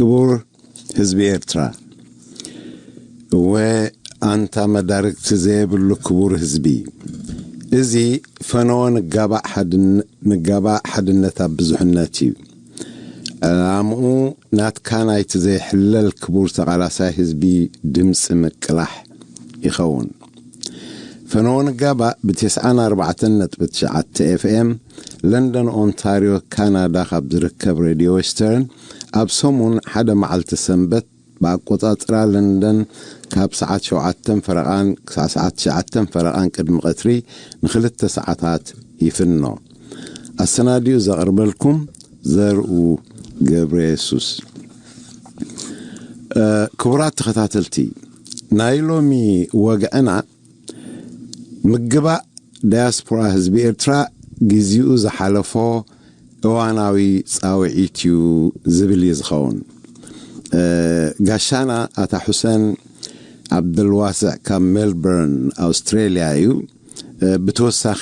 ክቡር ህዝቢ ኤርትራ፣ እወ፣ ኣንታ መዳርግቲ ዘየብሉ ክቡር ህዝቢ፣ እዚ ፈነወ ንጋባእ ሓድነ-፣ ንጋባእ ሓድነት ኣብ ብዙሕነት እዩ። ዕላምኡ ናትካ ናይቲ ዘይሕለል ክቡር ተቓላሳይ ህዝቢ ድምፂ ምቅላሕ ይኸውን። ፈነወ ንጋባእ ብ94.9 ኤፍኤም ለንደን ኦንታርዮ ካናዳ ካብ ዝርከብ ሬድዮ ዌስተርን ኣብ ሰሙን ሓደ መዓልቲ ሰንበት ብኣቆጻጽራ ለንደን ካብ ሰዓት ሸውዓተን ፈረቓን ክሳዕ ሰዓት ትሽዓተን ፈረቓን ቅድሚ ቀትሪ ንኽልተ ሰዓታት ይፍኖ። ኣሰናዲኡ ዘቕርበልኩም ዘርኡ ገብረ የሱስ። እ፣ ክቡራት ተኸታተልቲ፣ ናይ ሎሚ ወግዕና ምግባእ ዳያስፖራ ህዝቢ ኤርትራ ግዜኡ ዝሓለፎ እዋናዊ ጻውዒት እዩ ዝብል እዩ ዝኸውን። እ፣ ጋሻና ኣታ ሑሰን ዓብደልዋስዕ ካብ ሜልበርን ኣውስትሬልያ እዩ። እ፣ ብተወሳኺ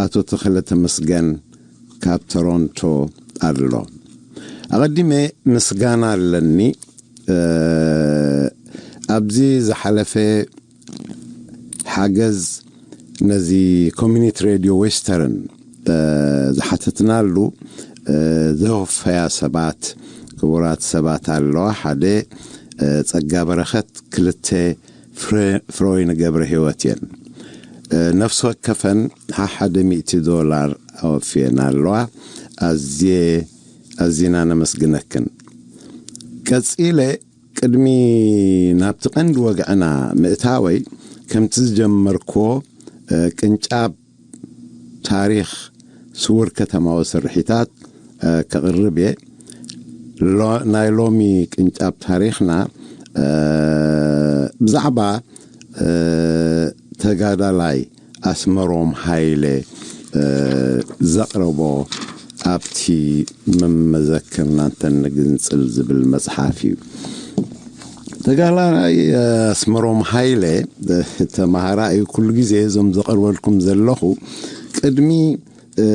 ኣቶ ተኽለ ተመስገን ካብ ቶሮንቶ ኣሎ። ኣቐዲመ ምስጋና ኣለኒ። እ፣ ኣብዚ ዝሓለፈ ሓገዝ ነዚ ኮሚኒቲ ሬድዮ ዌስተርን፣ እ፣ ዝሓተትናሉ፣ እ፣ ዘወፈያ ሰባት፣ ክቡራት ሰባት ኣለዋ። ሓደ፣ እ፣ ጸጋ በረኸት፣ ክልተ ፍረ-፣ ፍሮይን ገብረ ህይወት እየን። እ፣ ነፍሲ ወከፈን ሓሓደ ሚእቲ ዶላር ኣወፍየን ኣለዋ። ኣዝየ፣ ኣዚና ነመስግነክን። ቀጺለ ቅድሚ ናብቲ ቀንዲ ወግዕና ምእታወይ፣ ከምቲ ዝጀመርክዎ፣ እ፣ ቅንጫብ ታሪኽ ስዉር ከተማዊ ስርሒታት፣ እ፣ ከቕርብ እየ። ሎ-፣ ናይ ሎሚ ቅንጫብ ታሪኽና፣ እ፣ ብዛዕባ፣ እ፣ ተጋዳላይ ኣስመሮም ሃይለ፣ እ፣ ዘቕረቦ ኣብቲ መመዘክርና እንተንግንጽል ዝብል መጽሓፍ እዩ። ተጋዳላይ ኣስመሮም ሃይለ፣ እ፣ ተማሃራ እዩ። ኩሉ ግዜ እዞም ዘቕርበልኩም ዘለኹ ቅድሚ፣ እ፣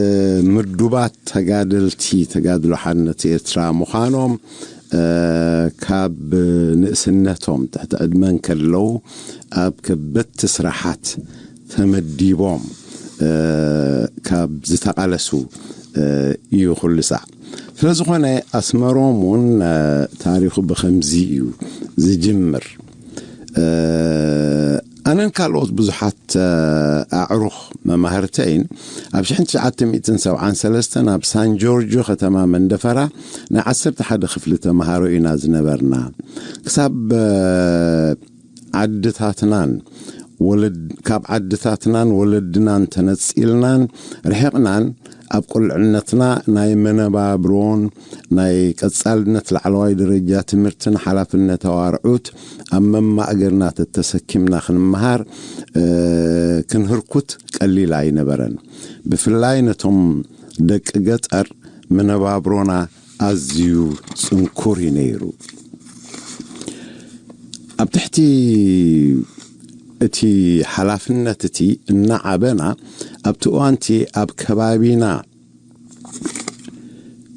ምዱባት ተጋደልቲ ተጋድሎ ሓርነት ኤርትራ ምዃኖም፣ እ፣ ካብ ንእስነቶም ትሕቲ ዕድመ እንከለዉ ኣብ ከበድቲ ስራሓት ተመዲቦም፣ እ፣ ካብ ዝተቓለሱ፣ እ፣ እዩ ኩሉ ሳዕ። ስለ ዝኾነ ኣስመሮም እውን፣ እ፣ ታሪኹ ብኸምዚ እዩ ዝጅምር። እ፣ ኣነን ካልኦት ብዙሓት፣ እ፣ ኣዕሩኽ መማህርተይን ኣብ ሽሕን ትሽዓተ ሚእትን ሰብዓን ሰለስተን ኣብ ሳን ጆርጆ ከተማ መንደፈራ ናይ ዓሰርተ ሓደ ክፍሊ ተምሃሮ ኢና ዝነበርና። ክሳብ፣ እ፣ ዓድታትናን ወለድ-፣ ካብ ዓድታትናን ወለድናን ተነጺልናን ርሒቕናን ኣብ ቁልዕነትና ናይ መነባብሮን ናይ ቀጻልነት ላዕለዋይ ደረጃ ትምህርትን ሓላፍነታዊ ኣርዑት ኣብ መማእገርና ተተሰኪምና ክንመሃር፣ እ፣ ክንህርኩት ቀሊል ኣይነበረን። ብፍላይ ነቶም ደቂ ገጠር መነባብሮና ኣዝዩ ጽንኩር እዩ ነይሩ። ኣብ ትሕቲ እቲ ሓላፍነት እቲ እናዓበና፣ ኣብቲ እዋንቲ ኣብ ከባቢና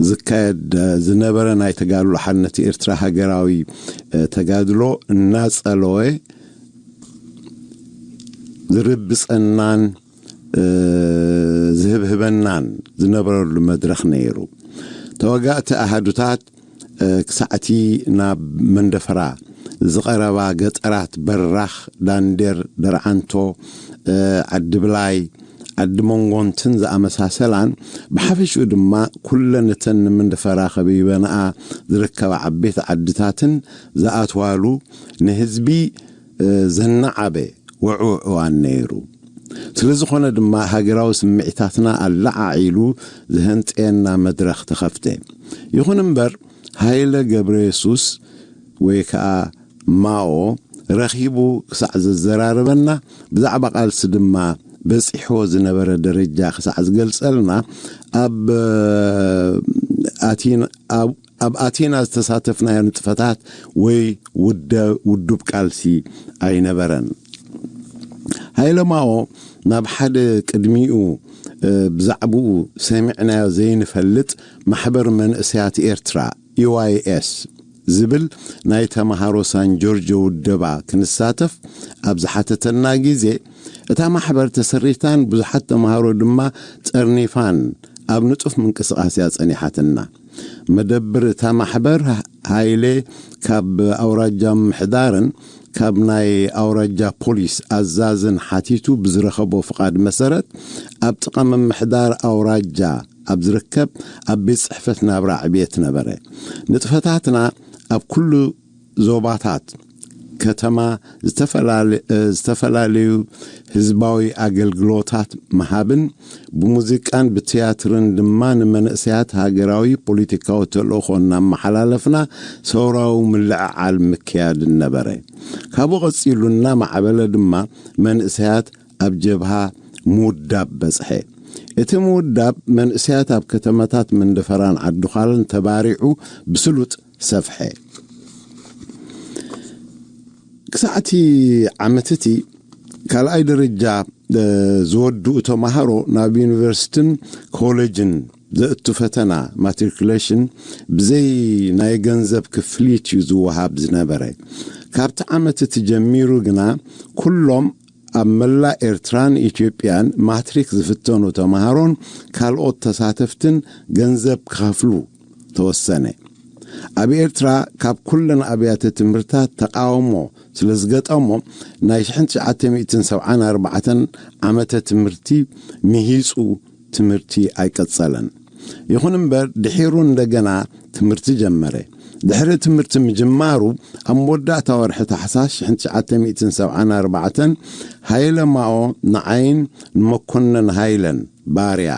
ዝካየድ ዝነበረ ናይ ተጋድሎ ሓርነት ኤርትራ ሃገራዊ፣ እ፣ ተጋድሎ እናጸለወ ዝርብጸናን፣ እ፣ ዝህብህበናን ዝነበረሉ መድረኽ ነይሩ። ተዋጋእቲ ኣሃዱታት፣ እ፣ ክሳዕቲ ናብ መንደፈራ ዝቐረባ ገጠራት በራኽ፣ ዳንዴር፣ ደርዓንቶ፣ እ፣ ዓዲ ብላይ፣ ዓዲ መንጎንትን ዝኣመሳሰላን፣ ብሓፈሽኡ ድማ ኩለን እተን ንመንደፈራ ከቢበንኣ ዝርከባ ዓበይቲ ዓድታትን ዝኣትዋሉ ንህዝቢ፣ እ፣ ዘናዓበ ውዑ እዋን ነይሩ። ስለ ዝኾነ ድማ ሃገራዊ ስምዒታትና ኣለዓዒሉ ዝህንጥየና መድረኽ ተኸፍተ። ይኹን እምበር፣ ሃይለ ገብረ የሱስ ወይ ከኣ ማኦ ረኺቡ ክሳዕ ዘዘራርበና፣ ብዛዕባ ቃልሲ ድማ በጺሕዎ ዝነበረ ደረጃ ክሳዕ ዝገልጸልና፣ ኣብ ኣቲን-፣ ኣብ ኣብ ኣቴና ዝተሳተፍናዮ ንጥፈታት ወይ ውደ-፣ ውዱብ ቃልሲ ኣይነበረን። ሃይለ ማኦ ናብ ሓደ ቅድሚኡ፣ ብዛዕባኡ ሰሚዕናዮ ዘይንፈልጥ ማሕበር መንእሰያት ኤርትራ፣ ዩ ዋይ ኤስ፣ ዝብል ናይ ተምሃሮ ሳን ጆርጆ ውደባ ክንሳተፍ ኣብ ዝሓተተና ግዜ፣ እታ ማሕበር ተሰሪታን ብዙሓት ተምሃሮ ድማ ጠርኒፋን ኣብ ንጡፍ ምንቅስቓስ እያ ጸኒሓትና። መደብር እታ ማሕበር ሃይሌ ካብ ኣውራጃ ምምሕዳርን ካብ ናይ ኣውራጃ ፖሊስ ኣዛዝን ሓቲቱ ብዝረኸቦ ፍቓድ መሰረት፣ ኣብ ጥቓ ምምሕዳር ኣውራጃ ኣብ ዝርከብ ኣብ ቤት ጽሕፈት ናብራ ዕብየት ነበረ። ንጥፈታትና ኣብ ኩሉ ዞባታት ከተማ ዝተፈላለ-፣ እ፣ ዝተፈላለዩ ህዝባዊ ኣገልግሎታት ምሃብን ብሙዚቃን ብትያትርን ድማ ንመንእሰያት ሃገራዊ ፖለቲካዊ ተልእኾ እናመሓላለፍና ሰውራዊ ምልዕዓል ምክያድን ነበረ። ካብኡ ቀጺሉ እናማዕበለ ድማ መንእሰያት ኣብ ጀብሃ ምውዳብ በጽሐ። እቲ ምውዳብ መንእሰያት ኣብ ከተማታት መንደፈራን ዓድዃልን ተባሪዑ ብስሉጥ ሰፍሐ። ክሳዕቲ ዓመት እቲ ካልኣይ ደረጃ፣ እ፣ ዝወድኡ ተማሃሮ ናብ ዩኒቨርሲቲን ኮሌጅን ዘእቱ ፈተና ማትሪኩሌሽን ብዘይ ናይ ገንዘብ ክፍሊት እዩ ዝወሃብ ዝነበረ። ካብቲ ዓመት እቲ ጀሚሩ ግና ኩሎም ኣብ መላእ ኤርትራን ኢትዮጵያን ማትሪክ ዝፍተኑ ተማሃሮን ካልኦት ተሳተፍትን ገንዘብ ክኸፍሉ ተወሰነ። ኣብ ኤርትራ ካብ ኩለን ኣብያተ ትምህርታት ተቃውሞ ስለ ዝገጠሞ፣ ናይ ሽሕን ትሽዓተ ሚእትን ሰብዓን ኣርባዕተን ዓመተ ትምህርቲ ምሂጹ ትምህርቲ ኣይቀጸለን። ይኹን እምበር ድሒሩ እንደገና ትምህርቲ ጀመረ። ድሕሪ ትምህርቲ ምጅማሩ ኣብ መወዳእታ ወርሒ ታሕሳስ ሽሕን ትሽዓተ ሚእትን ሰብዓን ኣርባዕተን ሃይለ ማኦ ንዓይን ንመኮነን ሃይለን ባርያ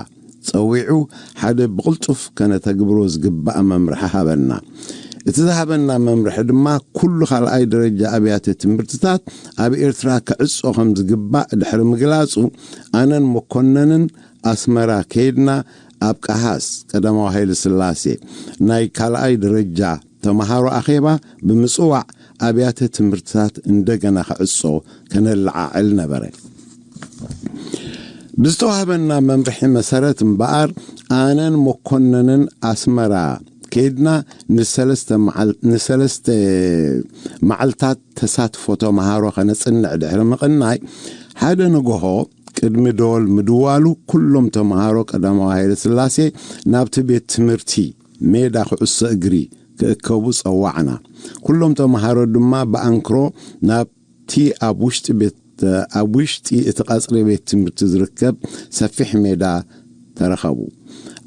ጸዊዑ ሓደ ብቕልጡፍ ከነተግብሮ ዝግባእ መምርሒ ሃበና። እቲ ዝሃበና መምርሒ ድማ ኩሉ ካልኣይ ደረጃ ኣብያተ ትምህርትታት ኣብ ኤርትራ ክዕጾ ከም ዝግባእ ድሕሪ ምግላጹ ኣነን መኮነንን ኣስመራ ከይድና ኣብ ቀሃስ ቀዳማዊ ሃይለ ስላሴ ናይ ካልኣይ ደረጃ ተምሃሮ ኣኼባ ብምጽዋዕ ኣብያተ ትምህርትታት እንደገና ክዕጾ ከነለዓዕል ነበረ። ብዝተዋህበና መምርሒ መሰረት እምበኣር ኣነን መኮነንን ኣስመራ ከይድና ንሰለስተ መዓል-፣ ንሰለስተ መዓልታት ተሳትፎ ተምሃሮ ከነጽንዕ ድሕሪ ምቕናይ ሓደ ንግሆ ቅድሚ ዶል ምድዋሉ ኩሎም ተምሃሮ ቀዳማዊ ሃይለ ስላሴ ናብቲ ቤት ትምህርቲ ሜዳ ኩዕሶ እግሪ ክእከቡ ጸዋዕና። ኩሎም ተምሃሮ ድማ ብኣንክሮ ናብቲ ኣብ ውሽጢ ቤት፣ ኣብ ውሽጢ እቲ ቀጽሪ ቤት ትምህርቲ ዝርከብ ሰፊሕ ሜዳ ተረኸቡ።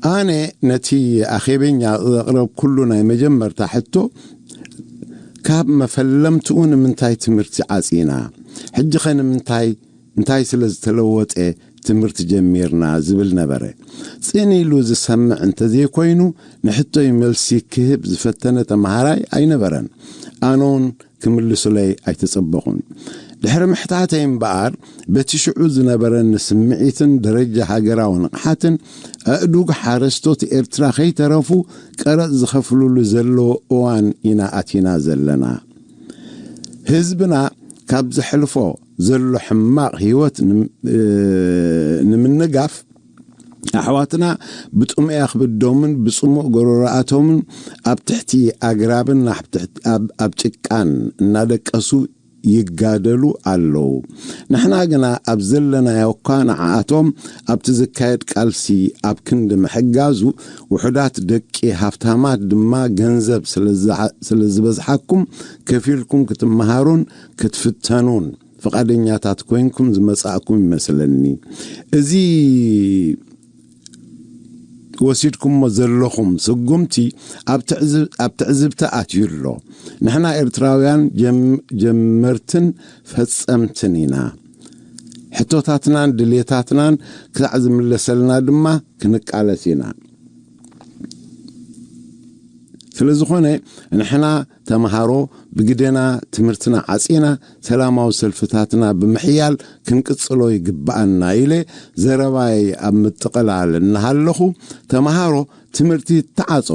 ኣነ ነቲ ኣኼበኛ ዘቕረብኩሉ ናይ መጀመርታ ሕቶ፣ ካብ መፈለምትኡ ንምንታይ ትምህርቲ ዓጺና? ሕጂ ኸ ንምንታይ፣ እንታይ ስለ ዝተለወጠ ትምህርቲ ጀሚርና? ዝብል ነበረ። ጽን ኢሉ ዝሰምዕ እንተዘይኮይኑ፣ ንሕቶይ መልሲ ክህብ ዝፈተነ ተምሃራይ ኣይነበረን። ኣነውን ክምልሱለይ ኣይተጸበኹን። ድሕሪ ምሕታተይ እምበኣር፣ በቲ ሽዑ ዝነበረኒ ስምዒትን ደረጃ ሃገራዊ ንቕሓትን፣ ኣእዱግ ሓረስቶት ኤርትራ ከይተረፉ ቀረጽ ዝኸፍሉሉ ዘለዉ እዋን ኢና ኣቲና ዘለና። ህዝብና ካብ ዘሕልፎ ዘሎ ሕማቕ ህይወት ንም-፣ እ፣ ንምንጋፍ፣ ኣሕዋትና ብጥሙያ ክብዶምን ብጽሙእ ጎረሮኣቶምን ኣብ ትሕቲ ኣግራብን ኣብ ትሕቲ፣ ኣብ፣ ኣብ ጭቃን እናደቀሱ ይጋደሉ ኣለዉ። ንሕና ግና ኣብ ዘለናዮ እኳ ንዓኣቶም ኣብቲ ዝካየድ ቃልሲ ኣብ ክንዲ ምሕጋዙ፣ ውሑዳት ደቂ ሃብታማት ድማ ገንዘብ ስለ ዝሓ-፣ ስለ ዝበዝሓኩም ከፊልኩም ክትመሃሩን ክትፍተኑን ፍቓደኛታት ኮይንኩም ዝመጻእኩም ይመስለኒ። እዚ ወሲድኩሞ ዘለኹም ስጉምቲ ኣብ ትዕዝ-፣ ኣብ ትዕዝብቲ ኣትዩ ኣሎ። ንሕና ኤርትራውያን ጀም-፣ ጀመርትን ፈጸምትን ኢና። ሕቶታትናን ድሌታትናን ክሳዕ ዝምለሰልና ድማ ክንቃለስ ኢና። ስለ ዝኾነ ንሕና ተምሃሮ ብግደና ትምህርትና ዓጺና ሰላማዊ ሰልፍታትና ብምሕያል ክንቅጽሎ ይግብኣና ኢለ ዘረባይ ኣብ ምጥቕላል እናሃለኹ፣ ተምሃሮ ትምህርቲ ተዓጾ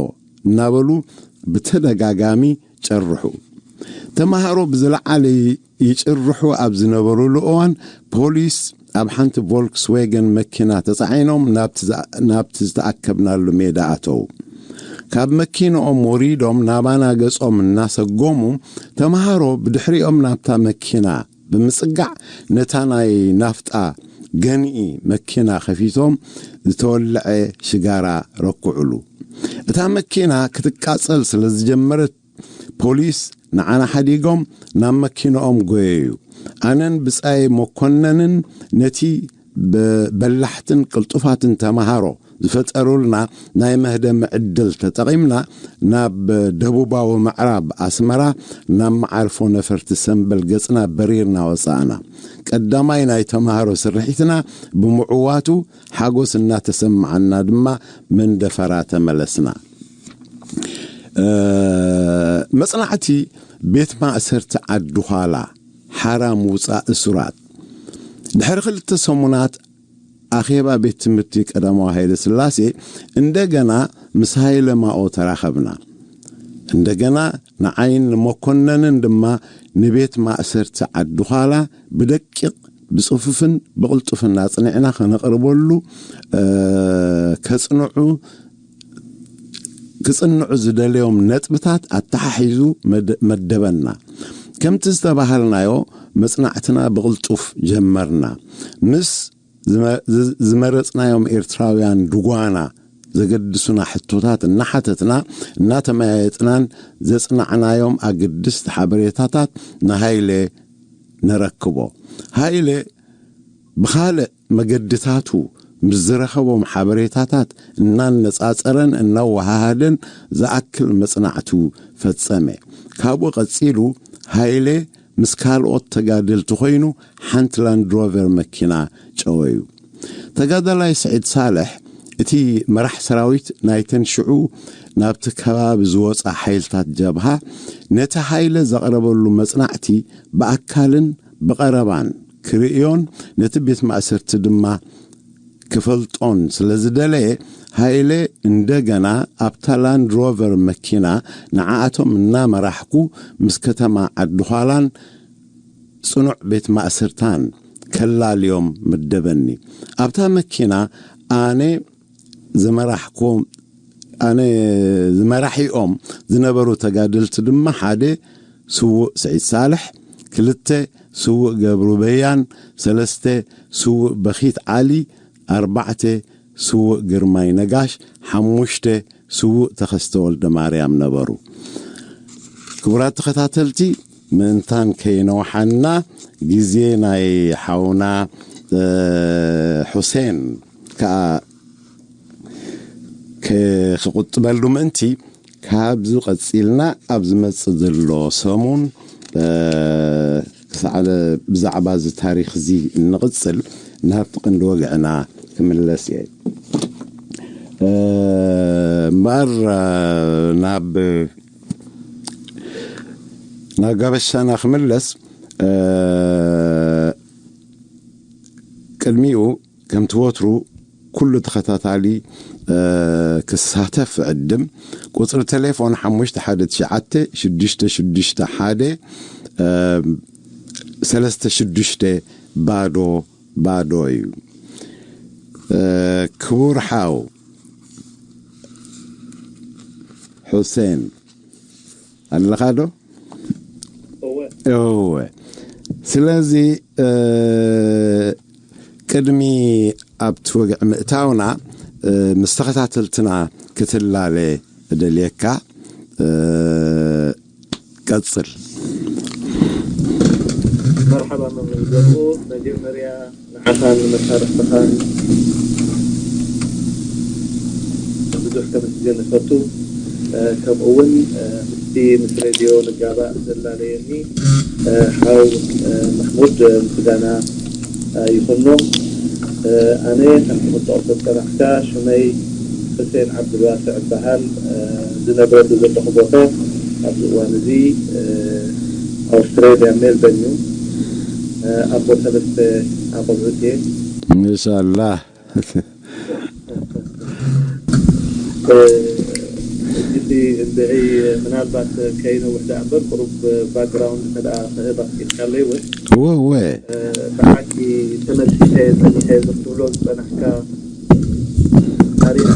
እናበሉ ብተደጋጋሚ ጨርሑ። ተምሃሮ ብዝለዓለ ይጭርሑ ኣብ ዝነበሩሉ እዋን፣ ፖሊስ ኣብ ሓንቲ ቮልክስዌገን መኪና ተጻዒኖም ናብቲ ዝኣ-፣ ናብቲ ዝተኣከብናሉ ሜዳ ኣተዉ። ካብ መኪንኦም ወሪዶም ናባና ገጾም እናሰጎሙ፣ ተምሃሮ ብድሕሪኦም ናብታ መኪና ብምጽጋዕ፣ ነታ ናይ ናፍጣ ገንኢ መኪና ከፊቶም ዝተወልዐ ሽጋራ ረኩዕሉ። እታ መኪና ክትቃጸል ስለ ዝጀመረት፣ ፖሊስ ንዓና ሓዲጎም ናብ መኪንኦም ጎየዩ። ኣነን ብጻይ መኮነንን ነቲ ብ-፣ በላሕትን ቅልጡፋትን ተምሃሮ ዝፈጠሩልና ናይ መህደሚ ዕድል ተጠቒምና፣ ናብ ደቡባዊ ምዕራብ ኣስመራ ናብ መዓርፎ ነፈርቲ ሰምበል ገጽና በሪርና ወጻእና። ቀዳማይ ናይ ተምሃሮ ስርሒትና ብምዕዋቱ ሓጎስ እናተሰማዓና ድማ መንደፈራ ተመለስና። እ፣ መጽናዕቲ ቤት ማእሰርቲ ዓዲ ዃላ፣ ሓራ ምውጻእ እሱራት። ድሕሪ ክልተ ሰሙናት ኣኼባ ቤት ትምህርቲ ቀዳማዊ ሃይለ ስላሴ እንደገና ምስ ሃይለ ማኦ ተራኸብና። እንደገና ንዓይን ንመኮነንን ድማ ንቤት ማእሰርቲ ዓዲ ዃላ ብደቂቕ፣ ብጽፉፍን ብቕልጡፍን ኣጽኒዕና ከነቕርበሉ፣ እ፣ ከጽንዑ ክጽንዑ ዝደለዮም ነጥብታት ኣተሓሒዙ መደ-፣ መደበና። ከምቲ ዝተባሃልናዮ መጽናዕትና ብቕልጡፍ ጀመርና። ምስ ዝመ-፣ ዝ-፣ ዝመረጽናዮም ኤርትራውያን ድጓና ዘገድሱና ሕቶታት እናሓተትና፣ እናተመያየጥናን ዘጽናዕናዮም ኣገድስቲ ሓበሬታታት ንሃይለ ነረክቦ። ሃይለ ብኻልእ መገድታቱ ምስ ዝረኸቦም ሓበሬታታት እናነጻጸረን እናወሃሃደን ዝኣክል መጽናዕቱ ፈጸመ። ካብኡ ቀጺሉ ሃይለ ምስ ካልኦት ተጋደልቲ ኮይኑ ሓንቲ ላንድ ሮቨር መኪና ጨወዩ። ተጋዳላይ ስዒድ ሳልሕ፣ እቲ መራሕ ሰራዊት ናይተን ሽዑ ናብቲ ከባቢ ዝወጻ ሓይልታት ጀብሃ፣ ነቲ ሃይለ ዘቕረበሉ መጽናዕቲ ብኣካልን ብቐረባን ክርእዮን ነቲ ቤት ማእሰርቲ ድማ ክፈልጦን ስለ ዝደለየ፣ ሃይለ እንደገና ኣብታ ላንድ ሮቨር መኪና ንዓኣቶም እናመራሕኩ ምስ ከተማ ዓዲ ዃላን ጽኑዕ ቤት ማእሰርታን ከላልዮም መደበኒ። ኣብታ መኪና ኣነ ዝመራሕኩም፣ ኣነ ዝመራሒኦም ዝነበሩ ተጋደልቲ ድማ ሓደ ስዉእ ስዒድ ሳልሕ፣ ክልተ ስዉእ ገብሩ በያን፣ ሰለስተ ስዉእ በኺት ዓሊ፣ ኣርባዕተ ስዉእ ግርማይ ነጋሽ፣ ሓሙሽተ ስዉእ ተኸስተ ወልደ ማርያም ነበሩ። ክቡራት ተኸታተልቲ፣ ምእንታን ከይነውሓና ግዜ ናይ ሓውና፣ እ፣ ሑሴን ከኣ ክ-፣ ክቑጥበሉ ምእንቲ፣ ካብዚ ቀጺልና ኣብ ዝመጽእ ዘሎ ሰሙን፣ እ፣ ክሳዕ ብዛዕባ እዚ ታሪኽ እዚ እንቕጽል፣ ናብቲ ቀንዲ ወግዕና ክምለስ እየ። እ፣ እምበኣር፣ እ፣ ናብ፣ ናብ ጋበሻና ክምለስ፣ እ፣ ቅድሚኡ ከምቲ ወትሩ ኩሉ ተኸታታሊ፣ እ፣ ክሳተፍ ዕድም። ቁጽሪ ቴሌፎን ሓሙሽተ ሓደ ትሽዓተ ሽዱሽተ ሽዱሽተ ሓደ፣ እ፣ ሰለስተ ሽዱሽተ ባዶ ባዶ እዩ። እ፣ ክቡር ሓው ሑሴን፣ ኣለኻ ዶ? እወ። እወ። ስለዚ፣ እ፣ ቅድሚ ኣብቲ ወግዒ ምእታውና፣ እ፣ ምስ ተኸታተልትና ክትላለ እደልየካ። እ፣ ቀጽል። መርሓባ መምህር ገብሩ፣ መጀመርያ ንዓኻን ንመሳርሕትኻን ብዙሕ ከመስግን እፈቱ። እ፣ ከምኡ እውን፣ እ፣ ምስቲ ምስ ሬድዮ ንጋባእ ዘላለየኒ፣ እ፣ ሓው፣ እ፣ ማሕሙድ፣ እ፣ ምስጋና፣ እ፣ ይኹኖ። እ፣ ኣነ ከምቲ ክትጠቕሶ ዝጸናሕካ ሽመይ ሕሴን ዓብዱልዋስዕ እበሃል። እ፣ ዝነብረሉ ዘለኹ ቦታ ኣብዚ እዋን እዚ፣ እ፣ ኣውስትራልያ ሜልበርን እዩ። እ፣ ኣቦ ሰለስተ ኣቆልዑት እየ። ማሻኣላህ። እ፣ ሕጂ እቲ እንድዒ ምናልባት ከይነውሕ ደኣ እምበር ቁሩብ ባክግራውንድ እንተ ደኣ ክህብ ኣፍቂድካለይ እውን። እወ እወ። ብዓዲ ተመልሲሰ ጸኒሐ ክትብሎ ዝጸናሕካ ታሪኽ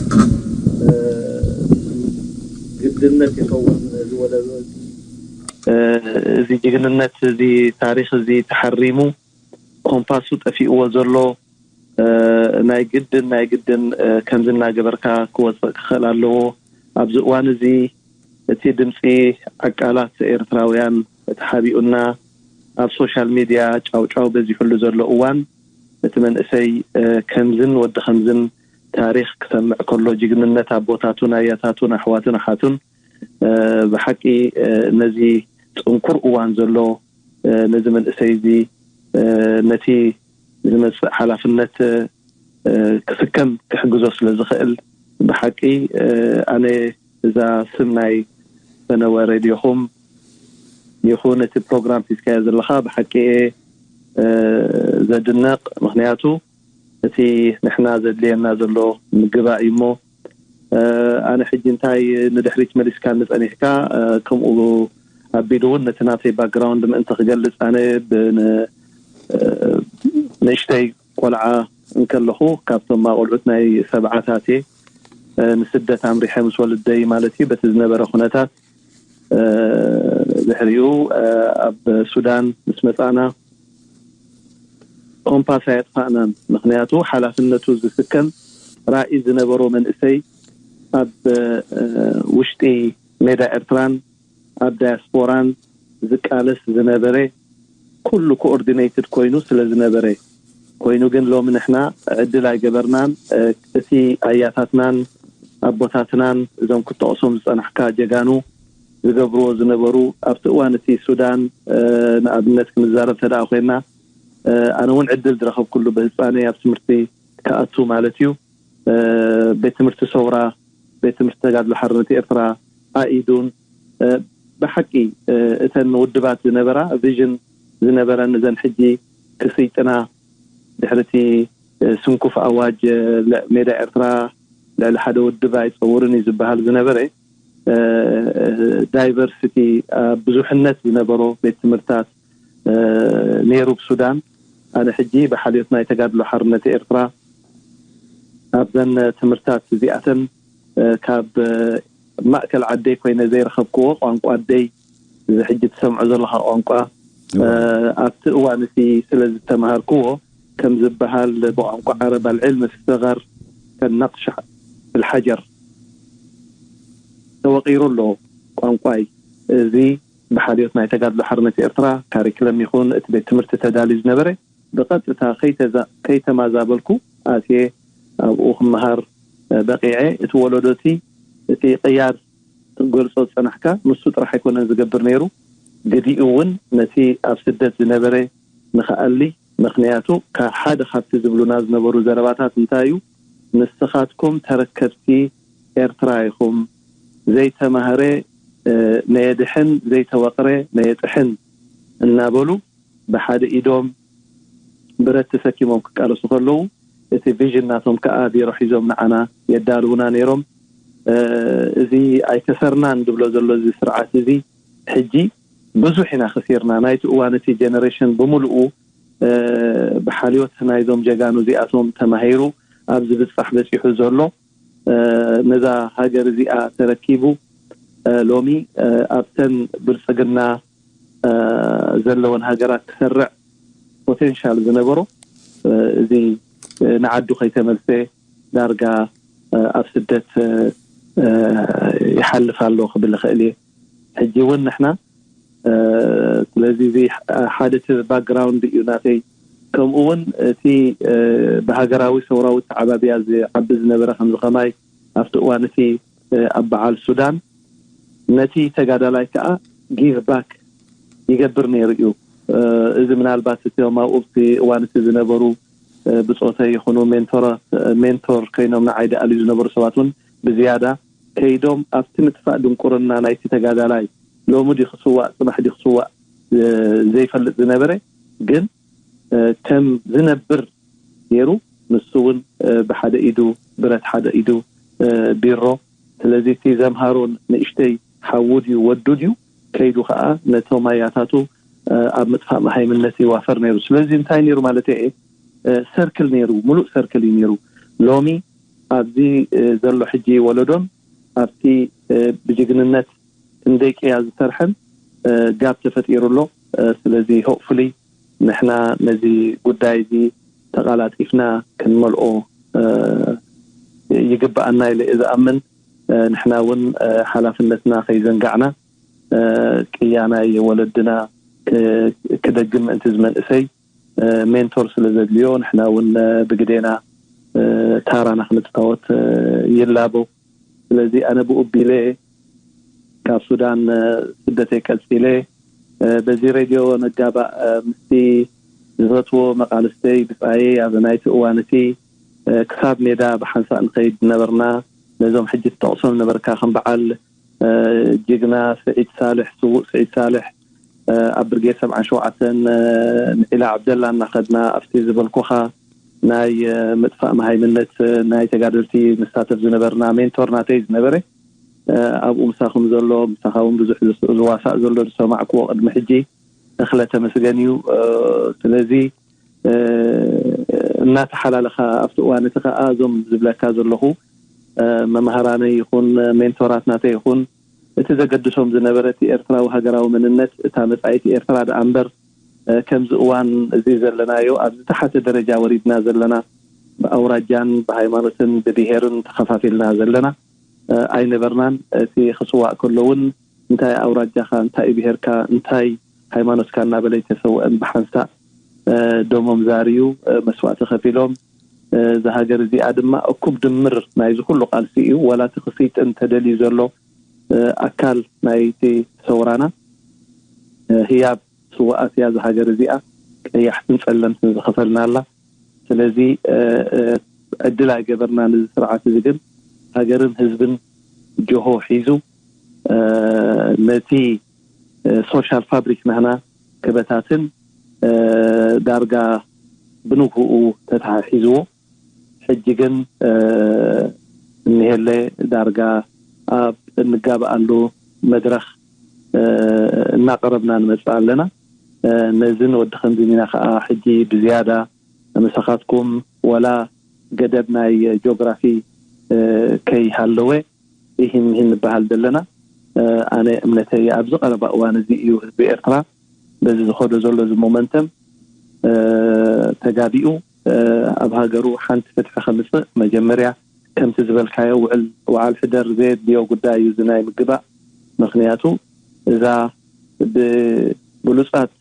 ግድነት ይኸውን። ዝወለዶ እዚ ጅግንነት፣ እዚ ታሪኽ እዚ ተሓሪሙ፣ ኮምፓሱ ጠፊእዎ ዘሎ፣ ናይ ግድን ናይ ግድን ከምዚ እናገበርካ ክወፅእ ክኽእል ኣለዎ። ኣብዚ እዋን እዚ እቲ ድምፂ ዓቃላት ኤርትራውያን ተሓቢኡና ኣብ ሶሻል ሚድያ ጫውጫው በዚሑሉ ዘሎ እዋን፣ እቲ መንእሰይ ከምዝን ወዲ ከምዝን ታሪኽ ክሰምዕ ከሎ፣ ጅግንነት ኣቦታቱን ኣያታቱን ኣሕዋቱን ኣሓቱን ብሓቂ ነዚ ፅንኩር እዋን ዘሎ ነዚ መንእሰይ እዚ ነቲ ዝመፅእ ሓላፍነት ክስከም ክሕግዞ ስለ ዝኽእል፣ ብሓቂ ኣነ እዛ ስም ናይ ፈነወ ሬድዮኹም ይኹን እቲ ፕሮግራም ሒዝካዮ ዘለኻ ብሓቂ እየ ዘድንቕ። ምኽንያቱ እቲ ንሕና ዘድልየና ዘሎ ምግባእ እዩ እሞ፣ ኣነ ሕጂ እንታይ ንድሕሪት መሊስካ ንጸኒሕካ፣ ከምኡ ኣቢሉ እውን ነቲ ናተይ ባክግራውንድ ምእንቲ ክገልጽ፣ ኣነ ንእሽተይ ቆልዓ እንከለኹ ካብቶም ኣቆልዑት ናይ ሰብዓታት እየ። ንስደት ኣምሪሐ ምስ ወልደይ ማለት እዩ። በቲ ዝነበረ ኩነታት ድሕሪኡ ኣብ ሱዳን ምስ መጻና ኮምፓስ ኣየጥፋእናን። ምኽንያቱ ሓላፍነቱ ዝስከም ራኢ ዝነበሮ መንእሰይ ኣብ ውሽጢ ሜዳ ኤርትራን ኣብ ዳያስፖራን ዝቃለስ ዝነበረ ኩሉ ኮኦርዲኔትድ ኮይኑ ስለ ዝነበረ ኮይኑ ግን ሎሚ ንሕና ዕድል ኣይገበርናን። እቲ ኣያታትናን ኣቦታትናን እዞም ክጠቕሶም ዝጸናሕካ ጀጋኑ ዝገብርዎ ዝነበሩ ኣብቲ እዋን እቲ ሱዳን ንኣብነት ክንዛረብ ተደኣ ኮይና ኣነ እውን ዕድል ዝረኸብኩሉ ብህፃነይ ኣብ ትምህርቲ ክኣቱ ማለት እዩ ቤት ትምህርቲ ሰውራ ቤት ትምህርቲ ተጋድሎ ሓርነት ኤርትራ ኣኢዱን ብሓቂ እተን ውድባት ዝነበራ ቪዥን ዝነበረን እዘን ሕጂ ክስይጥና ድሕርቲ ስንኩፍ ኣዋጅ ሜዳ ኤርትራ ልዕሊ ሓደ ውድብ ኣይፀውርን እዩ ዝበሃል ዝነበረ ዳይቨርሲቲ ብዙሕነት ዝነበሮ ቤት ትምህርታት ነይሩ ብሱዳን ኣነ ሕጂ ብሓልዮት ናይ ተጋድሎ ሓርነት ኤርትራ ኣብዘን ትምህርታት እዚኣተን ካብ ማእከል ዓደይ ኮይነ ዘይረኸብክዎ ቋንቋ ኣደይ እዚ ሕጂ ትሰምዖ ዘለኻ ቋንቋ ኣብቲ እዋን እቲ ስለ ዝተምሃርክዎ ከም ዝበሃል ብቋንቋ ዓረብ ኣልዕልም ፊሰገር ከነቅሽ ፊልሓጀር ተወቒሩ ኣሎ ቋንቋይ። እዚ ብሓልዮት ናይ ተጋድሎ ሓርነት ኤርትራ ካሪክለም ይኹን እቲ ቤት ትምህርቲ ተዳልዩ ዝነበረ ብቐጥታ ከይተማዛበልኩ ኣትየ ኣብኡ ክመሃር በቒዐ። እቲ ወለዶ እቲ እቲ ቅያር ክትገልጾ ዝጸናሕካ ንሱ ጥራሕ ኣይኮነን ዝገብር ነይሩ። ገዲኡ እውን ነቲ ኣብ ስደት ዝነበረ ንኽኣሊ ምኽንያቱ ሓደ ካብቲ ዝብሉና ዝነበሩ ዘረባታት እንታይ እዩ ንስኻትኩም ተረከብቲ ኤርትራ ኢኹም ዘይተማህረ ነየድሕን ዘይተወቕረ ነየጥሕን እናበሉ ብሓደ ኢዶም ብረት ተሰኪሞም ክቃለሱ ከለዉ እቲ ቪዥን ናቶም ከዓ ቢሮ ሒዞም ንዓና የዳልውና ነይሮም። እዚ ኣይከሰርናን ዝብሎ ዘሎ እዚ ስርዓት እዚ ሕጂ ብዙሕ ኢና ከሲርና ናይቲ እዋን እቲ ጀነሬሽን ብምልኡ ብሓልዮት ናይዞም ጀጋኑ እዚኣቶም ተማሂሩ ኣብ ዝብፃሕ በፂሑ ዘሎ ነዛ ሃገር እዚኣ ተረኪቡ ሎሚ ኣብተን ብልፅግና ዘለወን ሃገራት ክሰርዕ ፖቴንሻል ዝነበሮ እዚ ንዓዱ ከይተመልሰ ዳርጋ ኣብ ስደት ይሓልፍ ኣሎ ክብል ይኽእል እየ። ሕጂ እውን ንሕና ስለዚ እዚ ሓደ እቲ ባክግራውንድ እዩ ናተይ። ከምኡ እውን እቲ ብሃገራዊ ሰውራዊ ተዓባብያ ዝዓቢ ዝነበረ ከምዚ ከማይ ኣብቲ እዋን እቲ ኣብ በዓል ሱዳን ነቲ ተጋዳላይ ከዓ ጊቭ ባክ ይገብር ነይሩ እዩ። እዚ ምናልባት እቲኦም ኣብኡ ኣብቲ እዋን እቲ ዝነበሩ ብፆተ ይኹኑ ሜንቶር ኮይኖም ንዓይ ደኣልዩ ዝነበሩ ሰባት እውን ብዝያዳ ከይዶም ኣብቲ ምጥፋእ ድንቁርና ናይቲ ተጋዳላይ ሎሚ ድዩ ክስዋእ ፅባሕ ድዩ ክስዋእ ዘይፈልጥ ዝነበረ ግን ከም ዝነብር ገይሩ ንሱ እውን ብሓደ ኢዱ ብረት ሓደ ኢዱ ቢሮ ስለዚ እቲ ዘምሃሮ ንእሽተይ ሓዉ ድዩ ወዱ ድዩ ከይዱ ከዓ ነቶም ኣያታቱ ኣብ ምጥፋእ መሃይምነት ይዋፈር ነይሩ። ስለዚ እንታይ ነይሩ ማለት እየ፣ ሰርክል ነይሩ፣ ሙሉእ ሰርክል እዩ ነይሩ። ሎሚ ኣብዚ ዘሎ ሕጂ ወለዶን ኣብቲ ብጅግንነት ክንደይ ቅያ ዝሰርሐን ጋብ ተፈጢሩ ኣሎ። ስለዚ ሆፕፉሊ ንሕና ነዚ ጉዳይ እዚ ተቓላጢፍና ክንመልኦ ይግብኣና ኢለ እየ ዝኣምን። ንሕና እውን ሓላፍነትና ከይዘንጋዕና ቅያ ናይ ወለድና ክደግም ምእንቲ ዝመንእሰይ ሜንቶር ስለ ዘድልዮ ንሕና እውን ብግዴና ታራና ክንፃወት ይላቦ። ስለዚ ኣነ ብኡ ቢለ ካብ ሱዳን ስደተይ ቀፂለ በዚ ሬድዮ ነጋባእ ምስቲ ዝፈትዎ መቃልስተይ ብፃየይ ኣብ ናይቲ እዋን እቲ ክሳብ ሜዳ ብሓንሳእ ንኸይድ ነበርና። ነዞም ሕጂ ትጠቕሶም ነበርካ ከም በዓል ጅግና ስዒድ ሳልሕ፣ ስዉእ ስዒድ ሳልሕ ኣብ ብርጌድ ሰብዓን ሸውዓተን ንዒላ ዓብደላ እናኸድና ኣብቲ ዝበልኩኻ ናይ ምጥፋእ መሃይምነት ናይ ተጋደልቲ ንሳተፍ ዝነበርና ሜንቶር ናተይ ዝነበረ ኣብኡ ምሳኹም ዘሎ፣ ምሳኻ እውን ብዙሕ ዝዋሳእ ዘሎ ዝሰማዕክዎ ቅድሚ ሕጂ እኽለ ተመስገን እዩ። ስለዚ እናተሓላለኻ ኣብቲ እዋን እቲ ከዓ እዞም ዝብለካ ዘለኹ መምሃራነይ ይኹን ሜንቶራት ናተይ ይኹን እቲ ዘገድሶም ዝነበረ እቲ ኤርትራዊ ሃገራዊ መንነት እታ መጻኢት ኤርትራ ደኣ እምበር ከምዚ እዋን እዚ ዘለናዮ ኣብ ዝተሓተ ደረጃ ወሪድና ዘለና ብኣውራጃን ብሃይማኖትን ብብሄርን ተኸፋፊልና ዘለና ኣይነበርናን። እቲ ክስዋእ ከሎ እውን እንታይ ኣውራጃኻ፣ እንታይ ብሄርካ፣ እንታይ ሃይማኖትካ እናበለ ተሰውአን ብሓንሳእ ደሞም ዛርዩ መስዋእቲ ከፊሎም እዛ ሃገር እዚኣ ድማ እኩብ ድምር ናይዚ ኩሉ ቃልሲ እዩ። ዋላ እቲ ክስይጥን ተደልዩ ዘሎ ኣካል ናይቲ ሰውራና ህያብ ስዋኣት እያ እዛ ሃገር እዚኣ ቀያሕትን ጸለምትን ዝኸፈልና ኣላ። ስለዚ ዕድል ኣይገበርና ነዚ ስርዓት እዚ ግን ሃገርን ህዝብን ጆሆ ሒዙ ነቲ ሶሻል ፋብሪክ ናህና ክበታትን ዳርጋ ብንግህኡ ተተሓሒዝዎ። ሕጂ ግን እኒሄለ ዳርጋ ኣብ እንጋብኣሉ መድረኽ እናቀረብና ንመፅእ ኣለና። ነዝን ወዲ ከምዝን ኢና ከዓ ሕጂ ብዝያዳ ምሳኻትኩም ወላ ገደብ ናይ ጂኦግራፊ ከይሃለወ ይህን ምሂን ንበሃል ዘለና። ኣነ እምነተይ ኣብዚ ቀረባ እዋን እዚ እዩ ህዝቢ ኤርትራ በዚ ዝኸዶ ዘሎ እዚ ሞመንተም ተጋቢኡ ኣብ ሃገሩ ሓንቲ ፍትሒ ከምፅእ መጀመርያ ከምቲ ዝበልካዮ ውዕል ወዓል ሕደር ዘየድልዮ ጉዳይ እዩ እዚ ናይ ምግባእ። ምክንያቱ እዛ ብብሉፃት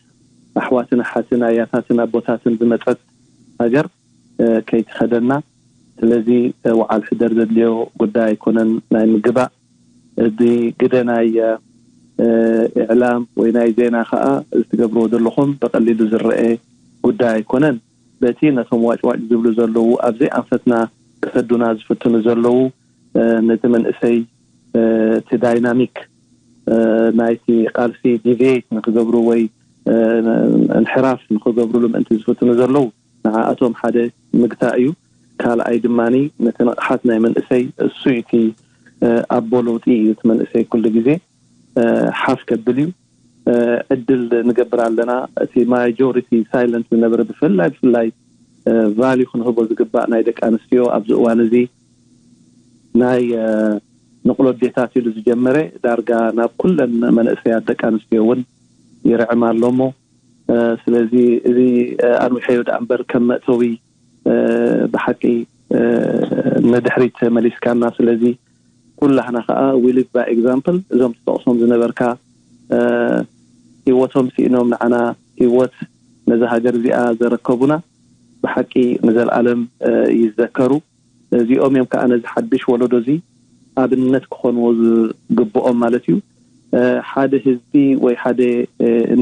ኣሕዋትን ኣሓትን ኣያታትን ኣቦታትን ዝመፀት ሃገር ከይትኸደና። ስለዚ ወዓል ሕደር ዘድልዮ ጉዳይ ኣይኮነን ናይ ምግባእ። እዚ ግደ ናይ እዕላም ወይ ናይ ዜና ከዓ እዚ ትገብርዎ ዘለኹም ብቀሊሉ ዝረአ ጉዳይ ኣይኮነን። በቲ ነቶም ዋጭዋጭ ዝብሉ ዘለዉ ኣብዘይ ኣንፈትና ክሰዱና ዝፍትኑ ዘለዉ ነቲ መንእሰይ እቲ ዳይናሚክ ናይቲ ቃልሲ ዲቪየት ንክገብሩ ወይ እንሕራፍ ንክገብሩሉ ምእንቲ ዝፍትኑ ዘለዉ ንዓኣቶም ሓደ ምግታእ እዩ። ካልኣይ ድማ ነቲ ንቕሓት ናይ መንእሰይ እሱ እቲ ኣቦ ለውጢ እዩ። እቲ መንእሰይ ኩሉ ግዜ ሓፍ ከብል እዩ። ዕድል ንገብር ኣለና። እቲ ማጆሪቲ ሳይለንት ዝነበረ ብፍላይ ብፍላይ ቫልዩ ክንህቦ ዝግባእ ናይ ደቂ ኣንስትዮ ኣብዚ እዋን እዚ ናይ ንቕሎ ኣዴታት ኢሉ ዝጀመረ ዳርጋ ናብ ኩለን መናእሰያት ደቂ ኣንስትዮ እውን ይርዕም ኣሎ እሞ ስለዚ እዚ ኣንዊሐዮ ደኣ እምበር ከም መእተዊ ብሓቂ ንድሕሪት መሊስካና። ስለዚ ኩላህና ከዓ we live by example። እዞም ትጠቕሶም ዝነበርካ ሂወቶም ስኢኖም ንዓና ሂወት ነዛ ሃገር እዚኣ ዘረከቡና ብሓቂ ንዘለኣለም ይዘከሩ። እዚኦም እዮም ከዓ ነዚ ሓድሽ ወለዶ እዚ ኣብነት ክኾንዎ ዝግብኦም ማለት እዩ። ሓደ ህዝቢ ወይ ሓደ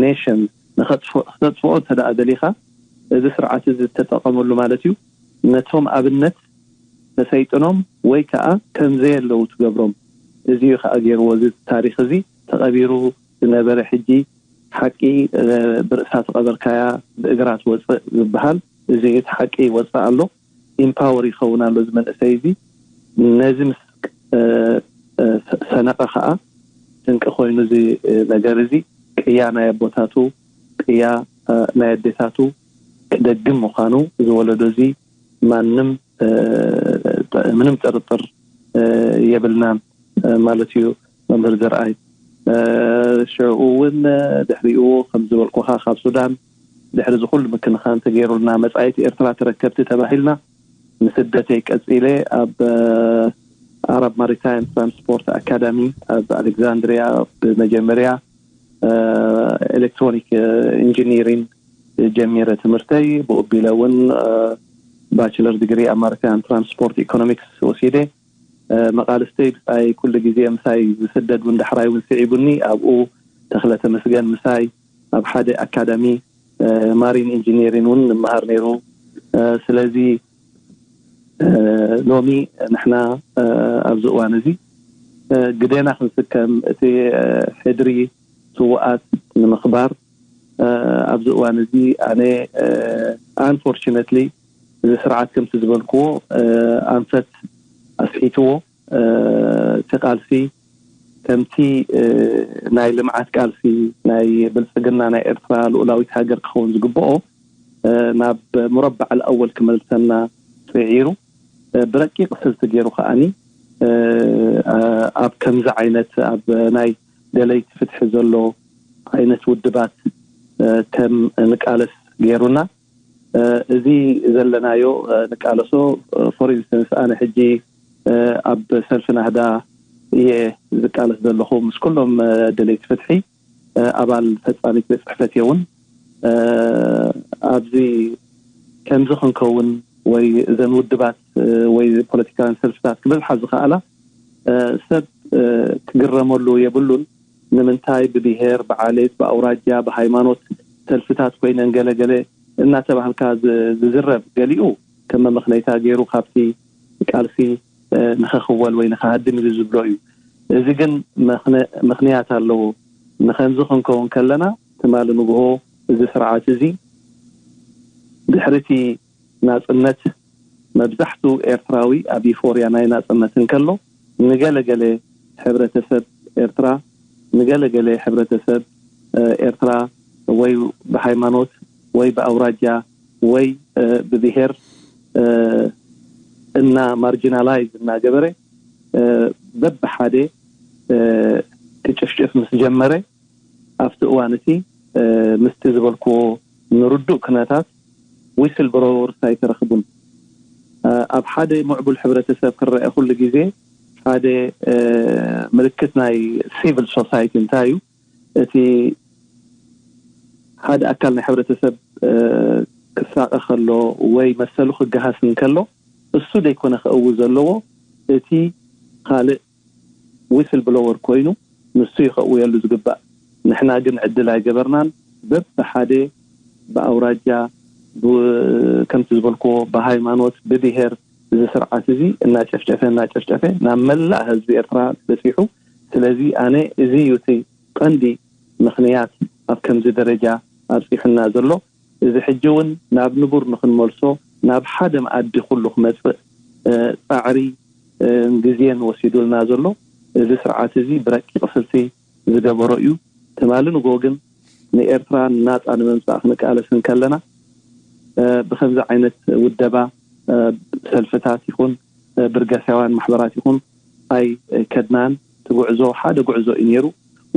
ኔሽን ንኸጥፍኦ እንተደኣ ደሊኻ እዚ ስርዓት እዚ ዝተጠቐመሉ ማለት እዩ። ነቶም ኣብነት ተሰይጥኖም ወይ ከዓ ከምዘየለዉ ትገብሮም። እዚ እዩ ከዓ ገይርዎ እዚ ታሪክ እዚ ተቐቢሩ ዝነበረ ሕጂ ሓቂ ብርእሳ ተቐበርካያ ብእግራ ትወፅእ ዝበሃል እዚ እቲ ሓቂ ይወፅእ ኣሎ። ኢምፓወር ይኸውን ኣሎ እዚ መንእሰይ እዚ። ነዚ ምስ ሰነቐ ከዓ ስንቂ ኮይኑ እዚ ነገር እዚ ቅያ ናይ ኣቦታቱ ቅያ ናይ ኣዴታቱ ክደግም ምዃኑ እዚ ወለዶ እዚ ማንም ምንም ጥርጥር የብልናን ማለት እዩ። መምህር ዘርኣይ ሽዑ እውን ድሕሪኡ ከም ዝበልኩኻ ካብ ሱዳን ድሕሪ እዚ ኩሉ ምክንኻን ተገይሩልና መጻኢት ኤርትራ ተረከብቲ ተባሂልና ንስደተይ ቀጺለ ኣብ ኣረብ ማሪታይም ትራንስፖርት ኣካዳሚ ኣብ ኣሌክዛንድሪያ ብመጀመርያ ኤሌክትሮኒክ ኢንጂኒሪንግ ጀሚረ ትምህርተይ። ብኡቢለ እውን ባችለር ዲግሪ ኣብ ማሪታይም ትራንስፖርት ኢኮኖሚክስ ወሲደ። መቃልስተይ ብጻይ ኩሉ ግዜ ምሳይ ዝስደድ እውን ዳሕራይ እውን ስዒቡኒ ኣብኡ ተኽለ ተመስገን ምሳይ ኣብ ሓደ ኣካዳሚ ማሪን ኢንጂኒሪን እውን ንመሃር ነይሩ። ስለዚ ሎሚ ንሕና ኣብዚ እዋን እዚ ግዴና ክንስከም እቲ ሕድሪ ስውኣት ንምኽባር ኣብዚ እዋን እዚ ኣነ ኣንፎርችነትሊ እዚ ስርዓት ከምቲ ዝበልክዎ ኣንፈት ኣስሒትዎ እቲ ቃልሲ ከምቲ ናይ ልምዓት ቃልሲ ናይ ብልፅግና ናይ ኤርትራ ልኡላዊት ሃገር ክኸውን ዝግብኦ ናብ ሙረባዕ ኣወል ክመልሰና ፅዒሩ ብረቂቕ ስልቲ ገይሩ ከዓኒ ኣብ ከምዚ ዓይነት ኣብ ናይ ደለይቲ ፍትሒ ዘሎ ዓይነት ውድባት ከም ንቃለስ ገይሩና። እዚ ዘለናዮ ንቃለሶ for instance ኣነ ሕጂ ኣብ ሰልፊ ናህዳ እየ ዝቃለስ ዘለኹ ምስ ኩሎም ደለይቲ ፍትሒ ኣባል ፈጻሚት ቤት ጽሕፈት እየ እውን ኣብዚ ከምዚ ክንከውን ወይ እዘን ውድባት ወይ ፖለቲካውያን ሰልፍታት ክበዝሓ ዝኸኣላ ሰብ ክግረመሉ የብሉን። ንምንታይ ብብሄር ብዓሌት ብኣውራጃ ብሃይማኖት ሰልፍታት ኮይነን ገለገለ እናተባህልካ ዝዝረብ ገሊኡ ከም መመኽነይታ ገይሩ ካብቲ ቃልሲ ንኸኽወል ወይ ንኸሃድም ኢሉ ዝብሎ እዩ። እዚ ግን ምኽንያት ኣለዎ። ንኸምዚ ክንከውን ከለና ትማሊ ንግሆ እዚ ስርዓት እዚ ድሕሪቲ ናፅነት መብዛሕቱ ኤርትራዊ ኣብ ዩፎርያ ናይ ናፅነት እንከሎ ንገለገለ ሕብረተሰብ ኤርትራ ንገለገለ ሕብረተሰብ ኤርትራ ወይ ብሃይማኖት ወይ ብኣውራጃ ወይ ብብሄር እና ማርጂናላይዝ እናገበረ በብሓደ ክጭፍጭፍ ምስ ጀመረ ኣብቲ እዋን እቲ ምስቲ ዝበልክዎ ንርዱእ ክነታት ዊስል ብሮወርስ ኣይተረኽቡን። ኣብ ሓደ ምዕቡል ሕብረተሰብ ክረአ ኩሉ ግዜ ሓደ ምልክት ናይ ሲቪል ሶሳይቲ እንታይ እዩ? እቲ ሓደ ኣካል ናይ ሕብረተሰብ ክሳቐ ከሎ ወይ መሰሉ ክገሃስ እንከሎ እሱ ደይኮነ ክእው ዘለዎ እቲ ካልእ ዊስል ብሎወር ኮይኑ ንሱ ይኸእውየሉ ዝግባእ። ንሕና ግን ዕድል ኣይገበርናን። በብሓደ ብኣውራጃ ከምቲ ዝበልክዎ ብሃይማኖት ብብሄር እዚ ስርዓት እዚ እናጨፍጨፈ እናጨፍጨፈ ናብ መላእ ህዝቢ ኤርትራ በፂሑ። ስለዚ ኣነ እዚ እዩ እቲ ቀንዲ ምኽንያት ኣብ ከምዚ ደረጃ ኣብፂሑና ዘሎ። እዚ ሕጂ እውን ናብ ንቡር ንክንመልሶ ናብ ሓደ መኣዲ ኩሉ ክመፅእ ፃዕሪ ግዜን ወሲዱልና ዘሎ እዚ ስርዓት እዚ ብረቂቕ ስልቲ ዝገበሮ እዩ። ትማሊ ንጎ ግን ንኤርትራ ናፃ ንምምፃእ ክንቃለስ እንከለና ብከምዚ ዓይነት ውደባ ሰልፍታት ይኹን ብርገሳውያን ማሕበራት ይኹን ኣይከድናን። እቲ ጉዕዞ ሓደ ጉዕዞ እዩ ነይሩ።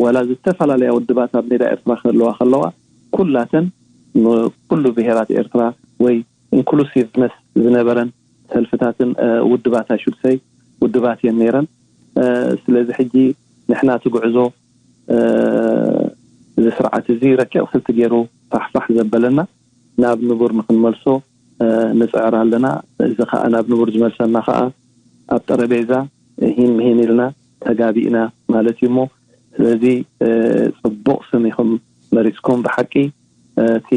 ዋላ ዝተፈላለያ ውድባት ኣብ ሜዳ ኤርትራ ክህለዋ ከለዋ ኩላተን ንኩሉ ብሄራት ኤርትራ ወይ ኢንክሉሲቭነስ ዝነበረን ሰልፍታትን ውድባት ኣሹድሰይ ውድባት እየን ነይረን። ስለዚ ሕጂ ንሕና እቲ ጉዕዞ እዚ ስርዓት እዚ ረቂቕ ስልቲ ገይሩ ፋሕፋሕ ዘበለና ናብ ንቡር ንክንመልሶ ንፅዕር ኣለና። እዚ ከዓ ናብ ንቡር ዝመልሰና ከዓ ኣብ ጠረቤዛ ሂን ምሂን ኢልና ተጋቢእና ማለት እዩ እሞ ስለዚ ፅቡቕ ስም ኢኹም መሪፅኩም። ብሓቂ እቲ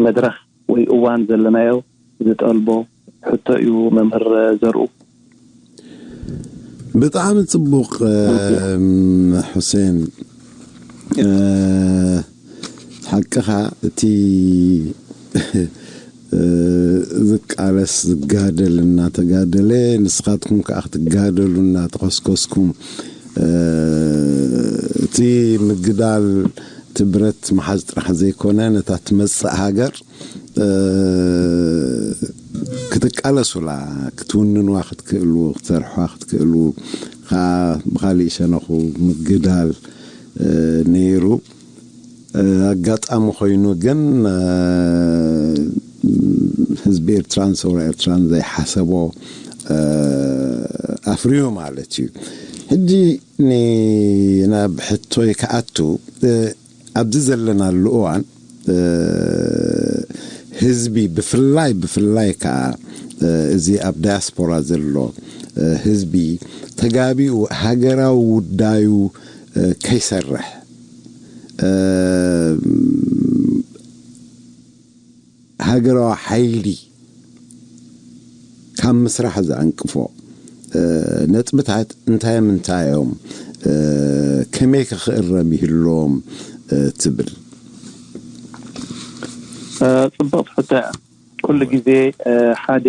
መድረኽ ወይ እዋን ዘለናዮ ዝጠልቦ ሕቶ እዩ መምህር ዘርኡ። ብጣዕሚ ፅቡቕ ሑሴን፣ ሓቅኻ እቲ ዝቃለስ ዝጋደል እናተጋደለ ንስኻትኩም ከዓ ክትጋደሉ እናተኸስከስኩም እቲ ምግዳል እቲ ብረት ምሓዝ ጥራሕ ዘይኮነ፣ ነታ ትመጽእ ሃገር ክትቃለሱላ፣ ክትውንንዋ ክትክእሉ፣ ክትሰርሕዋ ክትክእሉ፣ ብኻሊእ ሸነኹ ምግዳል ነይሩ። ኣጋጣሚ ኮይኑ ግን ህዝቢ ኤርትራን ሰውራ ኤርትራን ዘይሓሰቦ ኣፍርዩ ማለት እዩ። ሕጂ ናብ ሕቶይ ክኣቱ፣ ኣብዚ ዘለናሉ እዋን ህዝቢ ብፍላይ ብፍላይ ከዓ እዚ ኣብ ዳያስፖራ ዘሎ ህዝቢ ተጋቢኡ ሃገራዊ ጉዳዩ ከይሰርሕ፣ ሃገራዊ ሓይሊ ካብ ምስራሕ ዘዕንቅፎ ነጥብታት እንታይ ምንታይ እዮም? ከመይ ክኽእረም ይህልዎም ትብል? ፅብቕቲ ሕቶ እያ። ኩሉ ግዜ ሓደ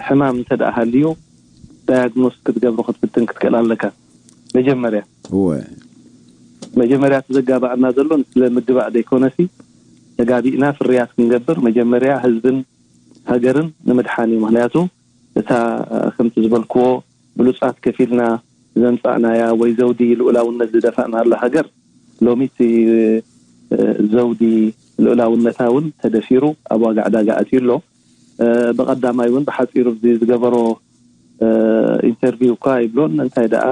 ሕማም እንተ ደኣ ሃልዩ ዳያግኖስ ክትገብሮ ክትፍትን ክትክእል ኣለካ። መጀመርያ እወ መጀመርያ እቲ ዘጋባኣና ዘሎ ስለ ምግባእ ዘይኮነሲ፣ ተጋቢእና ፍርያት ክንገብር መጀመርያ ህዝብን ሃገርን ንምድሓን እዩ። ምክንያቱ እታ ከምቲ ዝበልክዎ ብሉፃት ከፊልና ዘምፃእናያ ወይ ዘውዲ ልኡላውነት ዝደፋእናላ ሃገር ሎሚ እቲ ዘውዲ ልኡላውነታ እውን ተደፊሩ ኣብ ዋጋ ዕዳጋ ኣትዩ ኣሎ። ብቐዳማይ እውን ብሓፂሩ ዝገበሮ ኢንተርቪው እኳ ይብሎን እንታይ ደኣ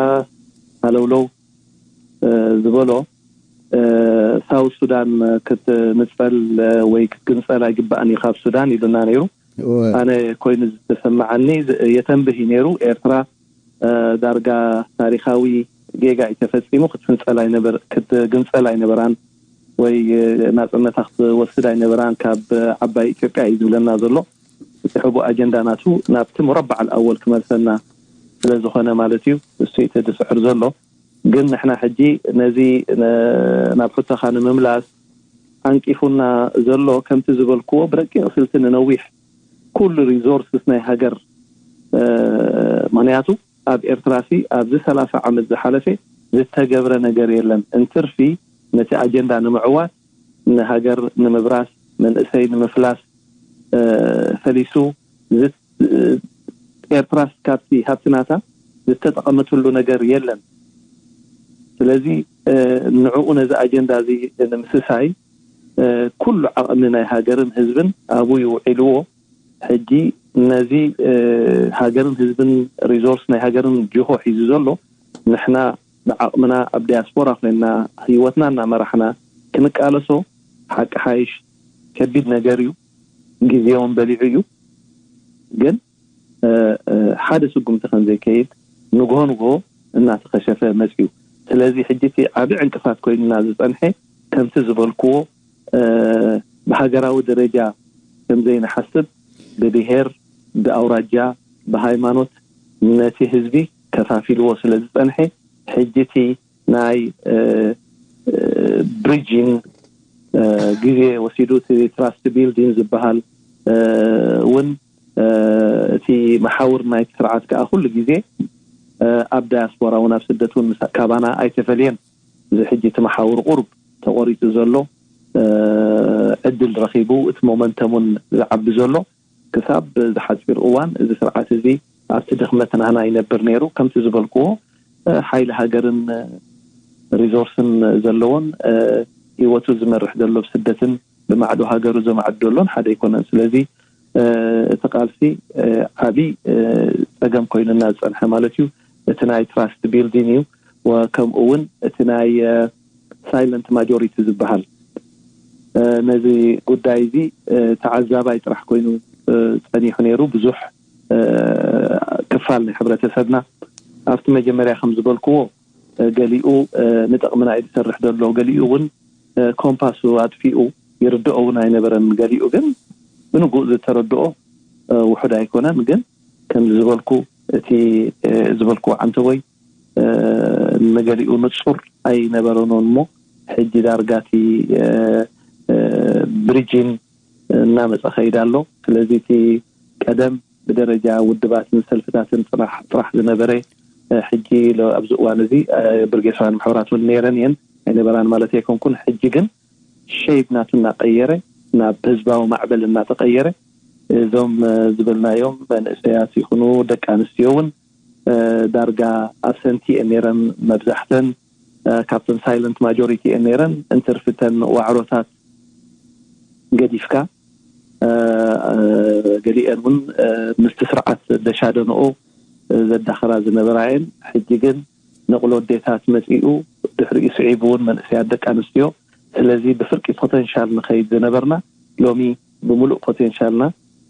ሃለውለው ዝበሎ ሳውት ሱዳን ክትንፀል ወይ ክትግንፀል ኣይግባእን እዩ ካብ ሱዳን ኢሉና ነይሩ። ኣነ ኮይኑ ዝተሰማዓኒ የተንብህ እዩ ነይሩ። ኤርትራ ዳርጋ ታሪኻዊ ጌጋ እዩ ተፈፂሙ። ክትፍንፀል ኣይነበር ክትግንፀል ኣይነበራን ወይ ናፅነታ ክትወስድ ኣይነበራን ካብ ዓባይ ኢትዮጵያ እዩ ዝብለና ዘሎ። እቲ ሕቡእ ኣጀንዳ ናቱ ናብቲ ሙረባዕ ኣወል ክመልሰና ስለ ዝኾነ ማለት እዩ። እሱ እቲ ዝስዕር ዘሎ ግን ንሕና ሕጂ ነዚ ናብ ሕቶኻ ንምምላስ ዓንቂፉና ዘሎ ከምቲ ዝበልክዎ ብረቂቕ ስልቲ ንነዊሕ ኩሉ ሪዞርስስ ናይ ሃገር ምክንያቱ ኣብ ኤርትራ ሲ ኣብዚ ሰላሳ ዓመት ዝሓለፈ ዝተገብረ ነገር የለን። እንትርፊ ነቲ ኣጀንዳ ንምዕዋት ንሃገር ንምብራስ መንእሰይ ንምፍላስ ፈሊሱ ኤርትራስ ካብቲ ሃብቲ ናታ ዝተጠቐመትሉ ነገር የለን። ስለዚ ንዕኡ ነዚ ኣጀንዳ እዚ ንምስሳይ ኩሉ ዓቕሚ ናይ ሃገርን ህዝብን ኣብኡ ይውዒልዎ። ሕጂ ነዚ ሃገርን ህዝብን ሪዞርስ ናይ ሃገርን ጅሆ ሒዙ ዘሎ ንሕና ብዓቕምና ኣብ ዲያስፖራ ኮይንና ህይወትና እናመራሕና ክንቃለሶ ሓቂ ሓይሽ ከቢድ ነገር እዩ። ግዜ እውን በሊዑ እዩ። ግን ሓደ ስጉምቲ ከምዘይከይድ ንግሆ ንግሆ እናተኸሸፈ መፅዩ። ስለዚ ሕጂ እቲ ዓቢ ዕንቅፋት ኮይኑና ዝፀንሐ ከምቲ ዝበልክዎ ብሃገራዊ ደረጃ ከምዘይንሓስብ ብብሄር፣ ብኣውራጃ፣ ብሃይማኖት ነቲ ህዝቢ ከፋፊልዎ ስለ ዝፀንሐ ሕጂ እቲ ናይ ብሪጅን ግዜ ወሲዱ እቲ ትራስት ቢልዲን ዝበሃል እውን እቲ መሓውር ናይቲ ስርዓት ከዓ ኩሉ ግዜ ኣብ ዳያስፖራ እውን ኣብ ስደት እውን ካባና ኣይተፈልየን። እዚ ሕጂ እቲ መሓውር ቁሩብ ተቆሪፁ ዘሎ ዕድል ረኺቡ እቲ ሞመንተም እውን ዝዓቢ ዘሎ ክሳብ ዝሓፂር እዋን እዚ ስርዓት እዚ ኣብቲ ድኽመት ናህና ይነብር ነይሩ። ከምቲ ዝበልክዎ ሓይሊ ሃገርን ሪዞርስን ዘለዎን ህይወቱ ዝመርሕ ዘሎ ብስደትን ብማዕዶ ሃገሩ ዘማዕድ ዘሎን ሓደ ኣይኮነን። ስለዚ እቲ ቃልሲ ዓብዪ ፀገም ኮይኑና ዝፀንሐ ማለት እዩ። እቲ ናይ ትራስት ቢልዲን እዩ። ከምኡ እውን እቲ ናይ ሳይለንት ማጆሪቲ ዝበሃል ነዚ ጉዳይ እዚ ተዓዛባይ ጥራሕ ኮይኑ ፀኒሑ ነይሩ። ብዙሕ ክፋል ናይ ሕብረተሰብና ኣብቲ መጀመርያ ከም ዝበልክዎ ገሊኡ ንጥቕምና እዩ ዝሰርሕ ዘሎ፣ ገሊኡ እውን ኮምፓሱ ኣጥፊኡ ይርድኦ እውን ኣይነበረን። ገሊኡ ግን ብንጉእ ዝተረድኦ ውሑድ ኣይኮነን። ግን ከም ዝበልኩ እቲ ዝበልክዎ ዓንተቦይ ንገሊኡ ንፁር ኣይነበረኖን እሞ ሕጂ ዳርጋ እቲ ብሪጅን እናመፀ ከይድ ኣሎ። ስለዚ እቲ ቀደም ብደረጃ ውድባትን ሰልፍታትን ጥራሕ ዝነበረ ሕጂ ኣብዚ እዋን እዚ ብርጌሳውያን ማሕበራት እውን ነይረን እየን። ኣይነበራን ማለት ኣይኮንኩን። ሕጂ ግን ሸይብ ናቱ እናቀየረ ናብ ህዝባዊ ማዕበል እናተቀየረ እዞም ዝበልናዮም መንእሰያት ይኹኑ ደቂ ኣንስትዮ እውን ዳርጋ ኣብሰንቲ እየን ነይረን። መብዛሕተን ካብተን ሳይለንት ማጆሪቲ እየን ነይረን። እንትርፍተን ዋዕሮታት ገዲፍካ ገሊአን እውን ምስቲ ስርዓት ደሻደንኦ ዘዳኸራ ዝነበራ እየን። ሕጂ ግን ንቕሎ ኣዴታት መፂኡ ድሕሪኡ ስዒቡ እውን መንእሰያት ደቂ ኣንስትዮ። ስለዚ ብፍርቂ ፖተንሻል ንኸይድ ዝነበርና ሎሚ ብምሉእ ፖቴንሻልና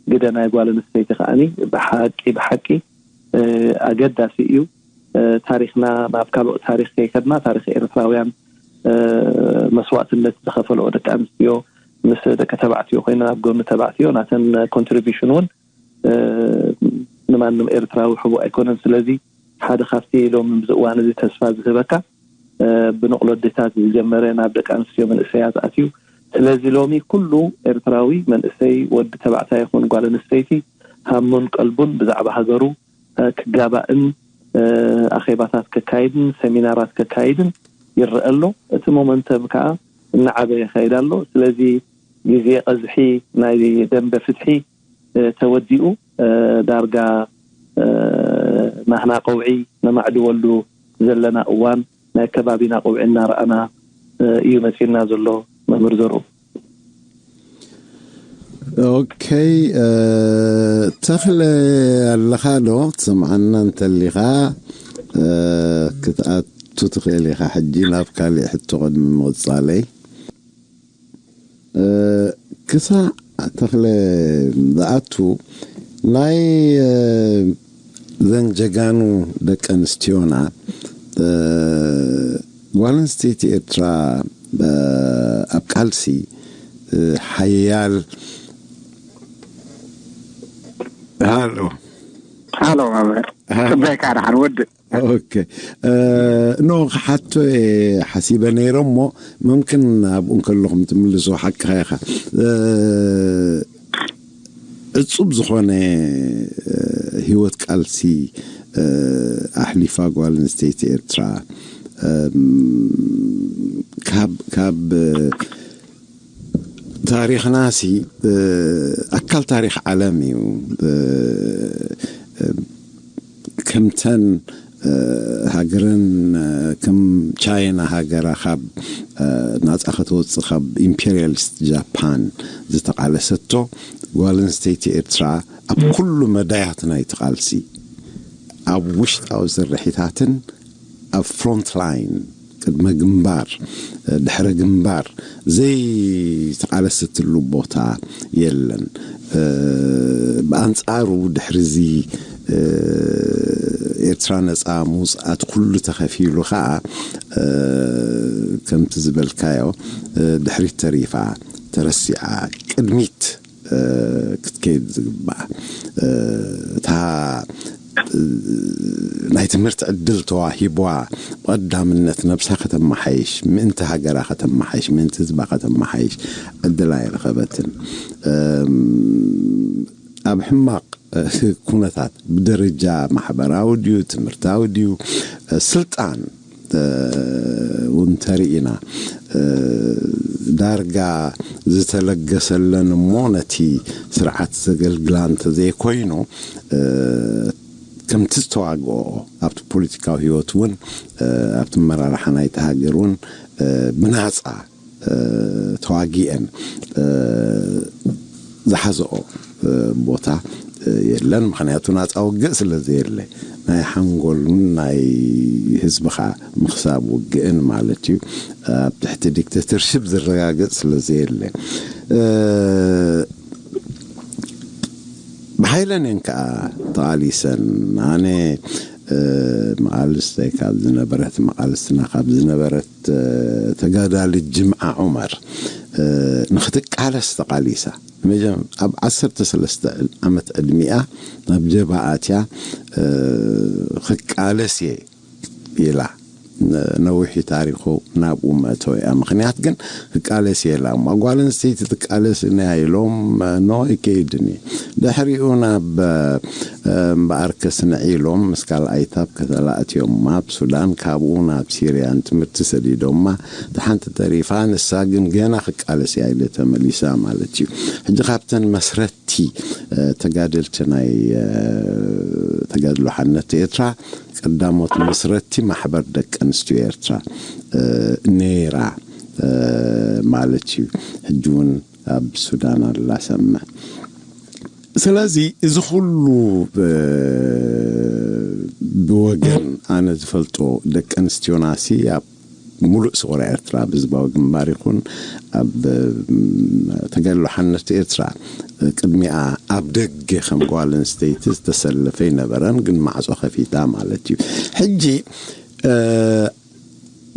ግደ ናይ ጓል ኣንስተይቲ ከዓኒ ብሓቂ ብሓቂ ኣገዳሲ እዩ። ታሪክና ናብ ካልኦት ታሪክ ከይከድና ታሪክ ኤርትራውያን መስዋእትነት ዝኸፈልኦ ደቂ ኣንስትዮ ምስ ደቂ ተባዕትዮ ኮይና ኣብ ጎኒ ተባዕትዮ ናተን ኮንትሪቢሽን እውን ንማንም ኤርትራዊ ሕቡ ኣይኮነን። ስለዚ ሓደ ካብቲ ሎሚ ኣብዚ እዋን እዚ ተስፋ ዝህበካ ብንቕሎ ኣዴታት ዝጀመረ ናብ ደቂ ኣንስትዮ መንእሰያት ኣትዩ። ስለዚ ሎሚ ኩሉ ኤርትራዊ መንእሰይ ወዲ ተባዕታይ ይኹን ጓል ኣንስተይቲ ሃሙን ቀልቡን ብዛዕባ ሃገሩ ክጋባእን ኣኼባታት ከካይድን ሰሚናራት ከካይድን ይረአ ኣሎ። እቲ ሞመንተም ከዓ እናዓበየ ይኸይድ ኣሎ። ስለዚ ግዜ ቀዝሒ ናይ ደንበ ፍትሒ ተወዲኡ ዳርጋ ናህና ቀውዒ ነማዕድወሉ ዘለና እዋን ናይ ከባቢና ቀውዒ እናረኣና እዩ መፂና ዘሎ። መምህር ዘርኡ። ኦኬ፣ ተኽለ ኣለኻ ዶ? ትሰምዓና እንተሊኻ ክትኣቱ ትኽእል ኢኻ። ሕጂ ናብ ካሊእ ሕቶ ቅድሚ ምቕጻለይ ክሳዕ ተኽለ ዝኣቱ ናይ ዘን ጀጋኑ ደቂ ኣንስትዮና ጓል ኣንስተይቲ ኤርትራ ኣብ ቃልሲ ሓያል ሃሎ ሃሎ መምህር ክበካ ደሓን ወዲ ኦኬ ኖ ክሓቶ ሓሲበ ነይረ እሞ መምክን ኣብኡ እንከለኹም ትምልሶ ሓቅኻ ኢኻ እጹብ ዝኾነ ህይወት ቃልሲ ኣሕሊፋ ጓል ኣንስተይቲ ኤርትራ ካብ ካብ ታሪኽናሲ ኣካል ታሪኽ ዓለም እዩ ከምተን ሃገረን ከም ቻይና ሃገራ ካብ ናፃ ከተወፅእ ካብ ኢምፔሪያሊስት ጃፓን ዝተቃለሰቶ ጓል ኣንስተይቲ ኤርትራ ኣብ ኩሉ መዳያት ናይቲ ቃልሲ ኣብ ውሽጣዊ ስርሒታትን ኣብ ፍሮንት ላይን ቅድመ ግንባር ድሕረ ግንባር ዘይተቃለሰትሉ ቦታ የለን። ብኣንፃሩ ድሕሪዚ ኤርትራ ነፃ ምውፅኣት ኩሉ ተኸፊሉ ከዓ ከምቲ ዝበልካዮ ድሕሪት ተሪፋ ተረሲዓ ቅድሚት ክትከይድ ዝግባእ እታ ናይ ትምህርቲ ዕድል ተዋሂቧ ብቐዳምነት ነብሳ ከተመሓይሽ ምእንቲ ሃገራ ከተመሓይሽ ምእንቲ ህዝባ ከተመሓይሽ ዕድል ኣይረኸበትን ኣብ ሕማቕ ኩነታት ብደረጃ ማሕበራዊ ድዩ ትምህርታዊ ድዩ ስልጣን እውን ተርኢና ዳርጋ ዝተለገሰለን እሞ ነቲ ስርዓት ዘገልግላ እንተዘይኮይኑ ከምቲ ዝተዋግኦ ኣብቲ ፖለቲካዊ ህይወት እውን ኣብቲ መራርሓ ናይቲ ሃገር እውን ብናፃ ተዋጊአን ዝሓዘኦ ቦታ የለን ምክንያቱ ናፃ ውግእ ስለ ዘየለ ናይ ሓንጎልን ናይ ህዝብኻ ምክሳብ ውግእን ማለት እዩ ኣብ ትሕቲ ዲክተተርሽፕ ዝረጋገፅ ስለ ዘየለ ብሓይለን እየን ከዓ ተቓሊሰን ኣነ መቓልስተይ ካብ ዝነበረት መቓልስትና ካብ ዝነበረት ተጋዳሊት ጅምዓ ዑመር ንክትቃለስ ተቓሊሳ ኣብ ዓሰርተ ሰለስተ ዓመት ዕድሚኣ ናብ ጀብሃ ኣትያ ክቃለስ እየ ኢላ ነዊሕ ታሪኹ ናብኡ መእተው እያ ምክንያት ግን ክቃለስ የላ እሞ ጓል ኣንስተይቲ ትቃለስ እያ ኢሎም ኖ ይከይድን እዩ ድሕሪኡ ናብ እምበኣርከስ ንዒ ኢሎም ምስ ካልኣይታ ኣብ ከተላ ኣትዮማ፣ ኣብ ሱዳን፣ ካብኡ ናብ ሲርያ ንትምህርቲ ሰዲዶማ። እታ ሓንቲ ተሪፋ፣ ንሳ ግን ገና ክቃለስ እያ ኢለ ተመሊሳ ማለት እዩ። ሕጂ ካብተን መስረቲ ተጋደልቲ ናይ ተጋድሎ ሓርነት ኤርትራ፣ ቀዳሞት መስረቲ ማሕበር ደቂ ኣንስትዮ ኤርትራ ነይራ ማለት እዩ። ሕጂ እውን ኣብ ሱዳን ኣላ ሰምዕ። ስለዚ እዚ ኩሉ ብወገን ኣነ ዝፈልጦ፣ ደቂ ኣንስትዮናሲ ኣብ ሙሉእ ስቑራ ኤርትራ፣ ኣብ ህዝባዊ ግንባር ይኹን ኣብ ተጋድሎ ሓርነት ኤርትራ፣ ቅድሚኣ ኣብ ደገ ከም ጓል ኣንስተይቲ ዝተሰለፈ ይነበረን፣ ግን ማዕጾ ከፊታ ማለት እዩ። ሕጂ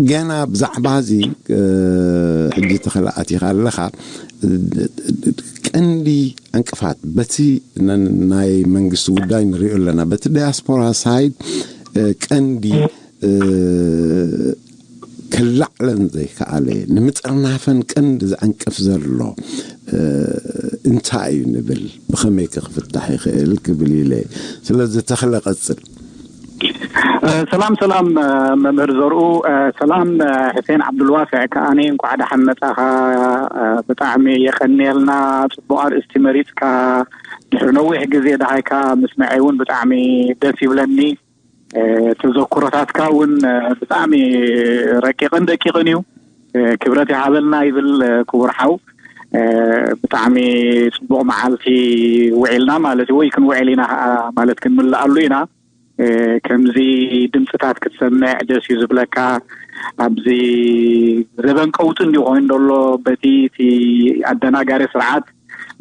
ገና ብዛዕባ እዚ ሕጂ ተኸላ ኣቲኻ ኣለኻ። ቀንዲ ዕንቅፋት በቲ ናይ መንግስቲ ጉዳይ ንሪኦ ኣለና፣ በቲ ዳያስፖራ ሳይድ ቀንዲ ክላዕለን ዘይከኣለ፣ ንምጥርናፈን ቀንዲ ዝዕንቅፍ ዘሎ እንታይ እዩ ንብል፣ ብኸመይ ክፍታሕ ይኽእል ክብል ኢለ። ስለዚ ተኽለ ቀጽል። ሰላም ሰላም፣ መምህር ዘርኡ። ሰላም፣ ሕሴን ዓብዱልዋስዕ ከኣኒ፣ እንኳዕ ደሓን መጻኻ። ብጣዕሚ የቐንየልና፣ ጽቡቕ ኣርእስቲ መሪጽካ። ድሕሪ ነዊሕ ግዜ ደሃይካ ምስምዐይ እውን ብጣዕሚ ደስ ይብለኒ። ተዘክሮታትካ እውን ብጣዕሚ ረቂቕን ደቂቕን እዩ። ክብረት ይሃበልና ይብል ክቡር ሓው። ብጣዕሚ ጽቡቕ መዓልቲ ውዒልና ማለት እዩ፣ ወይ ክንውዕል ኢና ማለት ክንምልኣሉ ኢና። ከምዚ ድምፅታት ክትሰምዕ ደስ እዩ ዝብለካ። ኣብዚ ዘበን ቀውጢ እንዲ ኮይኑ ዘሎ፣ በቲ እቲ ኣደናጋሪ ስርዓት፣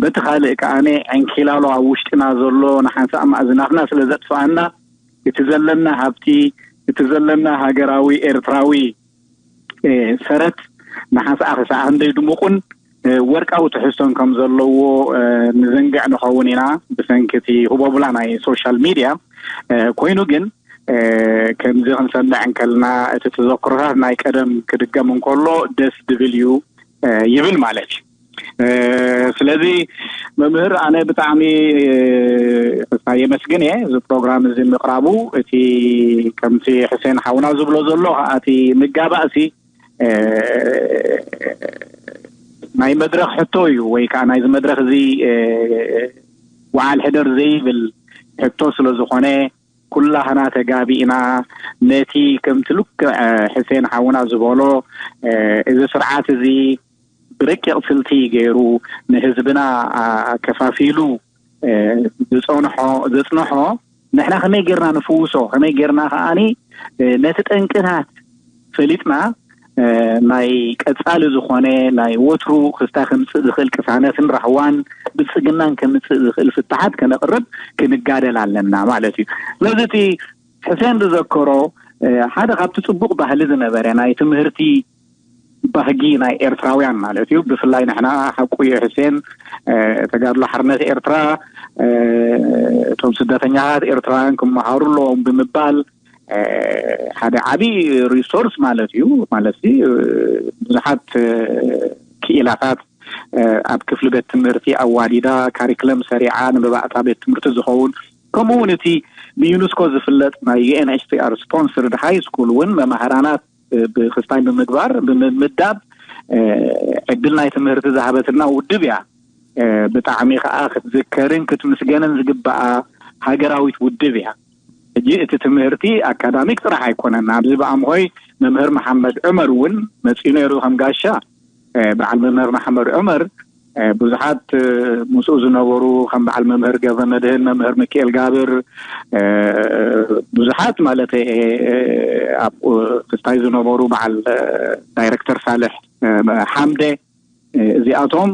በቲ ካልእ ከኣነ ዕንኪላሎ ኣብ ውሽጥና ዘሎ፣ ንሓንሳእ ማእዝናትና ስለ ዘጥፍኣና፣ እቲ ዘለና ሃብቲ፣ እቲ ዘለና ሃገራዊ ኤርትራዊ ሰረት ንሓንሳእ ክሳዕ ክንደይ ድሙቕን ወርቃዊ ትሕዝቶን ከም ዘለዎ ንዘንግዕ ንኸውን ኢና፣ ብሰንኪ እቲ ህቦብላ ናይ ሶሻል ሚድያ። ኮይኑ ግን ከምዚ ክንሰምዕ እንከልና፣ እቲ ተዘክሮታት ናይ ቀደም ክድገም እንከሎ ደስ ድብል እዩ ይብል ማለት እዩ። ስለዚ መምህር፣ ኣነ ብጣዕሚ የመስግን እየ እዚ ፕሮግራም እዚ ምቕራቡ። እቲ ከምቲ ሕሴን ሓውና ዝብሎ ዘሎ ከዓ፣ እቲ ምጋባእሲ ናይ መድረኽ ሕቶ እዩ፣ ወይ ከዓ ናይዚ መድረኽ እዚ ወዓል ሕደር ዘይብል ሕቶ ስለ ዝኾነ፣ ኩላህና ተጋቢእና ነቲ ከምቲ ልክዕ ሕሴን ሓውና ዝበሎ፣ እዚ ስርዓት እዚ ብረቂቕ ስልቲ ገይሩ ንህዝብና ከፋፊሉ ዝፀንሖ ዘፅንሖ፣ ንሕና ከመይ ጌርና ንፍውሶ፣ ከመይ ጌርና ከዓኒ ነቲ ጠንቅታት ፈሊጥና፣ ናይ ቀፃሊ ዝኾነ ናይ ወትሩ ክስታይ ከምፅእ ዝኽእል ቅሳነትን ራህዋን ብልፅግናን ከምፅእ ዝኽእል ፍታሓት ከነቕርብ ክንጋደል ኣለና ማለት እዩ። ስለዚ እቲ ሕሴን ዝዘከሮ ሓደ ካብቲ ፅቡቕ ባህሊ ዝነበረ ናይ ትምህርቲ ባህጊ ናይ ኤርትራውያን ማለት እዩ። ብፍላይ ንሕና፣ ሓቁ እዩ ሕሴን፣ ተጋድሎ ሓርነት ኤርትራ፣ እቶም ስደተኛታት ኤርትራውያን ክመሃሩ ኣለዎም ብምባል ሓደ ዓቢ ሪሶርስ ማለት እዩ። ማለት ብዙሓት ክኢላታት ኣብ ክፍሊ ቤት ትምህርቲ ኣዋዲዳ፣ ካሪክለም ሰሪዓ፣ ንመባእታ ቤት ትምህርቲ ዝኸውን፣ ከምኡ እውን እቲ ብዩኒስኮ ዝፍለጥ ናይ ዩ ኤን ኤች ሲ ኣር ስፖንስርድ ሃይ ስኩል እውን መማህራናት ብክስታይ ብምግባር፣ ብምምዳብ ዕድል ናይ ትምህርቲ ዝሃበትና ውድብ እያ። ብጣዕሚ ከዓ ክትዝከርን ክትምስገንን ዝግበኣ ሃገራዊት ውድብ እያ። ሕጂ እቲ ትምህርቲ ኣካዳሚክ ጥራሕ ኣይኮነን። ኣብዚ ብኣምሆይ መምህር መሓመድ ዑመር እውን መፂኡ ነይሩ ከም ጋሻ። በዓል መምህር መሓመድ ዑመር ብዙሓት ምስኡ ዝነበሩ ከም በዓል መምህር ገብረ መድህን፣ መምህር ሚካኤል ጋብር፣ ብዙሓት ማለት ኣብኡ ክስታይ ዝነበሩ፣ በዓል ዳይረክተር ሳልሕ ሓምደ፣ እዚኣቶም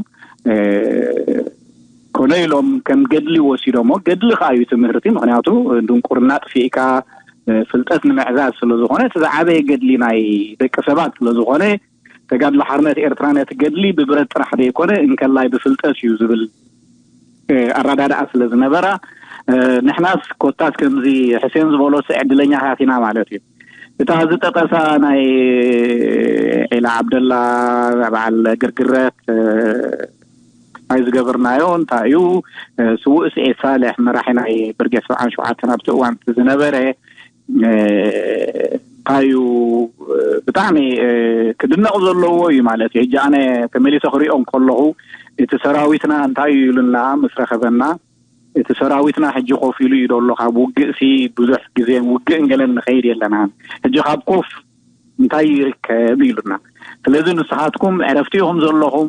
ኮነ ኢሎም ከም ገድሊ ወሲዶሞ። ገድሊ ከዓ እዩ ትምህርቲ፣ ምክንያቱ ድንቁርና ጥፊእካ ፍልጠት ንምዕዛዝ ስለ ዝኾነ፣ እቲ ዝዓበየ ገድሊ ናይ ደቂ ሰባት ስለ ዝኾነ፣ ተጋድሎ ሓርነት ኤርትራ ነቲ ገድሊ ብብረት ጥራሕ ዘይኮነ፣ እንከላይ ብፍልጠት እዩ ዝብል ኣረዳድኣ ስለ ዝነበራ፣ ንሕናስ ኮታስ ከምዚ ሕሴን ዝበሎስ ዕድለኛታት ኢና ማለት እዩ። እታ ዝጠቀሳ ናይ ዒላ ዓብደላ፣ በዓል ግርግረት፣ ዝገበርናዮ እንታይ እዩ? ስውእ ስኤ ሳልሕ መራሒ ናይ ብርጌድ ሰብዓን ሸውዓተን ኣብቲ እዋን ዝነበረ እንታይ እዩ? ብጣዕሚ ክድነቕ ዘለዎ እዩ ማለት እዩ። ሕጂ ኣነ ተመሊሰ ክሪኦ እንከለኹ እቲ ሰራዊትና እንታይ እዩ ኢሉና ምስ ረኸበና፣ እቲ ሰራዊትና ሕጂ ኮፍ ኢሉ እዩ ዘሎ፣ ካብ ውግእሲ ብዙሕ ግዜ ውግእ እንገለን ንኸይድ የለናን፣ ሕጂ ካብ ኮፍ እንታይ ይርከብ ኢሉና። ስለዚ ንስኻትኩም ዕረፍቲ ኢኹም ዘለኹም።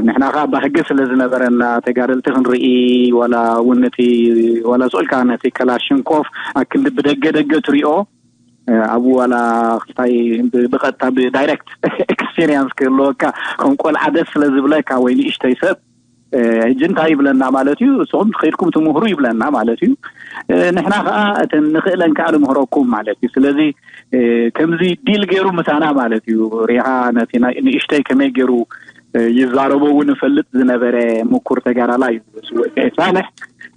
ንሕና ከዓ ባህጊ ስለ ዝነበረና ተጋደልቲ ክንርኢ፣ ዋላ እውን ነቲ ዋላ ስኡልካ ነቲ ከላሽንኮፍ ኣክንዲ ብደገ ደገ ትሪኦ ኣብኡ ዋላ ክስታይ ብቐጥታ ብዳይሬክት ኤክስፔሪንስ ክህልወካ ከም ቆልዓ ደስ ስለ ዝብለካ ወይ ንእሽተይ ሰብ ሕጂ እንታይ ይብለና ማለት እዩ? እስኹም ከይድኩም ትምህሩ ይብለና ማለት እዩ። ንሕና ከዓ እቲ ንኽእለን ከዓ ንምህረኩም ማለት እዩ። ስለዚ ከምዚ ዲል ገይሩ ምሳና ማለት እዩ። ሪኻ ነቲ ንእሽተይ ከመይ ገይሩ ይዛረቦ እውን እፈልጥ ዝነበረ ምኩር ተጋዳላ እዩ ሳልሕ።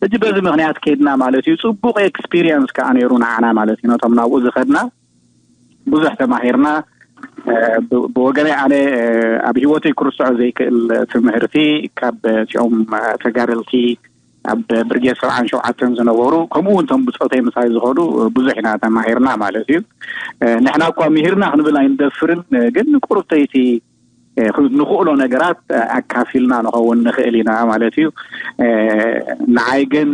ሕጂ በዚ ምክንያት ከይድና ማለት እዩ። ፅቡቅ ኤክስፒሪየንስ ከዓ ነይሩ ንዓና ማለት እዩ። ነቶም ናብኡ ዝኸድና ብዙሕ ተማሂርና። ብወገነይ ኣነ ኣብ ህይወተይ ክርስዖ ዘይክእል ትምህርቲ ካብ እቲኦም ተጋደልቲ ኣብ ብርጌድ ሰብዓን ሸውዓተን ዝነበሩ ከምኡ እውን እቶም ብፆተይ ምሳይ ዝኸዱ ብዙሕ ኢና ተማሂርና ማለት እዩ። ንሕና እኳ ምሂርና ክንብል ኣይንደፍርን፣ ግን ንቁርብተይቲ ንኽእሎ ነገራት ኣካፊልና ንኸውን ንኽእል ኢና ማለት እዩ። ንዓይ ግን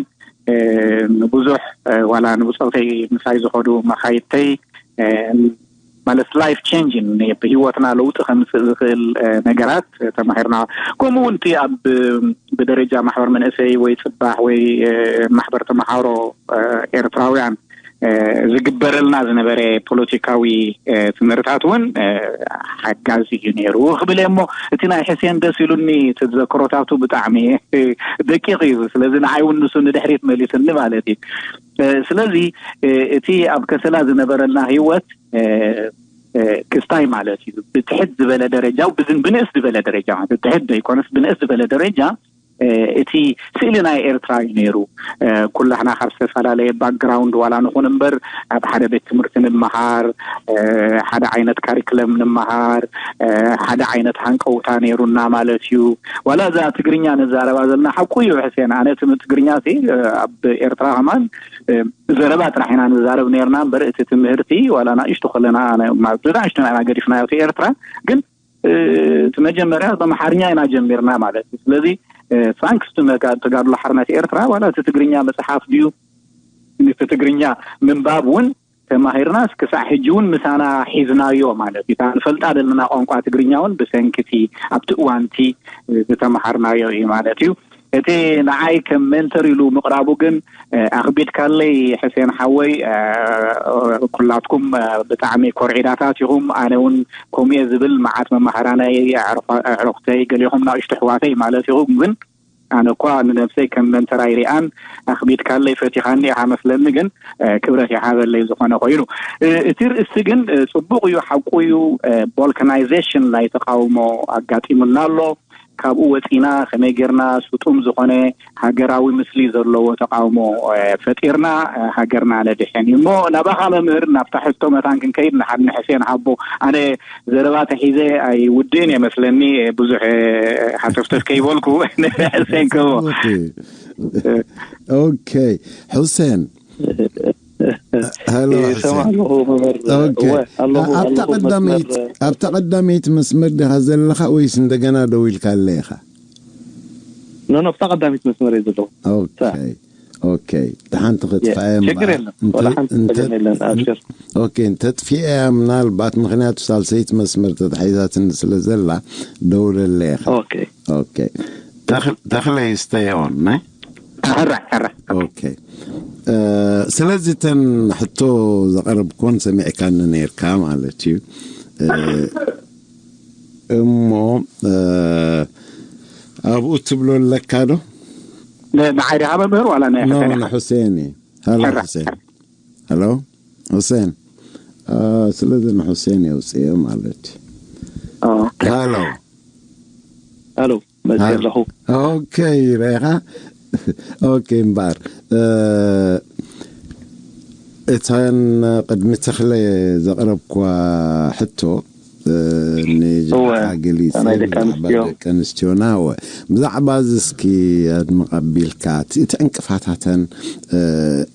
ብዙሕ ዋላ ንብፆተይ ምሳይ ዝኸዱ መኻይድተይ ማለት ላይፍ ቼንጅን ብህይወትና ለውጢ ከምፅእ ዝኽእል ነገራት ተማሂርና። ከምኡ እውን እቲ ኣብ ብደረጃ ማሕበር መንእሰይ ወይ ፅባሕ ወይ ማሕበር ተምሃሮ ኤርትራውያን ዝግበረልና ዝነበረ ፖለቲካዊ ትምህርታት እውን ሓጋዚ እዩ ነይሩ ክብል እየ። እሞ እቲ ናይ ሕሴን ደስ ኢሉኒ ተዘክሮታቱ ብጣዕሚ ደቂቕ እዩ። ስለዚ ንዓይ እውን ንሱ ንድሕሪት መሊስኒ ማለት እዩ። ስለዚ እቲ ኣብ ከሰላ ዝነበረልና ህይወት ክስታይ ማለት እዩ። ብትሕት ዝበለ ደረጃ ብንእስ ዝበለ ደረጃ ማለት ብትሕት ዘይኮነስ ብንእስ ዝበለ ደረጃ እቲ ስእሊ ናይ ኤርትራ እዩ ነይሩ። ኩላህና ካብ ዝተፈላለየ ባክግራውንድ ዋላ ንኹን እምበር ኣብ ሓደ ቤት ትምህርቲ ንምሃር፣ ሓደ ዓይነት ካሪክለም ንምሃር፣ ሓደ ዓይነት ሃንቀውታ ነይሩና ማለት እዩ። ዋላ እዛ ትግርኛ ንዛረባ ዘለና ሓቁ እዩ ሕሴን። ኣነ ትም- ትግርኛ ሲ ኣብ ኤርትራ ከማን ዘረባ ጥራሕ ኢና ንዛረብ ነርና እምበር እቲ ትምህርቲ ዋላ ናእሽቱ ከለና ናእሽቱ ኢና ገዲፍናዮ እቲ ኤርትራ ግን እቲ መጀመርያ ብኣምሓርኛ ኢና ጀሚርና ማለት እዩ። ስለዚ ታንክስ ቱ ተጋድሎ ሓርነት ኤርትራ ዋላ እቲ ትግርኛ መፅሓፍ ድዩ እቲ ትግርኛ ምንባብ እውን ተማሂርናስ ክሳዕ ሕጂ እውን ምሳና ሒዝናዮ ማለት እዩ። እታ ንፈልጣ ዘለና ቋንቋ ትግርኛ እውን ብሰንኪ እቲ ኣብቲ እዋንቲ ዝተምሃርናዮ እዩ ማለት እዩ። እቲ ንዓይ ከም ሜንተር ኢሉ ምቕራቡ ግን ኣኽቢድካለይ ሕሴን ሓወይ። ኩላትኩም ብጣዕሚ ኮርዒዳታት ኢኹም። ኣነ እውን ከምኡ እየ ዝብል መዓት መማህራነይ ኣዕሩኽተይ ገሊኹም ናእሽቱ ኣሕዋተይ ማለት ኢኹም። ግን ኣነ እኳ ንነብሰይ ከም መንተር ኣይሪኣን። ኣኽቢድካለይ ፈቲኻኒ ኢኻ መስለኒ። ግን ክብረት ይሃበለይ ዝኾነ ኮይኑ። እቲ ርእስቲ ግን ፅቡቕ እዩ፣ ሓቁ እዩ። ቦልካናይዜሽን ናይ ተቃውሞ ኣጋጢሙና ኣሎ። ካብኡ ወፂና ከመይ ጌርና ስጡም ዝኾነ ሃገራዊ ምስሊ ዘለዎ ተቃውሞ ፈጢርና ሃገርና ነድሕን እዩ እሞ ናባኻ መምህር ናብታ ሕቶ መታን ክንከይድ ንሓድኒ ሕሴን ሃቦ። ኣነ ዘረባ ተሒዘ ኣይውድእን እየ መስለኒ። ብዙሕ ሃተፍተፍ ከይበልኩ ንሕሴን ክህቦ። ኦኬ ሕሴን። ይሰማ ኣለኹ መምህር። ኣብታ ቀዳመይቲ መስመር ዲኻ ዘለኻ ወይስ እንደገና ደው ኢልካ ኣለ ኢኻ? ኖ ኖ ኣብታ ቀዳመይቲ መስመር እየ ዘለኹ። ኦኬ ደሓን ተኸጥፋ እየ። ችግር የለን። ወላ ሓንቲ ጸገም የለን። ኣብሽር። ኦኬ እንተጥፊአ እያ ምናልባት ምክንያቱ ሳልሰይቲ መስመር ተታሒዛትኒ ስለ ዘላ ደውለለ ኢኻ። ኦኬ ኦኬ ተኽለይ ስተየውን ናይ ሕራይ ሕራይ ኦኬ ስለዚ እተን ሕቶ ዘቐረብኮን ሰሚዕካኒ ነርካ ማለት እዩ። እሞ ኣብኡ ትብሎ ኣለካ ዶ? ንዓይ ዲኻ መምህር ዋላ ናይ ኖ ሕሰን ኢኻ? ንሑሴን እዩ። ሃሎ ሕራ- ሑሴን ሃሎ ሑሴን ስለዚ ንሑሴን የውፅዮ ማለት እዩ። ኦኬ። ሃሎ ኣሎ መፅእ ኣለኹ። ኦኬ ሬኻ ኦኬ እምበኣር እተን ቅድሚ ተኽለ ዘቕረብኳ ሕቶ ንጀማዓ ገሊፀ ብዛዕባ ደቂ ኣንስትዮና ወ ብዛዕባ እዚ እስኪ ኣድምቕ ኣቢልካ እቲ ዕንቅፋታተን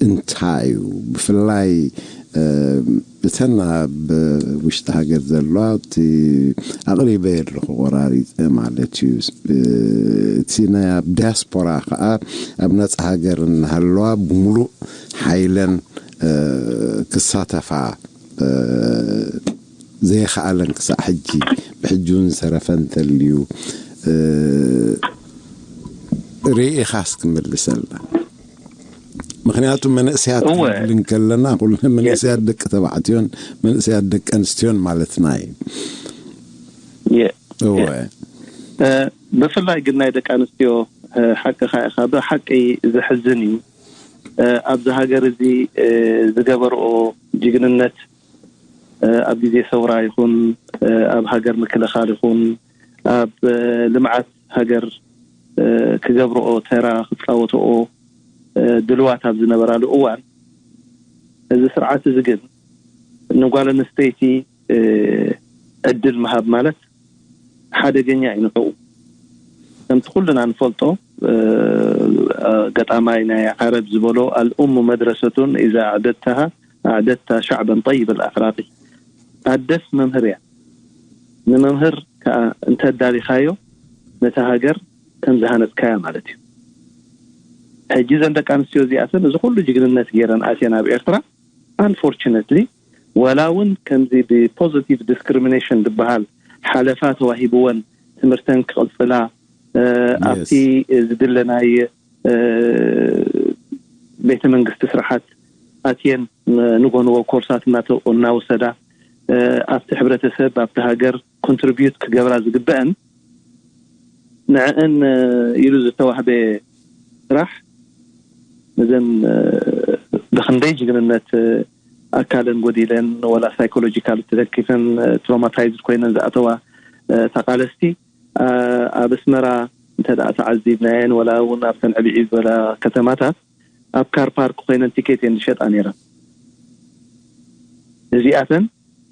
እንታይ እዩ? ብፍላይ እተን ኣብ ውሽጢ ሃገር ዘለዋ እቲ ኣቕሪበ ኣለኹ ቆራሪፀ ማለት እዩ። እቲ ናይ ኣብ ዲያስፖራ ከዓ ኣብ ነፃ ሃገር እናሃለዋ ብምሉእ ሓይለን ክሳተፋ ዘይኸኣለን ክሳዕ ሕጂ ብሕጂ እውን ዝተረፈ እንተልዩ ርኢኻስ ክምልሰልና? ምክንያቱ መንእስያት ክንብል እንከለና ኩሉ መንእስያት ደቂ ተባዕትዮን መንእስያት ደቂ ኣንስትዮን ማለትና እዩ። እወ። ብፍላይ ግን ናይ ደቂ ኣንስትዮ ሓቅኻ ኢኻ፣ ብሓቂ ዘሕዝን እዩ። ኣብዚ ሃገር እዚ ዝገበርኦ ጅግንነት ኣብ ግዜ ሰውራ ይኹን ኣብ ሃገር ምክልኻል ይኹን ኣብ ልምዓት ሃገር ክገብርኦ ተራ ክፃወትኦ ድልዋት ኣብ ዝነበራሉ እዋን እዚ ስርዓት እዚ ግን ንጓል ኣንስተይቲ ዕድል ምሃብ ማለት ሓደገኛ እዩ ንዕኡ። ከምቲ ኩልና ንፈልጦ ገጣማይ ናይ ዓረብ ዝበሎ ኣልኡሙ መድረሰቱን ኢዛ ኣዕደድተሃ ኣዕደድታ ሻዕበን ጠይብ ኣልኣዕራቂ። ኣደስ መምህር እያ። ንመምህር ከዓ እንተዳሊኻዮ ነታ ሃገር ከም ዝሃነፅካያ ማለት እዩ። ሕጂ እዘን ደቂ ኣንስትዮ እዚኣተን እዚ ኩሉ ጅግንነት ገይረን ኣትየን ኣብ ኤርትራ unfortunately ወላ እውን ከምዚ ብፖዚቲቭ ዲስክሪሚኔሽን ዝበሃል ሓለፋ ተዋሂብወን ትምህርተን ክቕፅላ ኣብቲ ዝድለ ናይ ቤተ መንግስቲ ስራሓት ኣትየን ንጎንዎ ኮርሳት እናወሰዳ ኣብቲ ሕብረተሰብ ኣብቲ ሃገር ኮንትሪቢዩት ክገብራ ዝግበአን ንዕእን ኢሉ ዝተዋህበ ስራሕ ነዘን ብክንደይ ጅግንነት ኣካለን ጎዲለን ወላ ሳይኮሎጂካል ተተኪፈን ትሮማታይዝድ ኮይነን ዝኣተዋ ተቃለስቲ ኣብ ኣስመራ እንተ ተዓዚብናየን ወላ እውን ኣብተን ዕብዒ ዝበላ ከተማታት ኣብ ካር ፓርክ ኮይነን ቲኬት እየን ዝሸጣ ነይረን። እዚኣተን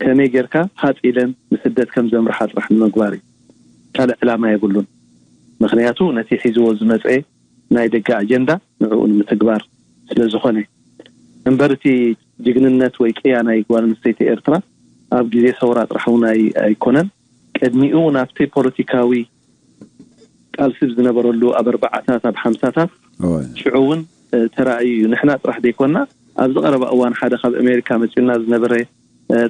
ከመይ ጌርካ ሃፅ ኢለን ንስደት ከም ዘምርሓ ጥራሕ ንምግባር እዩ። ካልእ ዕላማ የብሉን። ምክንያቱ ነቲ ሒዝዎ ዝመፀ ናይ ደገ ኣጀንዳ ንዕኡ ንምትግባር ስለ ዝኾነ። እምበር እቲ ጅግንነት ወይ ቅያ ናይ ጓል ኣንስተይቲ ኤርትራ ኣብ ግዜ ሰውራ ጥራሕ እውን ኣይኮነን። ቅድሚኡ እውን ኣብቲ ፖለቲካዊ ቃልሲ ዝነበረሉ ኣብ ኣርባዓታት ኣብ ሓምሳታት ሽዑ እውን ተራእዩ እዩ። ንሕና ጥራሕ ዘይኮና ኣብዚ ቀረባ እዋን ሓደ ካብ ኣሜሪካ መፅኡና ዝነበረ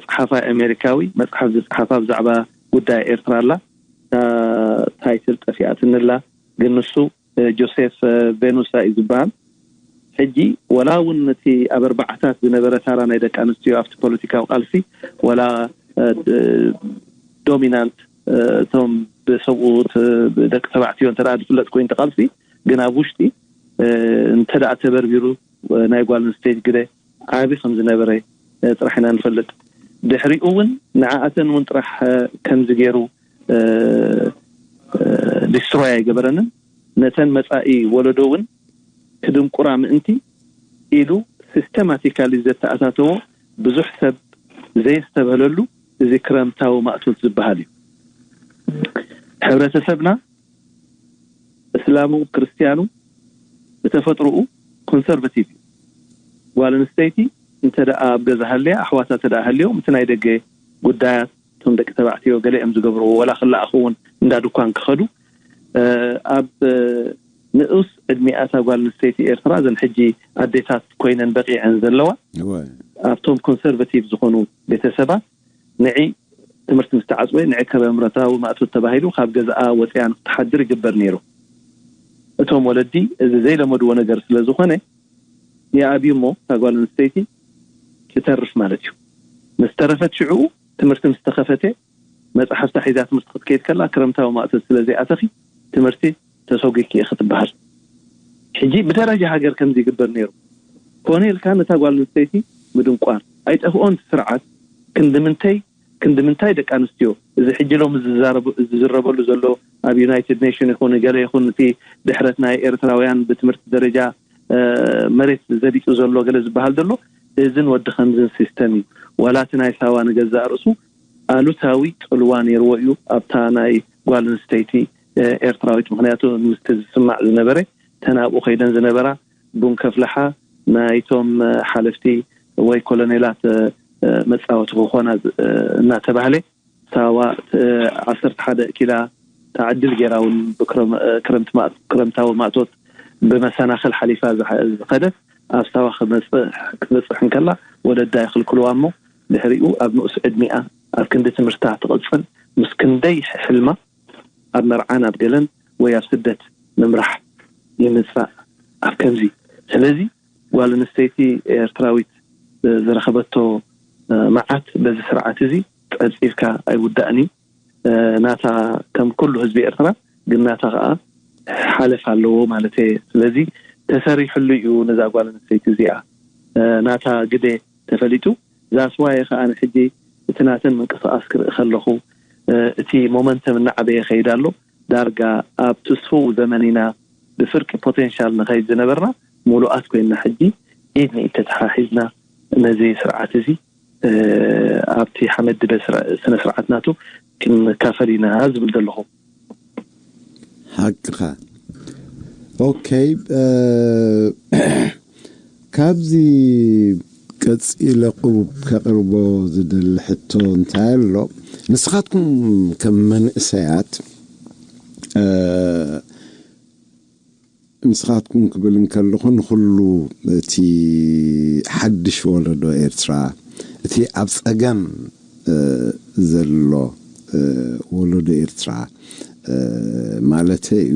ፀሓፋይ ኣሜሪካዊ መፅሓፍ ዝፀሓፋ ብዛዕባ ጉዳይ ኤርትራ ኣላ። ታይትል ጠፊኣትንላ ግን ንሱ ጆሴፍ ቬኑሳ እዩ ዝበሃል። ሕጂ ወላ እውን እቲ ኣብ ኣርባዓታት ዝነበረ ታራ ናይ ደቂ ኣንስትዮ ኣብቲ ፖለቲካዊ ቃልሲ ወላ ዶሚናንት እቶም ብሰብኡት ደቂ ተባዕትዮ እንተ ዝፍለጥ ኮይኑ ቃልሲ ግን ኣብ ውሽጢ እንተ ተበርቢሩ ናይ ጓል ኣንስተይቲ ግደ ዓቢ ከም ዝነበረ ጥራሕ ኢና ንፈልጥ። ድሕሪኡ እውን ንዓኣተን እውን ጥራሕ ከምዚ ገይሩ ዲስትሮይ ኣይገበረንን። ነተን መፃኢ ወለዶ እውን ክድንቁራ ምእንቲ ኢሉ ሲስተማቲካሊ ዘተኣታተዎ ብዙሕ ሰብ ዘየስተብህለሉ እዚ ክረምታዊ ማእቶት ዝበሃል እዩ። ሕብረተሰብና እስላሙ ክርስትያኑ ብተፈጥሮኡ ኮንሰርቫቲቭ እዩ። ጓል ኣንስተይቲ እንተ ደኣ ኣብ ገዛ ሃልያ ኣሕዋታ እንተ ደኣ ሃልዮም እቲ ናይ ደገ ጉዳያት እቶም ደቂ ተባዕትዮ ገለ እዮም ዝገብርዎ ወላ ክለኣኹ እውን እንዳ ድኳን ክኸዱ ኣብ ንኡስ ዕድሚኣታ ጓል ኣንስተይቲ ኤርትራ እዘን ሕጂ ኣዴታት ኮይነን በቂዐን ዘለዋ ኣብቶም ኮንሰርቫቲቭ ዝኾኑ ቤተሰባት ንዒ ትምህርቲ ምስ ተዓፅወ ንዒ ከበምረታዊ ማእቶት ተባሂሉ ካብ ገዛኣ ወፅያ ንክትሓድር ይግበር ነይሩ። እቶም ወለዲ እዚ ዘይለመድዎ ነገር ስለ ዝኾነ ይኣብዩ እሞ እታ ጓል ኣንስተይቲ ትተርፍ ማለት እዩ። ምስ ተረፈት ሽዕኡ ትምህርቲ ምስ ተኸፈተ መፅሓፍታ ሒዛ ትምህርቲ ክትከይድ ከላ ክረምታዊ ማእቶት ስለ ዘይኣተኺ ትምህርቲ ተሰጒግኪ ኢኺ ትበሃል። ሕጂ ብደረጃ ሃገር ከምዚ ይግበር ነይሩ። ኮነ ኢልካ ነታ ጓል ኣንስተይቲ ምድንቋር ኣይጠፍኦን። እቲ ስርዓት ክንዲ ምንተይ ክንዲ ምንታይ ደቂ ኣንስትዮ እዚ ሕጂ ሎም ዝዛረቡ- ዝዝረበሉ ዘሎ ኣብ ዩናይትድ ኔሽን ይኹን ገለ ይኹን እቲ ድሕረት ናይ ኤርትራውያን ብትምህርቲ ደረጃ መሬት ዘቢጡ ዘሎ ገለ ዝበሃል ዘሎ እዝን ወዲ ከምዝን ሲስተም እዩ። ዋላ እቲ ናይ ሳዋ ንገዛእ ርእሱ ኣሉታዊ ጽልዋ ነይርዎ እዩ ኣብታ ናይ ጓል ኣንስተይቲ ኤርትራዊት። ምክንያቱ ምስቲ ዝስማዕ ዝነበረ፣ ተናብኡ ከይደን ዝነበራ ቡን ከፍልሓ፣ ናይቶም ሓለፍቲ ወይ ኮሎኔላት መጻወቲ ክኾና እናተባህለ፣ ሳዋ ዓሰርተ ሓደ ኪላ ተዕድል ጌራ እውን ብክረምታዊ ማእቶት ብመሰናክል ሓሊፋ ዝኸደት፣ ኣብ ሳዋ ክትበፅሕ እንከላ፣ ወለዳ ይኽልክልዋ እሞ፣ ድሕሪኡ ኣብ ንኡስ ዕድሚኣ ኣብ ክንዲ ትምህርታ ትቕፅል፣ ምስ ክንደይ ሕልማ ኣብ መርዓን ኣብ ገለን ወይ ኣብ ስደት ምምራሕ ይምፃእ። ኣብ ከምዚ ስለዚ ጓል ኣንስተይቲ ኤርትራዊት ዝረኸበቶ መዓት በዚ ስርዓት እዚ ጸብጺብካ ኣይውዳእን እዩ። ናታ ከም ኩሉ ህዝቢ ኤርትራ ግን ናታ ከኣ ሓለፍ ኣለዎ ማለት እየ። ስለዚ ተሰሪሕሉ እዩ ነዛ ጓል ኣንስተይቲ እዚኣ ናታ ግደ ተፈሊጡ። ዛስዋየ ከኣ ንሕጂ እቲ ናተን ምንቅስቃስ ክርኢ ከለኹ እቲ ሞመንተም እናዓበየ ከይድ ኣሎ። ዳርጋ ኣብ ትስፉው ዘመን ኢና ብፍርቂ ፖቴንሻል ንኸይድ ዝነበርና ሙሉኣት ኮይንና ሕጂ ኢድ ንኢድ ተተሓሒዝና ነዚ ስርዓት እዚ ኣብቲ ሓመድ ድበ ስነ ስርዓት ናቱ ክንካፈል ኢና ዝብል ዘለኹ። ሓቅኻ። ኦኬ፣ ካብዚ ቀጺለ ቁሩብ ከቕርቦ ዝደሊ ሕቶ እንታይ ኣሎ፣ ንስኻትኩም ከም መንእሰያት ንስኻትኩም ክብል እንከለኹ ንኹሉ እቲ ሓድሽ ወለዶ ኤርትራ፣ እቲ ኣብ ጸገም ዘሎ ወለዶ ኤርትራ ማለት እዩ።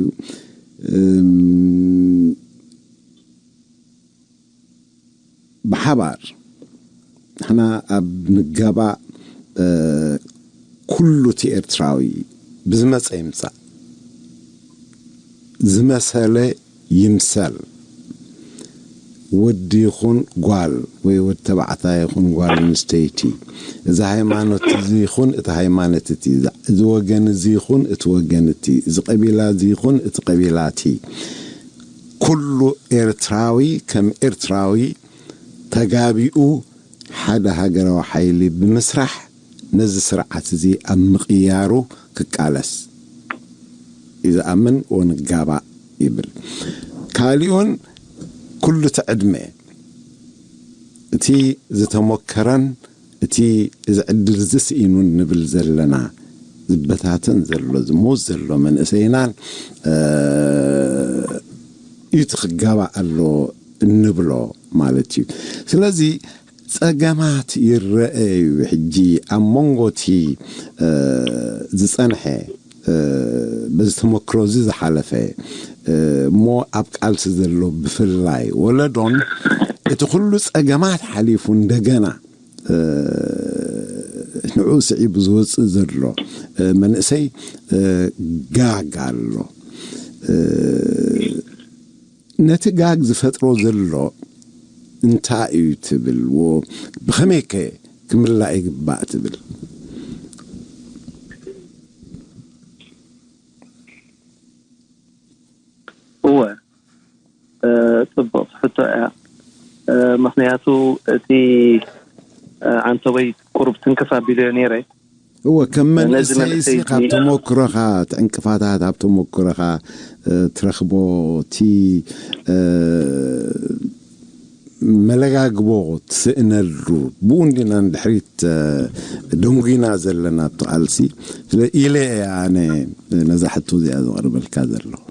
ብሓባር ንሕና ኣብ ንጋባእ ኩሉ እቲ ኤርትራዊ ብዝመፀ ይምፃእ ዝመሰለ ይምሰል፣ ወዲ ይኹን ጓል ወይ ወዲ ተባዕታይ ይኹን ጓል ኣንስተይቲ፣ እዚ ሃይማኖት እዚ ይኹን እቲ ሃይማኖት እቲ፣ እዚ ወገን እዚ ይኹን እቲ ወገን እቲ፣ እዚ ቀቢላ እዚ ይኹን እቲ ቀቢላ እቲ፣ ኩሉ ኤርትራዊ ከም ኤርትራዊ ተጋቢኡ ሓደ ሃገራዊ ሓይሊ ብምስራሕ ነዚ ስርዓት እዚ ኣብ ምቕያሩ ክቃለስ እዩ ዝኣምን ወንጋባእ ይብል። ካሊኡን ኩሉ እቲ ዕድመ እቲ ዝተሞከረን እቲ እዚ ዕድል እዚ ስኢኑን ንብል ዘለና ዝበታተን ዘሎ ዝሞት ዘሎ መንእሰይናን እዩ እቲ ክጋባእ ኣሎ እንብሎ ማለት እዩ። ስለዚ ጸገማት ይረአ እዩ። ሕጂ ኣብ መንጎ እቲ ዝጸንሐ በዚ ተመክሮ እዚ ዝሓለፈ እሞ ኣብ ቃልሲ ዘሎ ብፍላይ ወለዶን እቲ ኩሉ ጸገማት ሓሊፉ እንደገና ንዑ ስዒቡ ዝወፅእ ዘሎ መንእሰይ ጋግ ኣሎ። ነቲ ጋግ ዝፈጥሮ ዘሎ እንታይ እዩ ትብል? ብኸመይከ ክምላእ ይግባእ ትብል? እወ፣ ፅቡቕ ሕቶ እያ። ምክንያቱ እቲ ዓንተወይ ቁሩብ ትንክፍ ኣቢለዮ ነይረ። እወ፣ ከም መንእሰይሲ ካብ ተመክሮኻ፣ እቲ ዕንቅፋታት ኣብ ተመክሮኻ ትረኽቦ፣ እቲ መለጋግቦ ትስእነሉ፣ ብኡ እንዲና ንድሕሪት ደንጉይና ዘለና ኣብቲ ቃልሲ። ስለ ኢለ እየ ኣነ ነዛ ሕቶ እዚኣ ዘቕርበልካ ዘለኹ።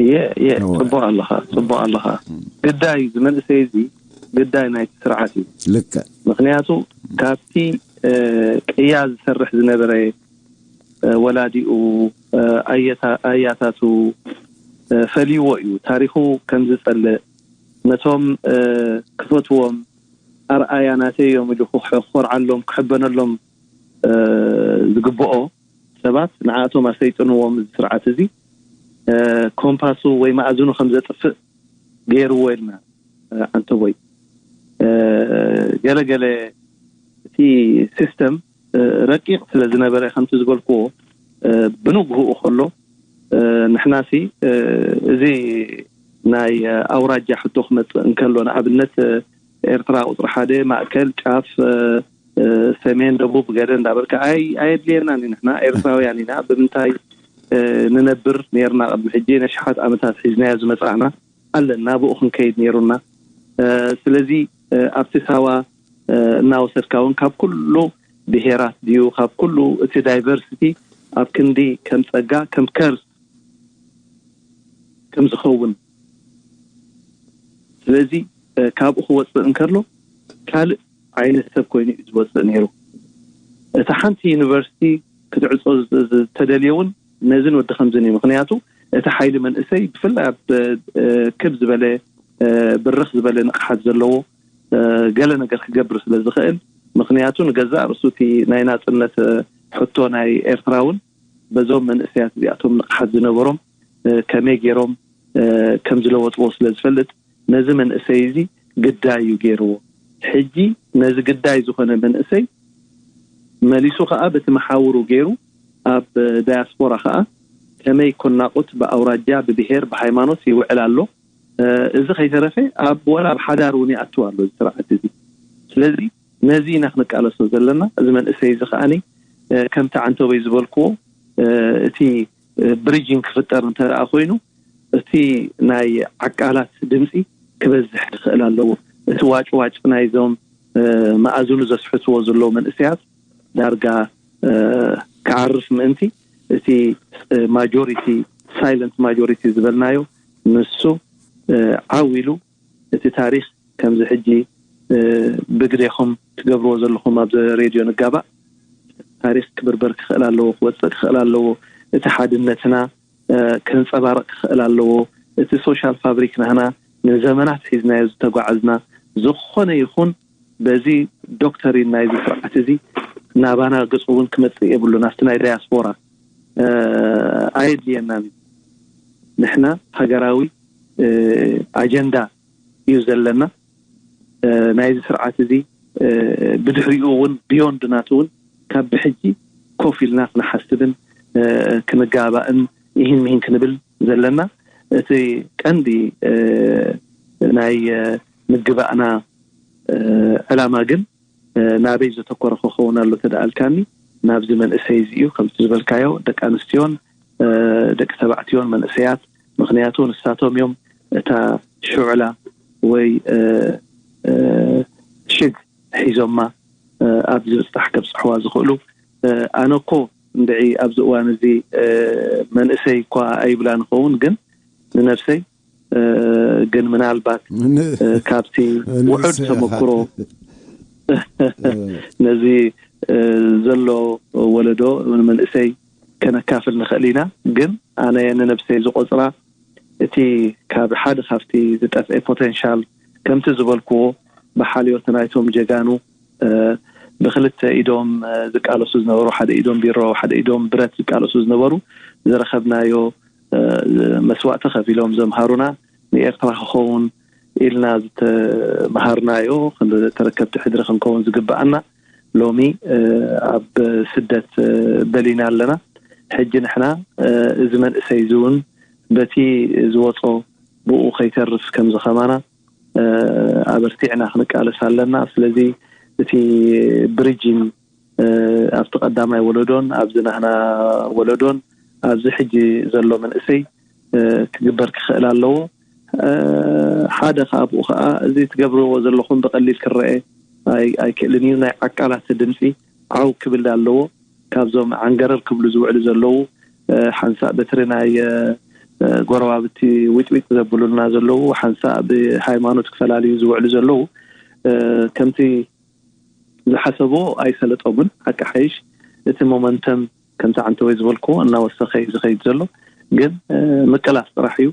እየ እየ፣ ጽቡቕ ኣለኻ፣ ጽቡቕ ኣለኻ። ግዳይ እዚ መንእሰይ እዚ ግዳይ ናይቲ ስርዓት እዩ። ልክዕ። ምኽንያቱ ካብቲ ቅያ ዝሰርሕ ዝነበረ ወላዲኡ፣ ኣያታቱ ፈልይዎ እዩ። ታሪኹ ከም ዝጸልእ፣ ነቶም ክፈትዎም፣ ኣርኣያ ናተይ እዮም ኢሉ ክኾርዓሎም ክሕበነሎም ዝግብኦ ሰባት ንዓኣቶም ኣሰይጥንዎም። እዚ ስርዓት እዚ ኮምፓሱ ወይ መኣዝኑ ከም ዘጥፍእ ገይርዎ ኢልና ዓንተቦይ፣ ገለገለ እቲ ሲስተም ረቂቕ ስለ ዝነበረ፣ ከምቲ ዝበልክዎ ብንግህኡ ከሎ ንሕናሲ እዚ ናይ ኣውራጃ ሕቶ ክመፅእ እንከሎ፣ ንኣብነት ኤርትራ ቁፅሪ ሓደ፣ ማእከል፣ ጫፍ፣ ሰሜን ደቡብ ገለ እንዳበልካ ኣየድልየናን እዩ። ንሕና ኤርትራውያን ኢና። ብምንታይ ንነብር ነርና? ቅድሚ ሕጂ ነሽሓት ዓመታት ሒዝናዮ ዝመፃእና ኣለና። ብኡ ክንከይድ ነይሩና። ስለዚ ኣብቲ ሳዋ እናወሰድካ እውን ካብ ኩሉ ብሄራት ድዩ፣ ካብ ኩሉ እቲ ዳይቨርሲቲ ኣብ ክንዲ ከም ፀጋ ከም ከርስ ከም ዝኸውን። ስለዚ ካብኡ ክወፅእ እንከሎ ካልእ ዓይነት ሰብ ኮይኑ እዩ ዝወፅእ ነይሩ። እታ ሓንቲ ዩኒቨርሲቲ ክትዕፆ ዝተደልየ እውን ነዝን ወዲ ከምዝን እዩ። ምክንያቱ እቲ ሓይሊ መንእሰይ ብፍላይ ኣብ ክብ ዝበለ ብርኽ ዝበለ ንቕሓት ዘለዎ ገለ ነገር ክገብር ስለ ዝኽእል፣ ምክንያቱ ንገዛእ ርእሱ እቲ ናይ ናፅነት ሕቶ ናይ ኤርትራ እውን በዞም መንእሰያት እዚኣቶም ንቕሓት ዝነበሮም ከመይ ገይሮም ከም ዝለወጥዎ ስለ ዝፈልጥ ነዚ መንእሰይ እዚ ግዳይ እዩ ገይርዎ። ሕጂ ነዚ ግዳይ ዝኾነ መንእሰይ መሊሱ ከዓ በቲ መሓውሩ ገይሩ ኣብ ዳያስፖራ ከዓ ከመይ ኮናቁት ብኣውራጃ ብብሄር ብሃይማኖት ይውዕል ኣሎ። እዚ ከይተረፈ ኣብ ወላ ኣብ ሓዳር እውን ይኣትው ኣሎ እዚ ስርዓት እዚ። ስለዚ ነዚ ኢና ክንቃለሶ ዘለና። እዚ መንእሰይ እዚ ከዓኒ ከምቲ ዓንተበይ ዝበልክዎ እቲ ብሪጅን ክፍጠር እንተ ደኣ ኮይኑ እቲ ናይ ዓቃላት ድምፂ ክበዝሕ ክኽእል ኣለዎ። እቲ ዋጭዋጭ ናይዞም መኣዝኑ ዘስሕትዎ ዘለዉ መንእሰያት ዳርጋ ክዓርፍ ምእንቲ እቲ ማጆሪቲ ሳይለንት ማጆሪቲ ዝበልናዮ ንሱ ዓው ኢሉ እቲ ታሪኽ ከምዚ ሕጂ ብግዴኹም ትገብርዎ ዘለኹም ኣብዚ ሬድዮ ንጋባእ ታሪኽ ክብርበር ክኽእል ኣለዎ፣ ክወፅእ ክኽእል ኣለዎ። እቲ ሓድነትና ከንፀባርቕ ክኽእል ኣለዎ። እቲ ሶሻል ፋብሪክ ናህና ንዘመናት ሒዝናዮ ዝተጓዓዝና ዝኾነ ይኹን በዚ ዶክተሪን ናይዚ ስርዓት እዚ ናባና ገፁ እውን ክመፅእ የብሉን። ኣብቲ ናይ ዳያስፖራ ኣየድልየናን እዩ። ንሕና ሃገራዊ ኣጀንዳ እዩ ዘለና። ናይዚ ስርዓት እዚ ብድሕሪኡ እውን ብዮንድ ናቱ እውን ካብ ብሕጂ ኮፍ ኢልና ክንሓስብን ክንጋባእን ይህን ምሂን ክንብል ዘለና። እቲ ቀንዲ ናይ ምግባእና ዕላማ ግን ናበይ ዘተኮረ ክኸውን ኣሎ ተደኣልካኒ ናብዚ መንእሰይ እዚ እዩ። ከምቲ ዝበልካዮ ደቂ ኣንስትዮን ደቂ ተባዕትዮን መንእሰያት፣ ምክንያቱ ንሳቶም እዮም እታ ሽዕላ ወይ ሽግ ሒዞማ ኣብዚ ብፅጣሕ ከብፅሕዋ ዝኽእሉ። ኣነ እኮ እንድዒ ኣብዚ እዋን እዚ መንእሰይ እኳ ኣይብላ ንኸውን፣ ግን ንነብሰይ ግን ምናልባት ካብቲ ውዑድ ተመክሮ ነዚ ዘሎ ወለዶ መንእሰይ ከነካፍል ንኽእል ኢና። ግን ኣነ ንነብሰይ ዝቆፅራ እቲ ካብ ሓደ ካብቲ ዝጠፍኤ ፖቴንሻል ከምቲ ዝበልክዎ ብሓልዮት ናይቶም ጀጋኑ ብክልተ ኢዶም ዝቃለሱ ዝነበሩ፣ ሓደ ኢዶም ቢሮ፣ ሓደ ኢዶም ብረት ዝቃለሱ ዝነበሩ ዝረኸብናዮ መስዋእቲ ከፊሎም ዘምሃሩና ንኤርትራ ክኸውን ኢልና ዝተምሃርናዮ ተረከብቲ ሕድሪ ክንከውን ዝግብኣና ሎሚ ኣብ ስደት በሊና ኣለና። ሕጂ ንሕና እዚ መንእሰይ እዚ እውን በቲ ዝወጾ ብኡ ከይተርፍ ከምዚ ከማና ኣበርቲዕና ክንቃለስ ኣለና። ስለዚ እቲ ብሪጅን ኣብቲ ቀዳማይ ወለዶን ኣብዚ ናህና ወለዶን ኣብዚ ሕጂ ዘሎ መንእሰይ ክግበር ክኽእል ኣለዎ። ሓደ ካብኡ ከዓ እዚ ትገብርዎ ዘለኹም ብቐሊል ክረአ ኣይክእልን እዩ። ናይ ዓቃላት ድምፂ ዓው ክብል ኣለዎ። ካብዞም ዓንገረር ክብሉ ዝውዕሉ ዘለዉ ሓንሳእ በትሪ ናይ ጎረባብቲ ዊጥዊጥ ዘብሉልና ዘለዉ፣ ሓንሳእ ብሃይማኖት ክፈላልዩ ዝውዕሉ ዘለዉ ከምቲ ዝሓሰብዎ ኣይሰለጦምን። ሓቂ ሓይሽ እቲ ሞመንተም ከምቲ ዓንተወይ ዝበልክዎ እናወሰኸ እዩ ዝኸይድ ዘሎ። ግን ምቅላስ ጥራሕ እዩ።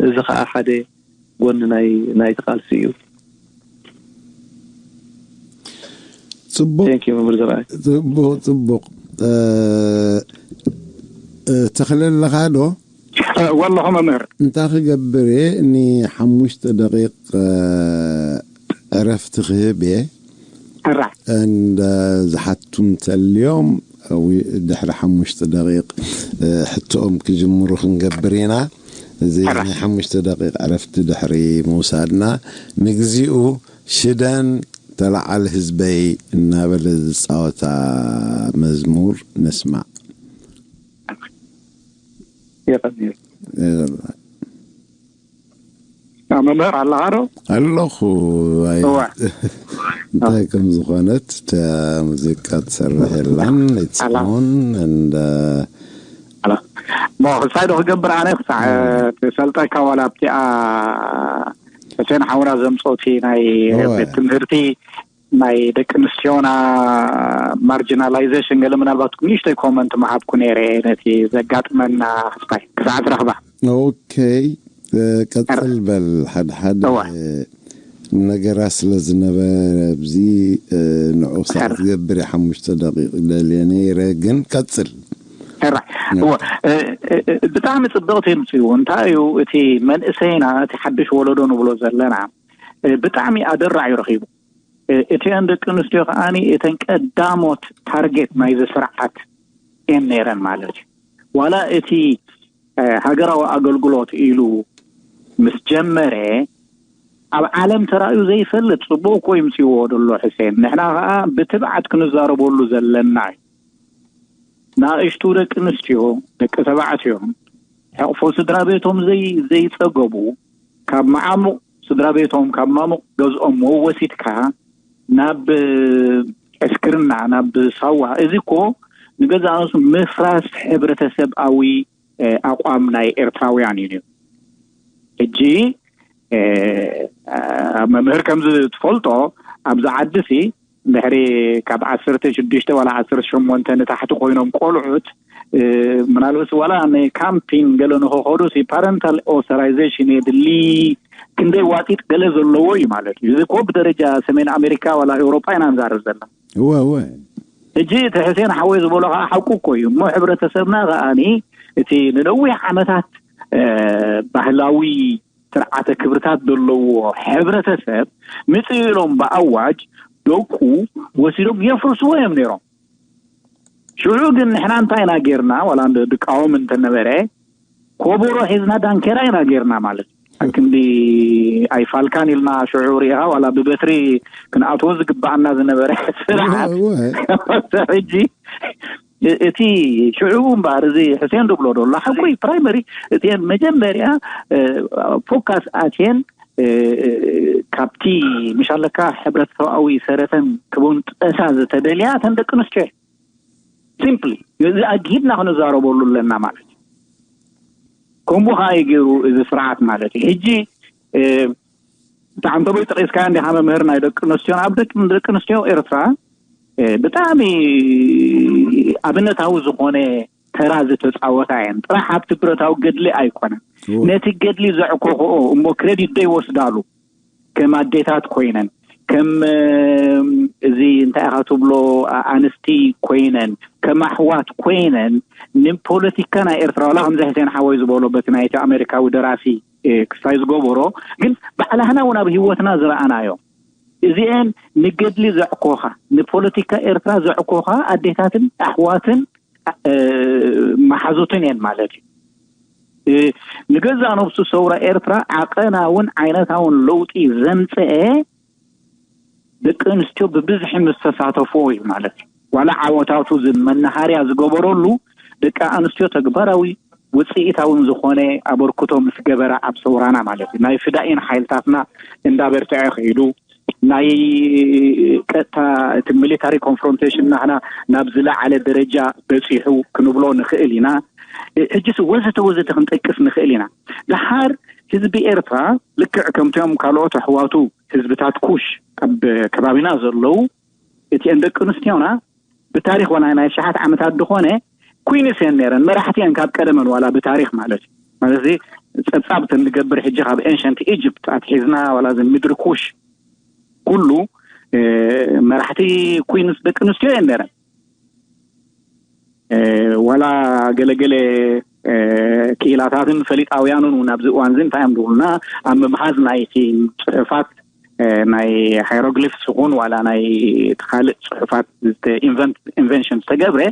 እዚ ከዓ ሓደ ጎኒ ናይ ናይቲ ቃልሲ እዩ። ጽቡቅ። Thank you መምህር ዘርኣይ። ጽቡቅ ጽቡቅ። ተኽለ ኣለኻ ዶ? ወለኹ መምህር። እንታይ ክገብር እየ? ንሓሙሽተ ደቂቅ ዕረፍቲ ክህብ እየ። ሕራ። እንደ ዝሓቱ እንተልዮም ድሕሪ ሓሙሽተ ደቂቅ ሕቶኦም ክጅምሩ ክንገብር ኢና። እዚ ናይ ሓሙሽተ ደቂቅ ዕረፍቲ ድሕሪ ምውሳድና ንግዚኡ ሽደን ተለዓል ህዝበይ እናበለ ዝፃወታ መዝሙር ንስማዕ። የቐንየል። መምህር ኣለኻ ዶ? ኣለኹ። እንታይ ከም ዝኾነት ሙዚቃ ትሰርሕ የላን። ሳሙን እንደ ሞ ክሳይ ዶ ክገብር ኣነ ክሳዕ ትሰልጠካ ዋላ ኣብቲኣ ሕሴን ሓውና ዘምፆቲ ናይ ቤት ትምህርቲ ናይ ደቂ ኣንስትዮና ማርጂናላይዜሽን ገለ ምናልባት ንእሽተይ ኮመንት ምሃብኩ ነይረ ነቲ ዘጋጥመና ክስታይ ክሳዕ ትረኽባ። ኦኬ፣ ቀፅል በል። ሓድሓደ ነገራት ስለ ዝነበረ ኣብዚ ንዑ ክሳዕ ትገብር ሓሙሽተ ደቂቕ ደልየ ነይረ፣ ግን ቀፅል። ሕራይ እወ፣ ብጣዕሚ ፅብቕቲ ምፅኡ። እንታይ እዩ እቲ መንእሰይና፣ እቲ ሓድሽ ወለዶ ንብሎ ዘለና ብጣዕሚ ኣደራዕ እዩ ረኺቡ። እቲአን ደቂ ኣንስትዮ ከዓኒ እተን ቀዳሞት ታርጌት ናይዚ ስርዓት እየን ነይረን ማለት እዩ። ዋላ እቲ ሃገራዊ ኣገልግሎት ኢሉ ምስ ጀመረ ኣብ ዓለም ተራእዩ ዘይፈልጥ ፅቡቅ እኮ ይምፅዎ ደሎ ሕሴን። ንሕና ከዓ ብትብዓት ክንዛረበሉ ዘለና እዩ። ንኣሽቱ ደቂ ኣንስትዮ፣ ደቂ ተባዕትዮ ሕቕፎ ስድራ ቤቶም ዘይ ዘይፀገቡ ካብ መዓሙቕ ስድራ ቤቶም ካብ ማሙቕ ገዝኦም ወሲድካ ናብ ዕስክርና ናብ ሳዋ፣ እዚ እኮ ንገዛእ ርእሱ ምፍራስ ሕብረተሰብኣዊ ኣቋም ናይ ኤርትራውያን እዩ። ሕጂ መምህር ከምዚ ትፈልጦ ኣብዚ ዓዲ ሲ ድሕሪ ካብ ዓሰርተ ሽዱሽተ ዋላ ዓሰርተ ሸሞንተ ንታሕቲ ኮይኖም ቆልዑት ምናልባት ዋላ ንካምፒንግ ገለ ንክኸዱ ሲ ፓረንታል ኦቶራይዜሽን የድሊ። ክንደይ ዋጢጥ ገለ ዘለዎ እዩ ማለት እዩ። እዚ ኮ ብደረጃ ሰሜን ኣሜሪካ ዋላ ኤውሮጳ ኢና ንዛረብ ዘለና። እወ እወ። ሕጂ እቲ ሕሴን ሓወይ ዝበሎ ከዓ ሓቁ እኮ እዩ። እሞ ሕብረተሰብና ከዓኒ እቲ ንነዊሕ ዓመታት ባህላዊ ስርዓተ ክብርታት ዘለዎ ሕብረተሰብ ምጽእ ኢሎም ብኣዋጅ ደቁ ወሲዶም የፍርስዎ እዮም ነይሮም። ሽዑ ግን ንሕና እንታይ ኢና ጌርና? ዋላ ድቃወም እንተነበረ ኮቦሮ ሒዝና ዳንኬራ ኢና ጌርና ማለት እዩ። ክንዲ ኣይፋልካን ኢልና ሽዑ ሪኢኻ ዋላ ብበትሪ ክንኣትዎ ዝግባኣና ዝነበረ ስርዓት ሕጂ እቲ ሽዑ እምበኣር እዚ ሕሴን ዝብሎ ዘሎ ሓቁ ፕራይመሪ እቲ መጀመርያ ፎካስ ኣትየን ካብቲ ምሻለካ ሕብረተሰብኣዊ ሰረተን ክቡንጠሳ ዝተደልያ እተን ደቂ ኣንስትዮ። ሲምፕሊ እዚ ኣግሂድና ክንዛረበሉ ኣለና ማለት እዩ። ከምኡ ከዓ ገይሩ እዚ ስርዓት ማለት እዩ። ሕጂ ብጣዕሚ ተበይ ጠቂስካ እንዲካ መምህር ናይ ደቂ ኣንስትዮ ኣብ ደቂ ኣንስትዮ ኤርትራ ብጣዕሚ ኣብነታዊ ዝኾነ ተራ ዝተፃወታ እየን። ጥራሕ ኣብቲ ብረታዊ ገድሊ ኣይኮነን፣ ነቲ ገድሊ ዘዕኮኽኦ እሞ ክሬዲት ዘይወስዳሉ ከም ኣዴታት ኮይነን ከም እዚ እንታይ ኢኻ ትብሎ ኣንስቲ ኮይነን ከም ኣሕዋት ኮይነን ንፖለቲካ ናይ ኤርትራ ዋላ ከምዚ ሕሴን ሓወይ ዝበሎ በቲ ናይቲ ኣሜሪካዊ ደራሲ ክስታይ ዝገበሮ ግን ባዕላህና እውን ኣብ ህይወትና ዝረኣናዮ እዚአን ንገድሊ ዘዕኮኻ ንፖለቲካ ኤርትራ ዘዕኮኻ ኣዴታትን ኣሕዋትን መሓዙትን እየን ማለት እዩ። ንገዛእ ነብሱ ሰውራ ኤርትራ ዓቐናውን ዓይነታውን ለውጢ ዘምፀአ ደቂ ኣንስትዮ ብብዝሒ ምስ ተሳተፍዎ እዩ ማለት እዩ። ዋላ ዓወታቱ መናሃርያ ዝገበረሉ ደቂ ኣንስትዮ ተግባራዊ ውፅኢታውን ዝኾነ ኣበርክቶ ምስ ገበራ ኣብ ሰውራና ማለት እዩ ናይ ፍዳኢን ሓይልታትና እንዳበርትዐ ከይዱ ናይ ቀጥታ እቲ ሚሊታሪ ኮንፍሮንቴሽን ናህና ናብ ዝለዓለ ደረጃ በፂሑ ክንብሎ ንኽእል ኢና። ሕጅስ ወዘተ ወዘተ ክንጠቅስ ንኽእል ኢና። ደሓር ህዝቢ ኤርትራ ልክዕ ከምቶም ካልኦት ኣሕዋቱ ህዝብታት ኩሽ ኣብ ከባቢና ዘለዉ እቲአን ደቂ ኣንስትዮና ብታሪክ ዋላ ናይ ሸሓት ዓመታት ዝኾነ ኩይንስ እየን ነረን መራሕቲ እየን ካብ ቀደመን ዋላ ብታሪክ ማለት እዩ ማለት እዚ ፀብፃብ እንገብር ሕጂ ካብ ኤንሸንት ኢጅፕት ኣትሒዝና ዋላ እዚ ምድሪ ኩሽ ኩሉ መራሕቲ ኩይንስ ደቂ ኣንስትዮ እየን ነረን ዋላ ገለገለ ክኢላታትን ፈሊጣውያንን እውን ኣብዚ እዋን እዚ እንታይ እዮም ዝብሉና ኣብ ምምሃዝ ናይቲ ፅሑፋት ናይ ሃይሮግሊፍስ ይኹን ዋላ ናይ ካልእ ፅሑፋት ኢንቨንሽን ዝተገብረ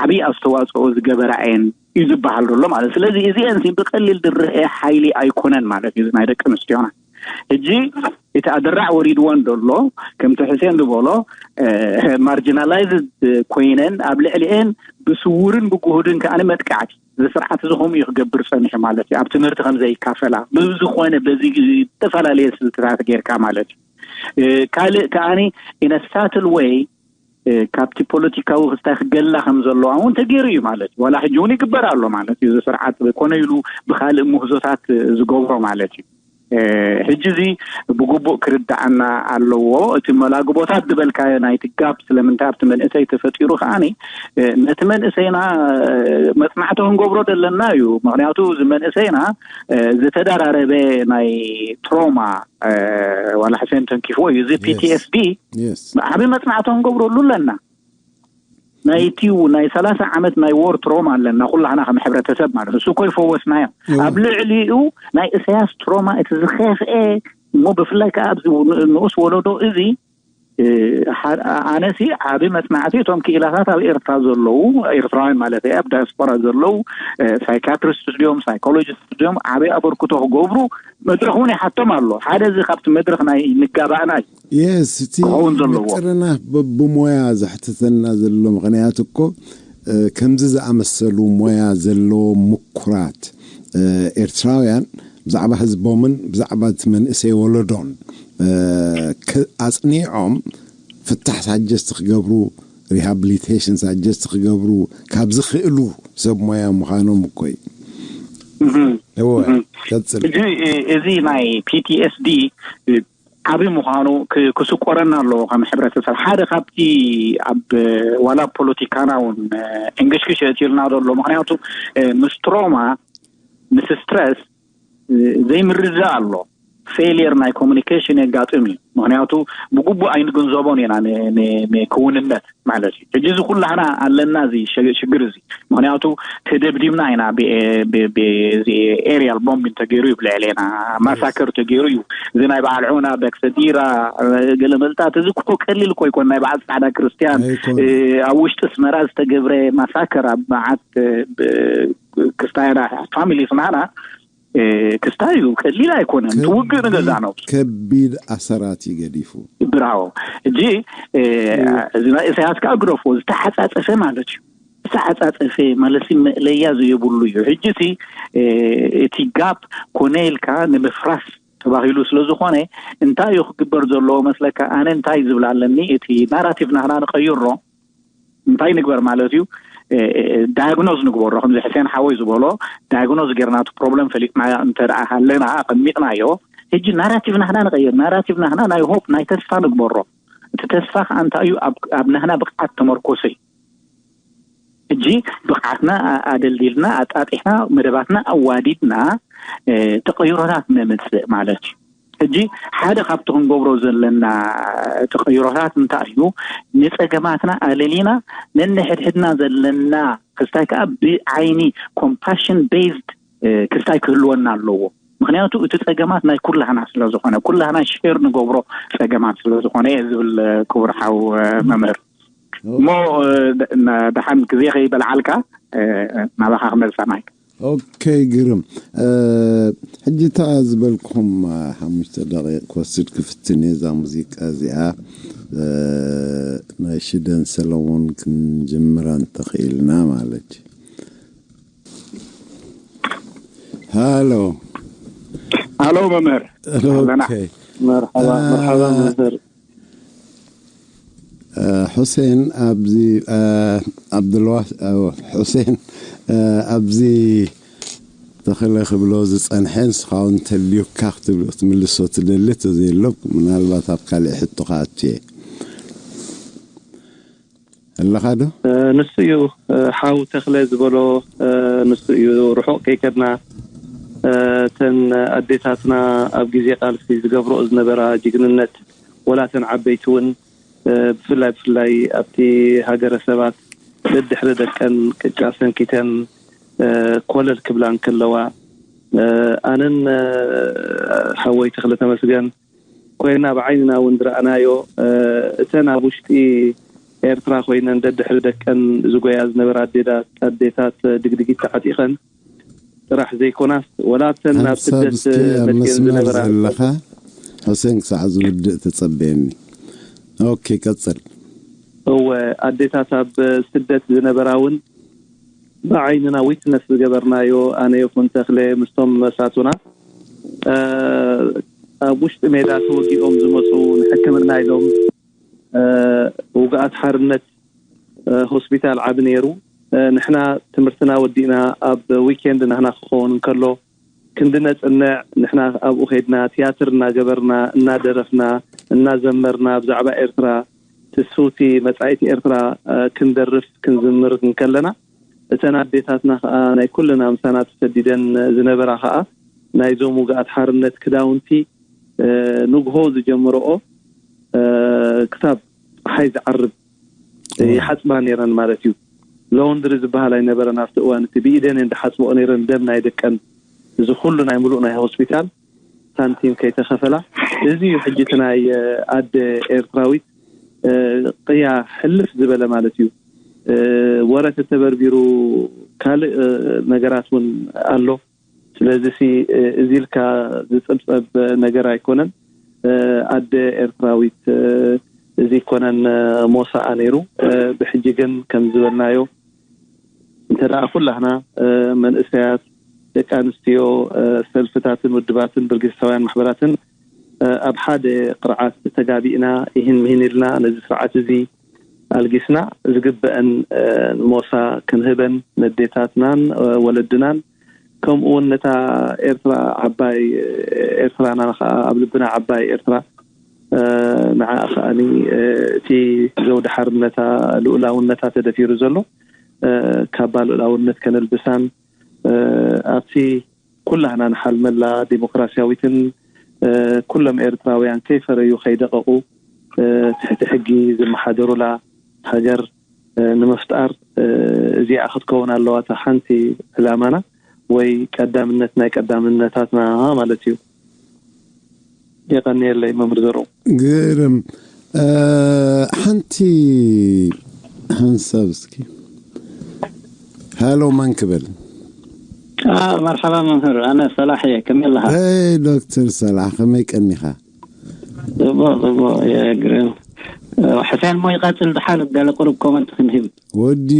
ዓብዪ ኣስተዋፅኦ ዝገበራ እየን እዩ ዝበሃል ዘሎ ማለት ስለዚ እዚአን ብቀሊል ዝረአ ሓይሊ ኣይኮነን ማለት እዩ ናይ ደቂ ኣንስትዮና ሕጂ እቲ ኣደራዕ ወሪድወን ዘሎ፣ ከምቲ ሕሴን ዝበሎ ማርጂናላይዝድ ኮይነን ኣብ ልዕሊኤን ብስውርን ብጉሁድን ከኣ መጥቃዕቲ እዚ ስርዓት እዚ ከምኡ እዩ ክገብር ጸኒሑ ማለት እዩ። ኣብ ትምህርቲ ከም ዘይካፈላ ብዝኾነ በዚ ዝተፈላለየ ስልትታት ጌርካ ማለት እዩ። ካልእ ከኣኒ ኢነሳትል ወይ ካብቲ ፖለቲካዊ ክስታይ ክገላ ከም ዘለዋ እውን ተገይሩ እዩ ማለት እዩ። ዋላ ሕጂ እውን ይግበር ኣሎ ማለት እዩ። እዚ ስርዓት ኮነ ኢሉ ብካልእ ምህዞታት ዝገብሮ ማለት እዩ። ሕጂ እዚ ብግቡእ ክርዳኣና ኣለዎ። እቲ መላግቦታት ዝበልካዮ ናይቲ ጋብ ስለምንታይ ኣብቲ መንእሰይ ተፈጢሩ ከዓኒ ነቲ መንእሰይና መፅናዕቲ ክንገብሮ ዘለና እዩ። ምክንያቱ እዚ መንእሰይና ዝተደራረበ ናይ ትሮማ ዋላ ሕሴን ተንኪፍዎ እዩ። እዚ ፒቲኤስዲ ዓብዪ መፅናዕቲ ክንገብረሉ ኣለና። ናይቲ ናይ ሰላሳ ዓመት ናይ ዎር ትሮማ ኣለና ኩላህና ከም ሕብረተሰብ ማለት እሱ እኮ ይፈወስናዮ። ኣብ ልዕሊኡ ናይ እሰያስ ትሮማ እቲ ዝኸፍኤ እሞ ብፍላይ ከዓ ኣብዚ ንኡስ ወለዶ እዚ ኣነሲ ዓብ መፅናዕቲ እቶም ክኢላታት ኣብ ኤርትራ ዘለዉ ኤርትራውያን ማለት ኣብ ዳያስፖራ ዘለዉ ሳይካትሪስት ድዮም ሳይኮሎጂስት ድዮም ዓብ ኣበርክቶ ክገብሩ መድረክ እውን ይሓቶም ኣሎ። ሓደ እዚ ካብቲ መድረክ ናይ ንጋባእና እዩ። የስ እቲ ክኸውን ዘለዎ። ምጥርናፍ በብሞያ ዘሕትተና ዘሎ ምክንያት እኮ ከምዚ ዝኣመሰሉ ሞያ ዘለዎም ምኩራት ኤርትራውያን ብዛዕባ ህዝቦምን ብዛዕባ እቲ መንእሰይ ወለዶን ኣፅኒዖም ፍታሕ ሳጀስት ክገብሩ ሪሃብሊቴሽን ሳጀስት ክገብሩ ካብ ዝኽእሉ ሰብ ሞያ ምዃኖም እኮ እዩ። እወ ቀፅል። እዚ ናይ ፒቲኤስዲ ዓብዪ ምዃኑ ክስቆረና ኣለዎ ከም ሕብረተሰብ። ሓደ ካብቲ ኣብ ዋላ ፖለቲካና እውን እንግሽግሽ የእትዩልና ዘሎ ምክንያቱ ምስ ትሮማ ምስ ስትረስ ዘይምርዛእ ኣሎ። ፌሊየር ናይ ኮሚኒኬሽን የጋጥም እዩ። ምክንያቱ ብግቡእ ኣይንግንዘቦን ኢና ክውንነት ማለት እዩ። ሕጂ እዚ ኩላህና ኣለና እዚ ሽግር እዚ ምክንያቱ ተደብዲብና ኢና። ኤሪያል ቦምቢን ተገይሩ እዩ ብልዕሌና ማሳከር ተገይሩ እዩ። እዚ ናይ በዓል ዑና በክሰዲራ ገለመልታት እዚ እኮ ቀሊል እኮ ይኮን ናይ በዓል ፃዕዳ ክርስቲያን ኣብ ውሽጢ ስመራ ዝተገብረ ማሳከር ኣብ መዓት ክስታይና ፋሚሊ ስናና ክስታይ እዩ። ቀሊል ኣይኮነን። ትውግእ ንገዛ ነው። ከቢድ ኣሰራት እዩ ገዲፉ። ብራዎ። እጂ እዚ ናይ ኢሳያስ ከዓ ግደፎ ዝተሓፃፀፈ ማለት እዩ። ዝተሓፃፀፈ ማለት መእለያ ዘይብሉ እዩ። ሕጂ ሲ እቲ ጋፕ ኮነ ኢልካ ንምፍራስ ተባሂሉ ስለ ዝኾነ እንታይ እዩ ክግበር ዘለዎ መስለካ? ኣነ እንታይ ዝብል ኣለኒ እቲ ናራቲቭ ናህና ንቀይሮ እንታይ ንግበር ማለት እዩ። ዳያግኖዝ ንግበሮ ከምዚ ሕሴን ሓወይ ዝበሎ ዳያግኖዝ ጌርና እቲ ፕሮብለም ፈሊጥና እንተ ደኣ ሃለና ኣቐሚጥናዮ። ሕጂ ናራቲቭ ናህና ንቀይር ናራቲቭ ናህና ናይ ሆፕ ናይ ተስፋ ንግበሮ። እቲ ተስፋ ከዓ እንታይ እዩ? ኣብ ናህና ብቕዓት ተመርኮሰ እዩ። ሕጂ ብቕዓትና ኣደልዲልና ኣጣጢሕና መደባትና ኣዋዲድና ተቐይሮታት ነምፅእ ማለት እዩ። ሕጂ ሓደ ካብቲ ክንገብሮ ዘለና ተቐይሮታት እንታይ እዩ? ንፀገማትና ኣለሊና ነንሕድሕድና ዘለና ክስታይ ከዓ ብዓይኒ ኮምፓሽን ቤዝድ ክስታይ ክህልወና ኣለዎ። ምክንያቱ እቲ ፀገማት ናይ ኩላህና ስለዝኮነ ኩላህና ሼር ንገብሮ ፀገማት ስለዝኮነ እየ ዝብል ክቡር ሓው መምህር። እሞ ደሓን ግዜ ከይበልዓልካ ናባካ ክመልሳ ማይ። ኦኬ ግርም። ሕጂ እታ ዝበልኩም ሓሙሽተ ደቂቕ ክወስድ ክፍትን እየ። እዛ ሙዚቃ እዚኣ ናይ ሽደን ሰለሞን ክንጅምራ እንተኽኢልና ማለት እዩ። ሃሎ ሃሎ መምህር። ኦኬ መርሓባ መርሓባ መምህር። ሑሴን ኣብዚ ዓብዱልዋ ሑሴን ኣብዚ ተኽለ ክብሎ ዝፀንሐ ንስኻ እውን እንተልዩካ ክትምልሶ ትደሊ ተዘየሎ ምናልባት ኣብ ካሊእ ሕቶ ክኣቱ እየ ኣለኻ ዶ? ንሱ እዩ ሓው ተኽለ ዝበሎ ንሱ እዩ ርሑቕ ከይከድና እተን ኣዴታትና ኣብ ግዜ ቃልሲ ዝገብርኦ ዝነበራ ጅግንነት ወላ እተን ዓበይቲ እውን ብፍላይ ብፍላይ ኣብቲ ሃገረሰባት ደድሕሪ ደቀን ቅጫ ሰንኪተን ኮለል ክብላ እንከለዋ ኣነን ሓወይ ተኽለ ተመስገን ኮይና ብዓይንና እውን ዝረኣናዮ እተን ኣብ ውሽጢ ኤርትራ ኮይነን ደድሕሪ ደቀን ዝጎያ ዝነበራ ኣዴታት ድግድጊት ተዓጢቐን ጥራሕ ዘይኮናስ ወላ እተን ናብ ስደት መፅየን ዝነበራ ዘለኻ ሕሴን ክሳዕ ዝውድእ ተጸበየኒ። ኦኬ፣ ቀጽል። እወ፣ ኣዴታት ኣብ ስደት ዝነበራ እውን ብዓይንና ዊትነስ ዝገበርናዮ፣ ኣነ ይኹን ተኽለ ምስቶም መሳቱና ኣብ ውሽጢ ሜዳ ተወጊኦም ዝመፁ ንሕክምና ኢሎም ውግኣት ሓርነት ሆስፒታል ዓቢ ነይሩ። ንሕና ትምህርትና ወዲእና ኣብ ዊኬንድ ናህና ክኸውን እንከሎ ክንዲ ነፅንዕ ንሕና ኣብኡ ከይድና ትያትር እናገበርና እናደረፍና እናዘመርና ብዛዕባ ኤርትራ ትስውቲ መጻኢት ኤርትራ ክንደርፍ ክንዝምር እንከለና እተን ኣዴታትና ከዓ ናይ ኩልና ምሳና ተሰዲደን ዝነበራ ከዓ ናይዞም ውግኣት ሓርነት ክዳውንቲ ንግሆ ዝጀምረኦ ክሳብ ፀሓይ ዝዓርብ ይሓፅባ ነይረን ማለት እዩ። ሎንድሪ ዝበሃል ኣይነበረን ኣብቲ እዋን እቲ ብኢደን እየን ዝሓፅበኦ ነይረን ደም ናይ ደቀን እዚ ኩሉ ናይ ሙሉእ ናይ ሆስፒታል ሳንቲም ከይተኸፈላ። እዚ እዩ ሕጂ እቲ ናይ ኣደ ኤርትራዊት ቅያ ሕልፍ ዝበለ ማለት እዩ። ወረ ተተበርቢሩ ካልእ ነገራት እውን ኣሎ። ስለዚ እዚ ኢልካ ዝፅብፀብ ነገር ኣይኮነን። ኣደ ኤርትራዊት እዚ ኮነን ሞሳኣ ነይሩ። ብሕጂ ግን ከም ዝበልናዮ እንተ ደኣ ኩላህና መንእሰያት፣ ደቂ ኣንስትዮ፣ ሰልፍታትን ውድባትን ድርጊታውያን ማሕበራትን ኣብ ሓደ ቅርዓት ተጋቢእና ይህን ምሂን ኢልና ነዚ ስርዓት እዚ ኣልጊስና ዝግበአን ሞሳ ክንህበን ነዴታትናን ወለድናን ከምኡ እውን ነታ ኤርትራ ዓባይ ኤርትራና ከዓ ኣብ ልብና ዓባይ ኤርትራ ንዓ ከዓኒ እቲ ዘውዲ ሓርነታ ልኡላውነታ ተደፊሩ ዘሎ ካባ ልኡላውነት ከነልብሳን ኣብቲ ኩላህና ንሓልመላ ዲሞክራሲያዊትን ኩሎም ኤርትራውያን ከይፈረዩ ከይደቐቑ ትሕቲ ሕጊ ዝመሓደሩላ ሃገር ንምፍጣር እዚኣ ክትከውን ኣለዋ እታ ሓንቲ ዕላማና ወይ ቀዳምነት ናይ ቀዳምነታትና ማለት እዩ። የቐንየለይ መምህር ዘርኡ። ግርም። ሓንቲ ሓንሳብ እስኪ ሃሎ መን ክብል? መርሓባ መምህር፣ ኣነ ሰላሕ እየ። ከመይ ኣለኻ? ዶክተር ሰላሕ፣ ከመይ ቀኒኻ? ጽቡቕ ጽቡቕ። ግርም። ሕሴን ሞ ይቐጽል፣ ድሓር ገለ ቁሩብ ኮመንት ክንህብ። ወዲ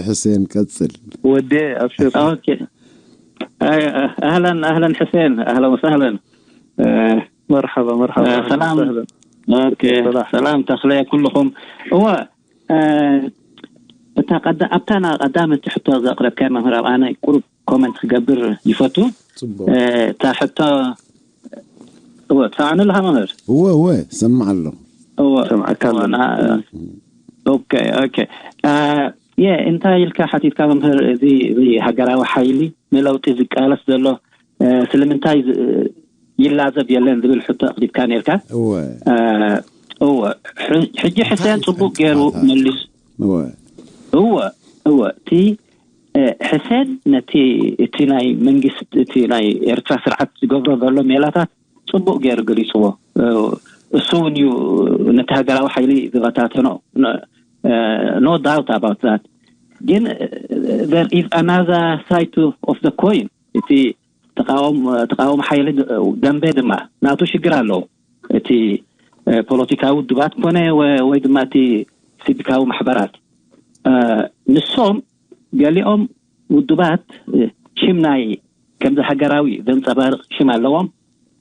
ሕሴን ቀጽል። ወዲ ኣብሽር። ኣህለን ኣህለን ሕሴን፣ ኣህለን ወሳህለን። መርሓባ መርሓባ። ሰላም። ሰላም ተኽለ ኩልኹም። እወ እታ ቀዳ ኣብታ ና ቀዳመቲ ሕቶ ዘቕረብካ መምህር ኣብ ኣነ ቁሩብ ኮመንት ክገብር ይፈቱ። እታ ሕቶ እወ ትሰማዕኒ ኣለኻ መምህር? እወ እወ ሰማዕ ኣሎ። እወ ሰምዓካ ኣሎ። ኦኬ ኦኬ። የ እንታይ ኢልካ ሓቲትካ መምህር፣ እዚ እዚ ሃገራዊ ሓይሊ ንለውጢ ዝቃለስ ዘሎ ስለምንታይ ይላዘብ የለን ዝብል ሕቶ ኣቕሪብካ ነርካ። እወ እወ። ሕጂ ሕሰን ጽቡቅ ገይሩ መሊሱ። እወ እወ። እቲ ሕሰን ነቲ እቲ ናይ መንግስት እቲ ናይ ኤርትራ ስርዓት ዝገብሮ ዘሎ ሜላታት ጽቡቅ ገይሩ ገሊጽዎ። እሱ እውን እዩ ነቲ ሃገራዊ ሓይሊ ዝበታተኖ። No doubt about that። ግን there is another side of the coin። እቲ ተቃወም ተቃወም ሓይሊ ደንበ ድማ ናቱ ሽግር ኣለዎ። እቲ ፖለቲካዊ ውድባት ኮነ ወይ ድማ እቲ ሲቪካዊ ማሕበራት ንሶም ገሊኦም ውድባት ሽም ናይ ከምዚ ሃገራዊ ዘንጸባርቕ ሽም ኣለዎም።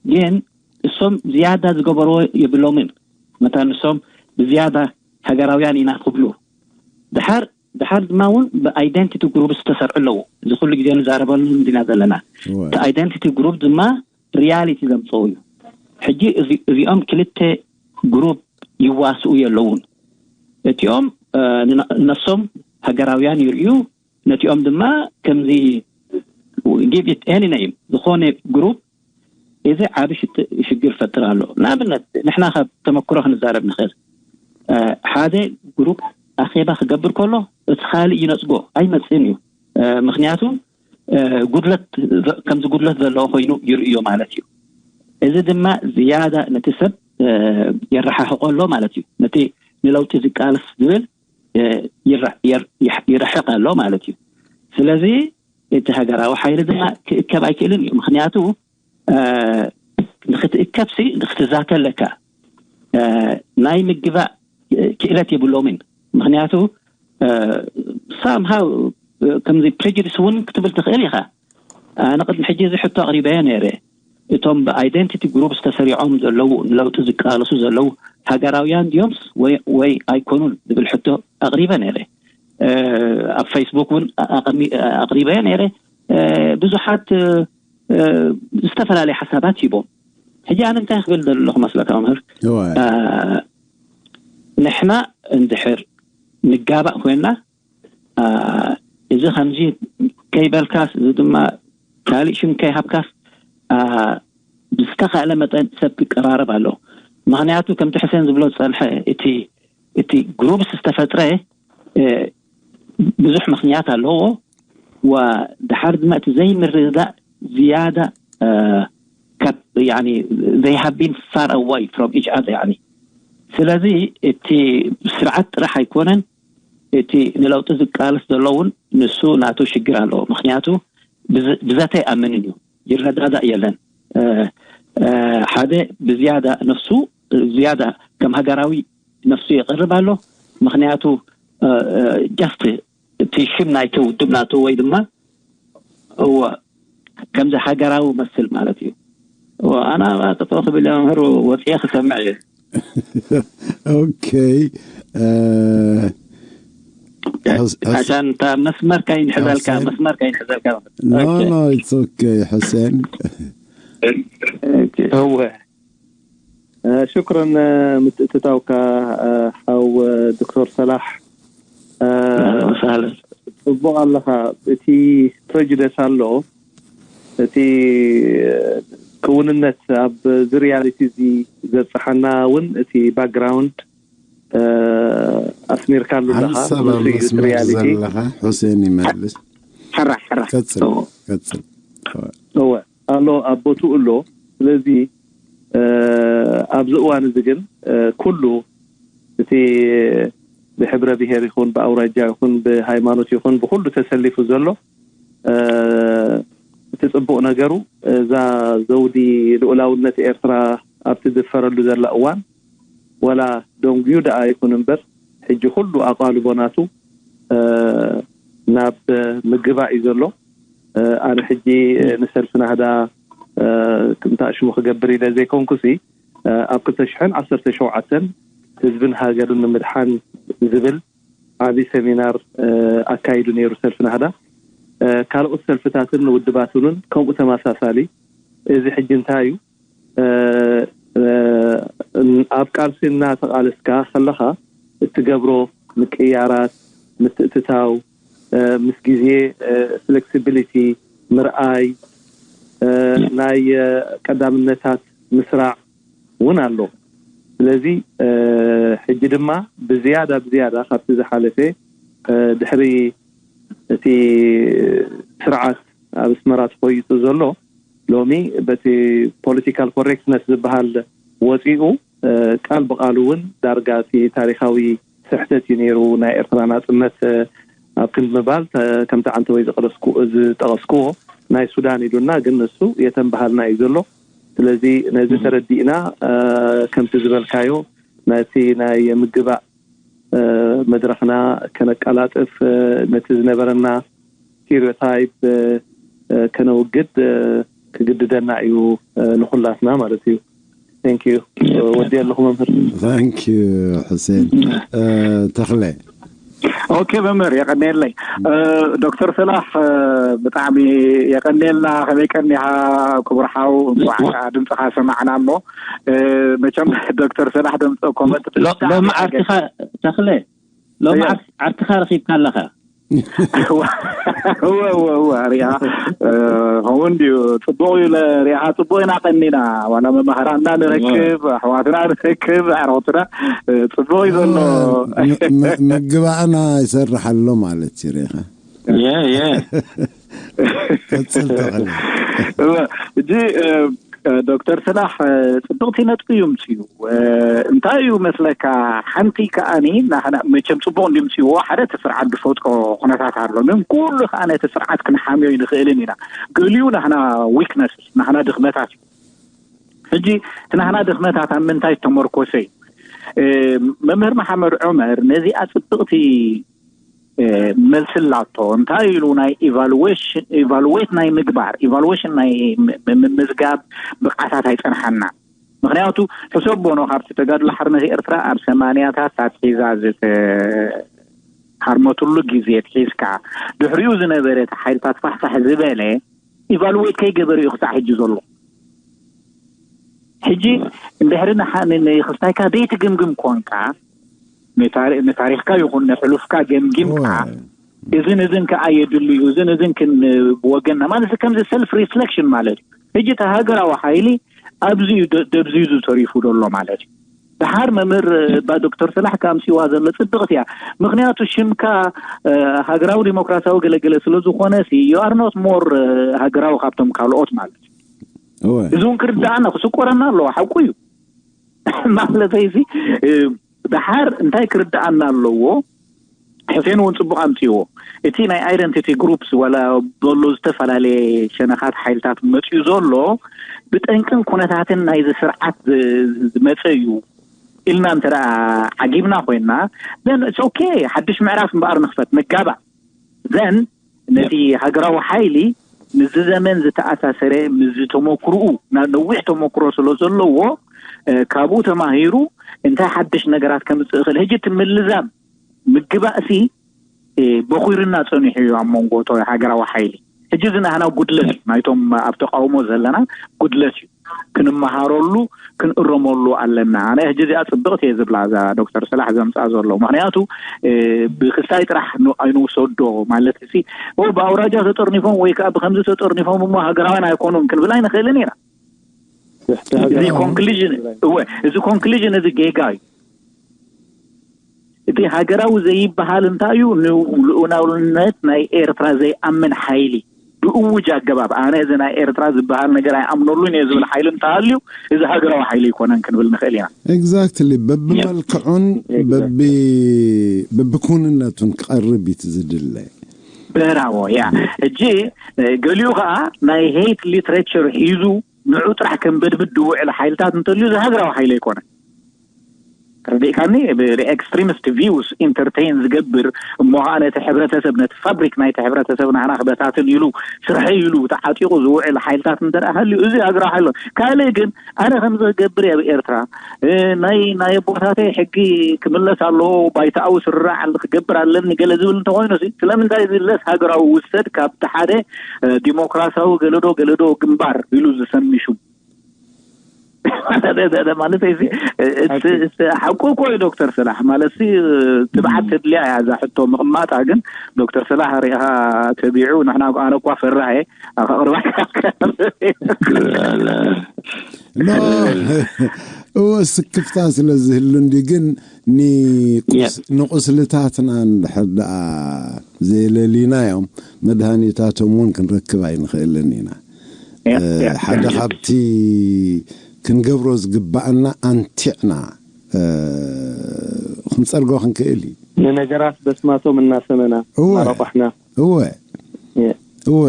ግን እሶም ዝያዳ ዝገበርዎ የብሎምን። መታ ንሶም ብዝያዳ ሃገራውያን ኢና ክብሉ ድሓር ድሓር ድማ እውን ብኣይደንቲቲ ግሩፕ ዝተሰርዑ ኣለዉ። እዚ ኩሉ ግዜ ንዛረበሉ እንዲና ዘለና። እቲ ኣይደንቲቲ ግሩፕ ድማ ሪያሊቲ ዘምፀው እዩ። ሕጂ እዚኦም ክልተ ግሩፕ ይዋስኡ የለውን። እቲኦም ነፍሶም ሃገራውያን ይርእዩ፣ ነቲኦም ድማ ከምዚ give it any name ዝኾነ ግሩፕ እዚ ዓቢ ሽግር ይፈጥር ኣሎ። ንኣብነት ንሕና ካብ ተመክሮ ክንዛረብ ንኽእል። ሓደ ግሩፕ ኣኼባ ክገብር ከሎ እቲ ካልእ ይነጽጎ ኣይመጽእን እዩ። ምክንያቱ ጉድለት ከምዚ ጉድለት ዘለዎ ኮይኑ ይርእዮ ማለት እዩ። እዚ ድማ ዝያዳ ነቲ ሰብ የረሓሕቆ ኣሎ ማለት እዩ። ነቲ ንለውጢ ዝቃለስ ዝብል ይርሕቅ ኣሎ ማለት እዩ። ስለዚ እቲ ሃገራዊ ሓይሊ ድማ ክእከብ ኣይክእልን እዩ። ምክንያቱ እቲ እከብሲ ክትዛተ ኣለካ። ናይ ምግባእ ክእለት የብሎምን። ምክንያቱ ሳምሃው ከምዚ ፕሬጅዲስ እውን ክትብል ትኽእል ኢኻ። ኣነ ቅድሚ ሕጂ እዚ ሕቶ ኣቕሪበዮ ነይረ። እቶም ብኣይደንቲቲ ግሩፕስ ተሰሪዖም ዘለዉ፣ ንለውጢ ዝቃለሱ ዘለዉ ሃገራውያን ድዮምስ ወይ ኣይኮኑን ዝብል ሕቶ ኣቕሪበ ነይረ። ኣብ ፌስቡክ እውን ኣቕሪበዮ ነይረ። ብዙሓት ዝተፈላለየ ሓሳባት ሂቦም። ሕጂ ኣነ እንታይ ክብል ዘለኹ መስለካ መምህር? ንሕና እንድሕር ንጋባእ ኮይና፣ እዚ ከምዚ ከይበልካስ፣ እዚ ድማ ካልእ ሽም ከይሃብካስ፣ ዝተኻእለ መጠን ሰብ ክቀራረብ ኣሎ። ምክንያቱ ከምቲ ሕሴን ዝብሎ ዝጸንሐ፣ እቲ እቲ ግሩፕስ ዝተፈጥረ ብዙሕ ምክንያት ኣለዎ። ወድሓር ድማ እቲ ዘይምርድዳእ ዝያዳ፣ they have been far away from each other። ስለዚ እቲ ስርዓት ጥራሕ ኣይኮነን፣ እቲ ንለውጢ ዝቃለስ ዘሎ እውን ንሱ ናቱ ሽግር ኣለዎ። ምክንያቱ ብዘተ ኣይኣምንን እዩ፣ ይረዳዳእ የለን። ሓደ ብዝያዳ ነፍሱ፣ ዝያዳ ከም ሃገራዊ ነፍሱ የቕርብ ኣሎ። ምክንያቱ just እቲ ሽም ናይቲ ውድብ ናቱ ወይ ድማ እወ ከምዚ ሃገራዊ መስል ማለት እዩ። ኣና ጠጠው ክብል መምህር ወፅየ ክሰምዕ እየ። Okay. عشان انت مسمر كاين حذالك مسمر كاين حذالك. No, no, it's okay, حسين. هو شكرا. ምትእትታውካ ሓው ዶክተር ሰላሕ፣ ሳለ ጽቡቕ ኣለኻ። እቲ ፕሬጁደስ ኣሎ፣ እቲ ክውንነት ኣብዚ ሪያሊቲ እዚ ዘብጽሓና እውን እቲ ባክግራውንድ ኣስሚርካሉ ኣለኻ። ሓንሳብ ኣብ መስመር ዘለኻ። ሑሴን ይመልስ። ሕራሕ ሕራሕ ቀጽል ቀጽል። እወ ኣሎ፣ ኣብ ቦትኡ ኣሎ። ስለዚ ኣብዚ እዋን እዚ ግን ኩሉ እቲ ብሕብረ ብሄር ይኹን ብኣውራጃ ይኹን ብሃይማኖት ይኹን ብኩሉ ተሰሊፉ ዘሎ፣ እቲ ጽቡቕ ነገሩ እዛ ዘውዲ ልኡላውነት ኤርትራ ኣብ ትድፈረሉ ዘላ እዋን፣ ወላ ደንጉዩ ደኣ ይኹን እምበር፣ ሕጂ ኩሉ ኣቓልቦ ናቱ ናብ ምግባእ እዩ ዘሎ። ኣነ ሕጂ ንሰልፊ ናህዳ እንታይ ሽሙ ክገብር ኢለ ዘይኮንኩሲ፣ ኣብ ክልተ ሽሕን ዓሰርተ ሸውዓተን ህዝብን ሃገርን ንምድሓን ዝብል ዓቢ ሰሚናር ኣካይዱ ነይሩ ሰልፊ ናህዳ። ካልኦት ሰልፍታትን ውድባትንን ከምኡ ተመሳሳሊ። እዚ ሕጂ እንታይ እዩ? ኣብ ቃልሲ እናተቓለስካ ከለኻ እትገብሮ ምቅያራት፣ ምትእትታው፣ ምስ ግዜ ፍሌክሲቢሊቲ ምርኣይ፣ ናይ ቀዳምነታት ምስራዕ እውን ኣሎ። ስለዚ ሕጂ ድማ ብዝያዳ ብዝያዳ ካብቲ ዝሓለፈ፣ ድሕሪ እቲ ስርዓት ኣብ ኣስመራ ተኾይጡ ዘሎ፣ ሎሚ በቲ ፖለቲካል ኮሬክትነስ ዝበሃል ወፂኡ፣ ቃል ብቃሉ እውን ዳርጋ እቲ ታሪካዊ ስሕተት እዩ ነይሩ፣ ናይ ኤርትራ ናፅነት ኣብ ክንዲ ምባል፣ ከምቲ ዓንተወይ ዝጠቀስኩዎ ናይ ሱዳን ኢሉና፣ ግን ንሱ የተንበሃልና እዩ ዘሎ። ስለዚ ነዚ ተረዲእና፣ ከምቲ ዝበልካዮ ነቲ ናይ ምግባእ መድረኽና ከነቀላጥፍ፣ ነቲ ዝነበረና ስቴሪዮታይፕ ከነውግድ ክግድደና እዩ፣ ንኹላትና ማለት እዩ። Thank you። ወዲ ኣለኹ መምህር። Thank you። ሕሴን ተኽለ። ኦኬ መምህር፣ የቀንየለይ። ዶክተር ሰላሕ፣ ብጣዕሚ የቀንየልና። ከመይ ቀኒኻ ክቡር ሓው? እንኳዕ ድምፅኻ ሰማዕና። እሞ መቸም ዶክተር ሰላሕ ደምፀ ኮመንት ሎሚ ዓርክኻ ተኽለ፣ ሎሚ ዓርክኻ ረኺብካ ኣለኻ። እወ እወ እወ ሪኣ ከምኡ እንድዩ። ፅቡቅ እዩ። ሪኣ ፅቡቅ ኢና ቀኒና። ዋላ መማህራንና ንረክብ፣ ኣሕዋትና ንረክብ፣ ኣዕረክትና። ፅቡቅ እዩ ዘሎ። ምግባእና ይሰርሕ ኣሎ ማለት እዩ። ሪኢኻ። ቀፅል ተኽለ። እጂ ዶክተር ሰላሕ፣ ፅብቕቲ ነጥቢ እዩ ምፅኡ። እንታይ እዩ መስለካ? ሓንቲ ከኣኒ ናህና መቸም ፅቡቕ እንድምፅዎ ሓደ እቲ ስርዓት ዝፈጥሮ ኩነታት ኣሎ። ግን ኩሉ ከዓ ነቲ ስርዓት ክንሓምዮ ይንኽእልን ኢና። ገሊኡ ናህና ዊክነስ፣ ናህና ድኽመታት እዩ። ሕጂ እቲ ናህና ድኽመታት ኣብ ምንታይ ዝተመርኮሰ እዩ? መምህር መሓመድ ዑመር ነዚኣ ጽብቕቲ መልሲ ኣላቶ። እንታይ ኢሉ? ናይ ኢቫሉዌት ናይ ምግባር፣ ኢቫሉዌሽን ናይ ምምዝጋብ ብቕዓታት ኣይጸንሓና። ምክንያቱ ሕሰቦ ኖ ካብቲ ተጋድሎ ሓርነት ኤርትራ ኣብ ሰማንያታት ኣትሒዛ ዝተሃርመትሉ ግዜ ትሒዝካ ድሕሪኡ ዝነበረ እቲ ሓይልታት ፋሕፋሕ ዝበለ ኢቫሉዌት ከይገበረ እዩ ክሳዕ ሕጂ ዘሎ። ሕጂ እንድሕሪ ንክስታይካ ዘይትግምግም ኮንካ ንታሪኽካ ይኹን ንሕሉፍካ ገምጊምካ እዝን እዝን ከኣ የድልዩ እዝን እዝን ክን ብወገንና ማለት ከምዚ ሰልፍ ሪፍሌክሽን ማለት እዩ። ሕጂ እቲ ሃገራዊ ሓይሊ ኣብዚ እዩ ደብዚዙ ተሪፉ ዘሎ ማለት እዩ። ድሓር መምህር ባ ዶክተር ሰላሕ ካምፅዋ ዘሎ ፅብቕቲ እያ። ምክንያቱ ሽምካ ሃገራዊ ዲሞክራሲያዊ ገለገለ ስለ ዝኾነ ዩ ኣር ኖት ሞር ሃገራዊ ካብቶም ካልኦት ማለት እዩ። እዚ እውን ክርዳእና ክስቆረና ኣለዎ፣ ሓቁ እዩ። ማለተይ ዚ ድሓር እንታይ ክርዳእና ኣለዎ? ሕሴን እውን ፅቡቅ ኣምፅዎ። እቲ ናይ ኣይደንቲቲ ግሩፕስ ወላ በሎ ዝተፈላለየ ሸነኻት ሓይልታት መፅኡ ዘሎ ብጠንቅን ኩነታትን ናይዚ ስርዓት ዝመፀ እዩ ኢልና እንተ ዓጊብና ኮይና፣ ኦኬ፣ ሓድሽ ምዕራፍ እምበኣር ንክፈት ንጋባእ ዘን ነቲ ሃገራዊ ሓይሊ ምስዚ ዘመን ዝተኣሳሰረ ምስዚ ተመክርኡ ናብ ነዊሕ ተመክሮ ስለ ዘለዎ ካብኡ ተማሂሩ እንታይ ሓድሽ ነገራት ከምፅእ ይኽእል። ሕጂ እቲ ምልዛም ምግባእሲ በኹርና ፀኒሑ እዩ ኣብ መንጎ ሃገራዊ ሓይሊ። ሕጂ እዚ ናህና ጉድለት እዩ፣ ናይቶም ኣብ ተቃውሞ ዘለና ጉድለት እዩ። ክንመሃረሉ ክንእረመሉ ኣለና። ኣነ ሕጂ እዚኣ ፅብቕቲ እየ ዝብላ እዛ ዶክተር ሰላሕ ዘምፃ ዘሎ። ምክንያቱ ብክስታይ ጥራሕ ኣይንውሰዶ ማለት ሲ ብኣውራጃ ተጠርኒፎም ወይ ከዓ ብከምዚ ተጠርኒፎም እሞ ሃገራውያን ኣይኮኑን ክንብል ኣይንኽእልን ኢና። እዚ ኮንክሉዥን እወ፣ እዚ ኮንክሉዥን እዚ ጌጋ እዩ። እቲ ሃገራዊ ዘይበሃል እንታይ እዩ? ንልኡላውነት ናይ ኤርትራ ዘይኣምን ሓይሊ ብእውጅ ኣገባብ ኣነ እዚ ናይ ኤርትራ ዝበሃል ነገር ኣይኣምነሉን እየ ዝብል ሓይሊ እንተሃልዩ እዚ ሃገራዊ ሓይሊ ኣይኮነን ክንብል ንኽእል ኢና። Exactly። በብመልክዑን በብኩንነቱን ክቐርብ እዩ ዝድለ። በራዎ ያ። ሕጂ ገሊኡ ከዓ ናይ ሄይት ሊትሬቸር ሒዙ ንዑ ጥራሕ ከም በድብድ ዝውዕል ሓይልታት እንተልዩ እዚ ሃገራዊ ሓይሊ ኣይኮነን። ተረዲእካኒ? ብኤክስትሪሚስት ቪውስ ኢንተርቴን ዝገብር እሞ ከዓ ነቲ ሕብረተሰብ ነቲ ፋብሪክ ናይቲ ሕብረተሰብ ናህና ክበታትን ኢሉ ስርሐ ኢሉ ተዓጢቑ ዝውዕል ሓይልታት እንተ ሃልዩ እዚ ሃገራዊ ሓይሎ ካልእ ግን ኣነ ከምዚ ክገብር እየ ኣብ ኤርትራ ናይ ናይ ኣቦታተይ ሕጊ ክምለስ ኣለዎ ባይታኣዊ ስርራዕ ክገብር ኣለኒ ገለ ዝብል እንተኮይኑ ስለምንታይ ዝለስ ሃገራዊ ውሰድ ካብቲ ሓደ ዲሞክራሲያዊ ገለዶ ገለዶ ግንባር ኢሉ ዝሰሚ ሹም ማለት ሓቁ እኮ እዩ ዶክተር ሰላሕ ማለት ትብዓት ተድልያ እያ እዛ ሕቶ ምቕማጣ ግን ዶክተር ሰላሕ ሪኢኻ ተቢዑ ንሕና ኣነ እኳ ፈራህ እየ ኣቕርባ እወ ስክፍታ ስለ ዝህሉ እንዲ ግን ንቁስልታትና እንድሕር ደኣ ዘየለሊናዮም መድሃኒታቶም እውን ክንረክብ ኣይንኽእልን ኢና ሓደ ካብቲ ክንገብሮ ዝግባኣና ኣንቲዕና ክንፀርጎ ክንክእል እዩ ንነገራት በስማቶም እናሰመና ማረቋሕና እወ እወ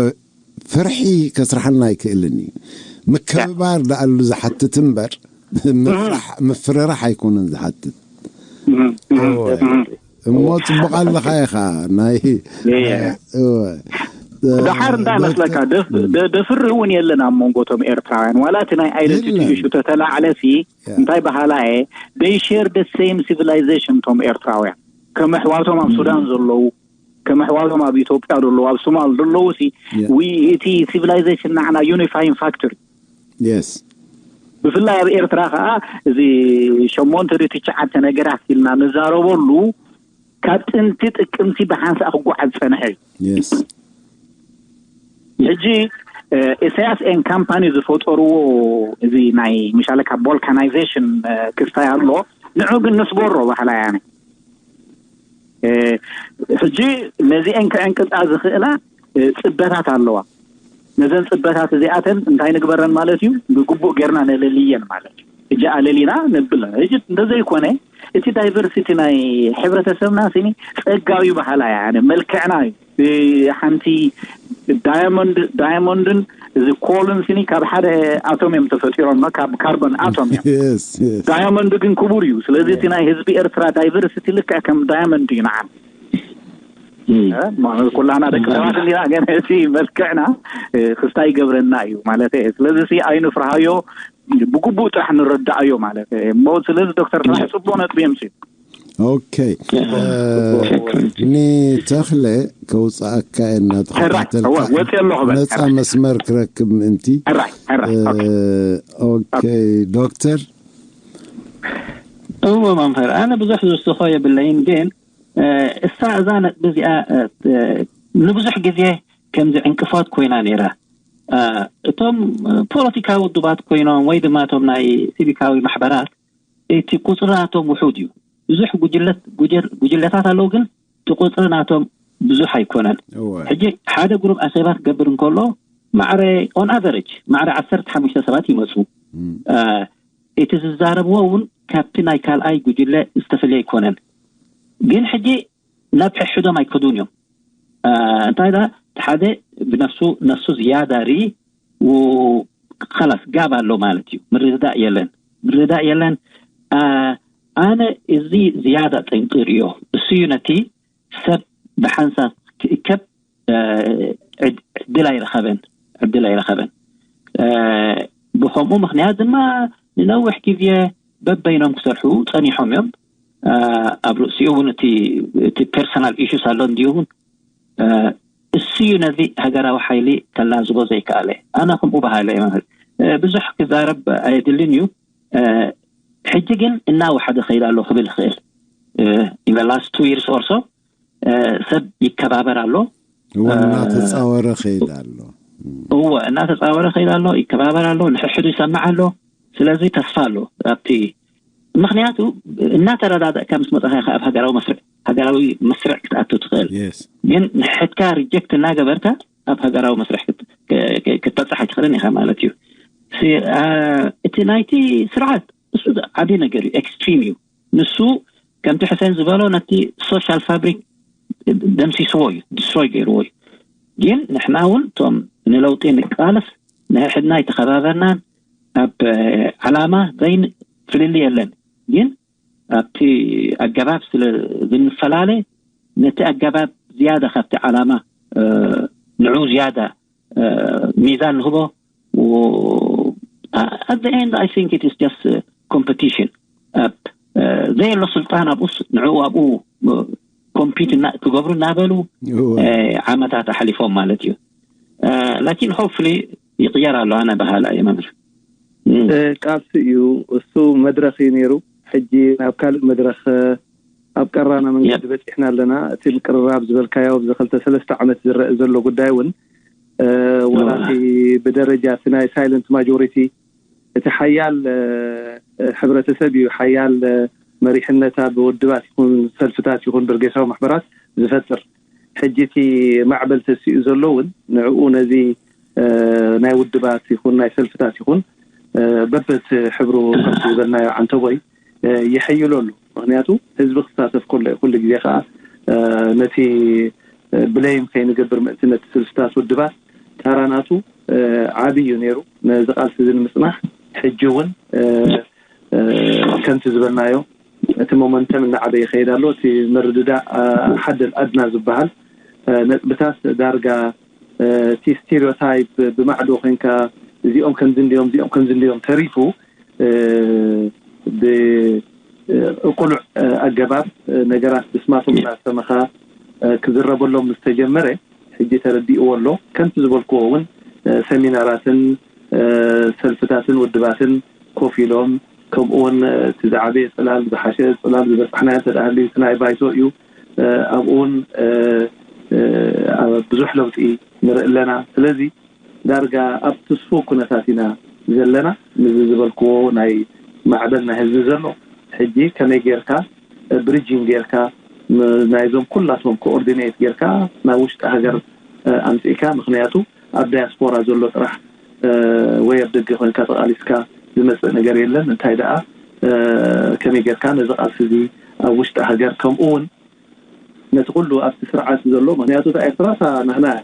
ፍርሒ ከስርሓና ኣይክእልን እዩ ምክብባር ደኣሉ ዝሓትት እምበር ምፍርራሕ ኣይኮነን ዝሓትት እሞ ፅቡቅ ኣለካ ኢኻ ናይ ደሓር እንታይ መስለካ ደፍሪ እውን የለን ኣብ መንጎቶም ኤርትራውያን ዋላ እቲ ናይ ኣይደንቲቲ ኢሹ ተተላዕለ ሲ እንታይ በሃላ እየ they share the same civilization ቶም ኤርትራውያን ከም ኣሕዋቶም ኣብ ሱዳን ዘለዉ ከም ኣሕዋቶም ኣብ ኢትዮጵያ ዘለዉ ኣብ ሶማል ዘለዉ ሲ እቲ civilization ንዓና unifying factor yes ብፍላይ ኣብ ኤርትራ ከዓ እዚ ሸሞንተ ዶ ትሽዓተ ነገራት ኢልና ንዛረበሉ ካብ ጥንቲ ጥቅምቲ ብሓንሳእ ክጓዓዝ ዝፀንሐ እዩ yes ሕጂ ኢሳያስ ኤን ካምፓኒ ዝፈጠርዎ እዚ ናይ ምሻለ ካብ ቦልካናይዜሽን ክስታይ ኣሎ ንዑ ግን ንስጎሮ ባህላ ያነ ሕጂ ነዚአን ክዕንቅፃ ዝኽእላ ፅበታት ኣለዋ ነዘን ፅበታት እዚኣተን እንታይ ንግበረን ማለት እዩ ብግቡእ ጌርና ነለልየን ማለት እዩ ሕጂ ኣለሊና ነብል ሕጂ እንተዘይኮነ እቲ ዳይቨርሲቲ ናይ ሕብረተሰብና ስኒ ፀጋዊ ባህላ እያ መልክዕና እዩ ሓንቲ ዳያሞንድ ዳያሞንድን እዚ ኮልን ስኒ ካብ ሓደ ኣቶም እዮም ተፈጢሮም፣ ካብ ካርቦን ኣቶም እዮም። Yes, yes. ዳያሞንድ ግን ክቡር እዩ። ስለዚ እቲ ናይ ህዝቢ ኤርትራ ዳይቨርሲቲ ልክዕ ከም ዳያሞንድ እዩ። ንዓም ኩላና ደቂ ሰባት እንዲና፣ ግን እቲ መልክዕና ክስታይ ይገብረና እዩ ማለት እየ። ስለዚ ሲ ኣይንፍርሃዮ፣ ብግቡእ ጥራሕ ንረዳኣዮ ማለት እየ። እሞ ስለዚ ዶክተር ስራሕ ጽቡቅ ነጥቢ የምፅኡ። ኦኬ። ንተኽለ ከውፅኣካ እና ተኸታተልካ ወፂ ኣለኹ በል። ነፃ መስመር ክረክብ ምእንቲ። ኦኬ ዶክተር። እዎ መምህር፣ ኣነ ብዙሕ ዝውስኾ የብለይን፣ ግን እሳ እዛ ነጥቢ እዚኣ ንብዙሕ ግዜ ከምዚ ዕንቅፋት ኮይና ነይራ። እቶም ፖለቲካዊ ውድባት ኮይኖም ወይ ድማ እቶም ናይ ሲቪካዊ ማሕበራት እቲ ቁፅሪ ናቶም ውሑድ እዩ። ብዙሕ ጉጅለት ጉጅል- ጉጅለታት ኣለዉ፣ ግን እቲ ቁፅሪ ናቶም ብዙሕ ኣይኮነን። ሕጂ ሓደ ግሩፕ ኣኼባ ክገብር እንከሎ ማዕረ on average ማዕረ ዓሰርተ ሓሙሽተ ሰባት ይመፁ። እቲ ዝዛረብዎ እውን ካብቲ ናይ ካልኣይ ጉጅለ ዝተፈለየ ኣይኮነን። ግን ሕጂ ናብ ሕሕዶም ኣይከዱን እዮም። እንታይ ዳ ሓደ ብነፍሱ ነፍሱ ዝያዳ ርኢ ከላስ ጋብ ኣሎ ማለት እዩ። ምርድዳእ የለን፣ ምርድዳእ የለን። ኣነ እዚ ዝያዳ ጠንቂ ርእዮ እሱ እዩ። ነቲ ሰብ ብሓንሳብ ክእከብ ዕድል ኣይረኸበን፣ ዕድል ኣይረኸበን። ብከምኡ ምክንያት ድማ ንነዊሕ ግዜ በበይኖም ክሰርሑ ጸኒሖም እዮም። ኣብ ርእሲኡ እውን እቲ እቲ ፐርሰናል ኢሹስ ኣሎ እንዲሁ እውን እሱ እዩ ነዚ ሃገራዊ ሓይሊ ከላዝቦ ዘይከኣለ። ኣነ ከምኡ በሃለ እየ መምህር። ብዙሕ ክዛረብ ኣየድልን እዩ። ሕጂ ግን እናወሓደ ከይድ ኣሎ ክብል ይኽእል። In the last two years or so ሰብ ይከባበር ኣሎ። እናተፃወረ ከይድ ኣሎ። እወ እናተፃወረ ከይድ ኣሎ፣ ይከባበር ኣሎ፣ ንሕሕዱ ይሰምዕ ኣሎ። ስለዚ ተስፋ ኣሎ ኣብቲ ምክንያቱ እናተረዳዳእካ ምስ መፅኻ ኢኻ ኣብ ሃገራዊ መስርዕ ሃገራዊ መስርዕ ክትኣቱ ትኽእል። ግን ንሕድካ ሪጀክት እናገበርካ ኣብ ሃገራዊ መስርሕ ክትበፅሕ ኣይትኽእልን ኢኻ ማለት እዩ። እቲ ናይቲ ስርዓት እሱ ዓብዪ ነገር እዩ፣ ኤክስትሪም እዩ። ንሱ ከምቲ ሕሴን ዝበሎ ነቲ ሶሻል ፋብሪክ ደምሲስዎ እዩ፣ ዲስትሮይ ገይርዎ እዩ። ግን ንሕና እውን እቶም ንለውጢ ንቃለስ ንሕድና ኣይተኸባበርናን። ኣብ ዓላማ ዘይን ፍልልይ የለን። ግን ኣብቲ ኣገባብ ስለ ዝንፈላለ ነቲ ኣገባብ ዝያዳ ካብቲ ዓላማ ንዑ ዝያዳ ሚዛን ንህቦ። At the end I think it is just competition። ዘየሎ ስልጣን ኣብኡስ ንዕኡ ኣብኡ ኮምፒት ክገብሩ እናበሉ ዓመታት ኣሕሊፎም ማለት እዩ። ላኪን ሆፕፍሊ ይቅየር ኣሎ። ኣነ በሃላ እየ መምህር። ቃልሲ እዩ እሱ መድረኽ እዩ ነይሩ። ሕጂ ናብ ካልእ መድረኽ ኣብ ቀራና መንገዲ በፂሕና ኣለና። እቲ ምቅርራብ ዝበልካዮ ኣብዚ ክልተ ሰለስተ ዓመት ዝረአ ዘሎ ጉዳይ እውን ወላቲ ብደረጃ እቲ ናይ ሳይለንት ማጆሪቲ እቲ ሓያል ሕብረተሰብ እዩ፣ ሓያል መሪሕነታ ብውድባት ይኹን ሰልፍታት ይኹን ብርጌሳዊ ማሕበራት ዝፈጥር። ሕጂ እቲ ማዕበል ተሲኡ ዘሎ እውን ንዕኡ ነዚ ናይ ውድባት ይኹን ናይ ሰልፍታት ይኹን በበት ሕብሩ ከምቲ ዝበልናዮ ዓንተቦይ ይሕይሎ ኣሎ። ምክንያቱ ህዝቢ ክሳተፍ ከሎ እዩ። ኩሉ ግዜ ከዓ ነቲ ብለይም ከይንገብር ምእንቲ ነቲ ስልፍታት ውድባት ታራ ናቱ ዓብዪ እዩ ነይሩ። ነዚ ቃልሲ እዚ ንምፅናሕ ሕጂ እውን ከምቲ ዝበልናዮ እቲ ሞመንተም እናዓበየ ይኸይድ ኣሎ። እቲ ምርድዳእ ሓደል ኣድና ዝበሃል ነጥብታት ዳርጋ እቲ ስቴሪዮታይፕ ብማዕዶ ኮንካ እዚኦም ከምዚ እንዲዮም እዚኦም ከምዚ እንዲዮም ተሪፉ ብቁሉዕ ኣገባብ ነገራት ብስማቶም እናሰመኻ ክዝረበሎም ምስ ተጀመረ ሕጂ ተረዲእዎ ኣሎ። ከምቲ ዝበልክዎ እውን ሰሚናራትን ሰልፍታትን ውድባትን ኮፍ ኢሎም ከምኡ እውን እቲ ዝዓበየ ፅላል ዝሓሸ ፅላል ዝበፃሕናዮ እንተደኣ ሃልዩ እቲ ናይ ባይቶ እዩ። ኣብኡ እውን ብዙሕ ለውጢ ንርኢ ኣለና። ስለዚ ዳርጋ ኣብ ትስፉው ኩነታት ኢና ዘለና። ምዚ ዝበልክዎ ናይ ማዕበል ናይ ህዝቢ ዘሎ ሕጂ ከመይ ጌርካ ብሪጅን ጌርካ ናይዞም ኩላቶም ኮኦርዲኔት ጌርካ ናብ ውሽጢ ሃገር ኣምፅእካ። ምክንያቱ ኣብ ዳያስፖራ ዘሎ ጥራሕ ወይ ኣብ ደገ ኮይንካ ተቃሊስካ ዝመፅእ ነገር የለን። እንታይ ደኣ ከመይ ጌርካ ነዚ ቃልሲ እዚ ኣብ ውሽጢ ሃገር ከምኡ እውን ነቲ ኩሉ ኣብቲ ስርዓት ዘሎ ምክንያቱ እታ ኤርትራ እታ ናህና እያ።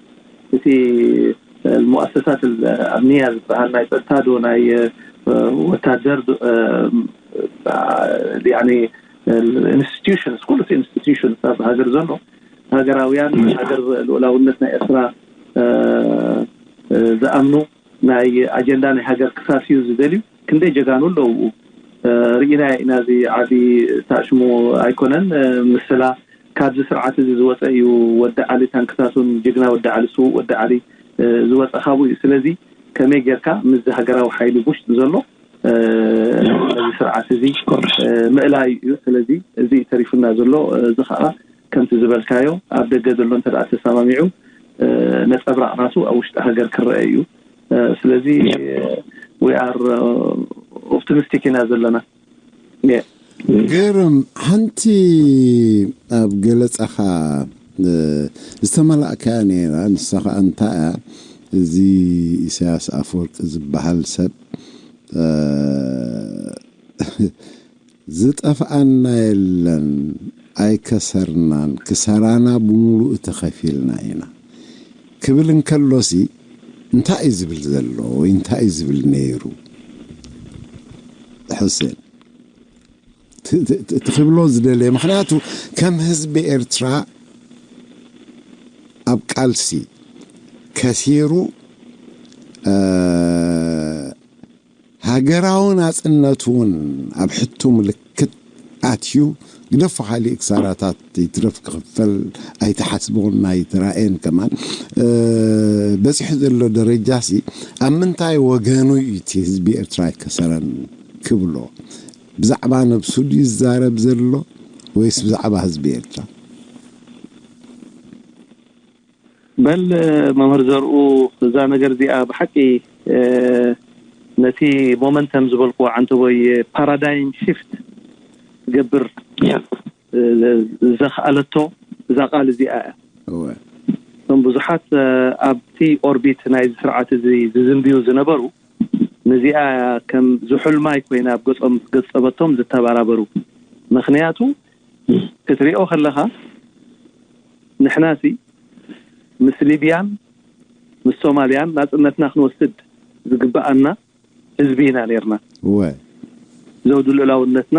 እቲ ሙኣሰሳት ኣምንያ ዝበሃል ናይ ጸጥታ ዶ ናይ ወታደር ኢንስቲትዩሽንስ ኩሉ ኢንስቲትዩሽንስ ኣብ ሃገር ዘሎ ሃገራውያን ሃገር ልኡላውነት ናይ ኤርትራ ዝኣምኑ ናይ ኣጀንዳ ናይ ሃገር ክሳስዩ ዝደልዩ ክንደይ ጀጋኑ ኣለዉ። ርኢና ኢና። እዚ ዓቢ ታሽሙ ኣይኮነን። ምስላ ካብዚ ስርዓት እዚ ዝወፀ እዩ። ወዲ ዓሊ ታንክታቱን ጅግና ወዲ ዓሊ ስዉእ ወዲ ዓሊ ዝወፀ ካብኡ እዩ። ስለዚ ከመይ ጌርካ ምስዚ ሃገራዊ ሓይሊ ውሽጢ ዘሎ ነዚ ስርዓት እዚ ምእላይ እዩ። ስለዚ እዚ ተሪፉና ዘሎ። እዚ ከዓ ከምቲ ዝበልካዮ ኣብ ደገ ዘሎ እንተ ተሰማሚዑ ነፀብራቕ ናቱ ኣብ ውሽጢ ሃገር ክረአ እዩ። ስለዚ we are optimistic ኢና ዘለና። ግርም ሓንቲ ኣብ ገለፃኻ ዝተመላእካያ ነይራ። ንሳ ከዓ እንታይ እያ? እዚ ኢሳያስ ኣፈወርቂ ዝበሃል ሰብ ዝጠፍኣና የለን፣ ኣይከሰርናን፣ ክሰራና ብምሉእ ተኸፊልና ኢና ክብል እንከሎሲ እንታይ እዩ ዝብል ዘሎ ወይ እንታይ እዩ ዝብል ነይሩ? ሕሴን እቲ ክብሎ ዝደለየ ምክንያቱ ከም ህዝቢ ኤርትራ ኣብ ቃልሲ ከሲሩ ሃገራዊ ናፅነቱ እውን ኣብ ሕቶ ምልክት ኣትዩ ግደፎ ካሊእ ክሳራታት ይትረፍ ክኽፈል ኣይተሓስቦን ኣይተራእየን ከማን በፂሑ ዘሎ ደረጃ ሲ ኣብ ምንታይ ወገኑ እዩ እቲ ህዝቢ ኤርትራ ኣይከሰረን ክብሎ ብዛዕባ ነብሱ ድዩ ዝዛረብ ዘሎ ወይስ ብዛዕባ ህዝቢ ኤርትራ? በል መምህር ዘርኡ እዛ ነገር እዚኣ ብሓቂ ነቲ ሞመንተም ዝበልክዎ ዓንተቦይ ፓራዳይም ሽፍት ትገብር ዘኽኣለቶ እዛ ቃል እዚኣ እያ። እቶም ብዙሓት ኣብቲ ኦርቢት ናይዚ ስርዓት እዚ ዝዝንብዩ ዝነበሩ ነዚኣ ከም ዝሑልማይ ኮይና ኣብ ገጾም ገጸበቶም ዝተባራበሩ። ምክንያቱ ክትሪኦ ከለኻ ንሕናሲ ምስ ሊብያን ምስ ሶማልያን ናጽነትና ክንወስድ ዝግብኣና ህዝቢ ኢና ነርና። እወ። ዘውዲ ልኡላውነትና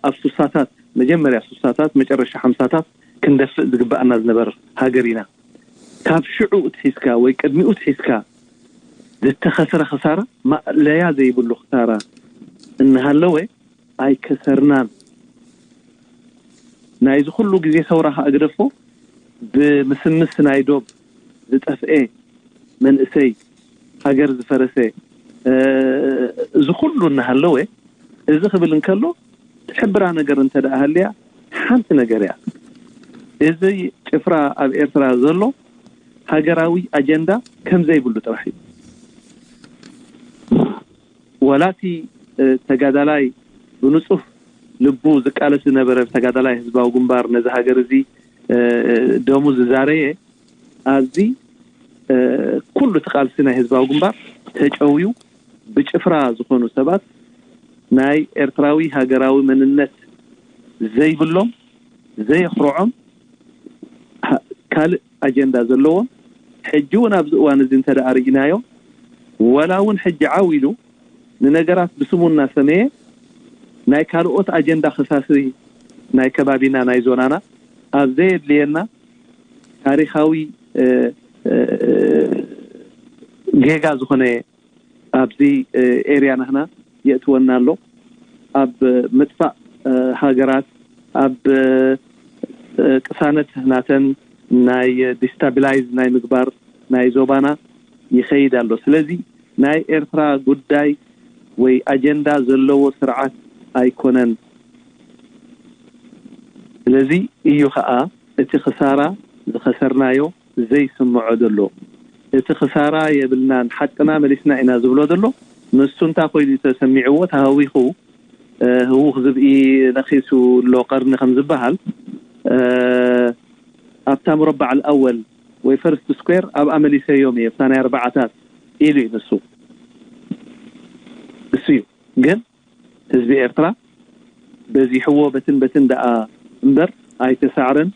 ኣብ ሱሳታት መጀመርያ ሱሳታት መጨረሻ ሓምሳታት ክንደፍእ ዝግብኣና ዝነበር ሃገር ኢና። ካብ ሽዑ ትሒዝካ ወይ ቅድሚኡ ትሒዝካ ዝተኸስረ ክሳራ ማእለያ ዘይብሉ ክሳራ እናሃለወ ኣይከሰርናን። ናይዚ ኩሉ ግዜ ሰውራ ከኣ ግደፎ ብምስምስ ናይ ዶብ ዝጠፍኤ መንእሰይ ሃገር ዝፈረሰ እዚ ኩሉ እናሃለወ እዚ ክብል እንከሎ ትሕብራ ነገር እንተ ደኣ ሃልያ ሓንቲ ነገር እያ። እዚ ጭፍራ ኣብ ኤርትራ ዘሎ ሃገራዊ ኣጀንዳ ከም ዘይብሉ ጥራሕ እዩ። ወላቲ ተጋዳላይ ብንጹህ ልቡ ዝቃለስ ዝነበረ ተጋዳላይ ህዝባዊ ግንባር ነዚ ሃገር እዚ ደሙ ዝዛረየ ኣብዚ ኩሉ እቲ ቃልሲ ናይ ህዝባዊ ግንባር ተጨውዩ ብጭፍራ ዝኾኑ ሰባት ናይ ኤርትራዊ ሃገራዊ መንነት ዘይብሎም ዘየኽርዖም ካልእ ኣጀንዳ ዘለዎም ሕጂ እውን ኣብዚ እዋን እዚ እንተ ደኣ ርኢናዮ ወላ እውን ሕጂ ዓው ኢሉ ንነገራት ብስሙ እናሰመየ ናይ ካልኦት ኣጀንዳ ከሳሲ ናይ ከባቢና ናይ ዞናና ኣብ ዘየድልየና ታሪኻዊ ጌጋ ዝኾነ ኣብዚ ኤርያ ናህና የእትወና ኣሎ። ኣብ ምጥፋእ ሃገራት ኣብ ቅሳነት ናተን ናይ ዲስታቢላይዝ ናይ ምግባር ናይ ዞባና ይኸይድ ኣሎ። ስለዚ ናይ ኤርትራ ጉዳይ ወይ ኣጀንዳ ዘለዎ ስርዓት ኣይኮነን። ስለዚ እዩ ኸኣ እቲ ክሳራ ዝኸሰርናዮ ዘይስምዖ ዘሎ። እቲ ክሳራ የብልናን ሓቅና መሊስና ኢና ዝብሎ ዘሎ ንሱ እንታ ኮይኑ ተሰሚዕዎ ተሃዊኹ ህውኽ ዝብኢ ነኺሱ ኣሎ ቀርኒ ከም ዝበሃል ኣብታ ሙረባዕ ኣወል ወይ ፈርስት ስኩዌር ኣብኣ መሊሰዮም እየ ኣብታ ናይ ኣርባዓታት ኢሉ እዩ ንሱ እሱ እዩ ግን ህዝቢ ኤርትራ በዚሕዎ በትን በትን ደኣ እምበር ኣይተሳዕረን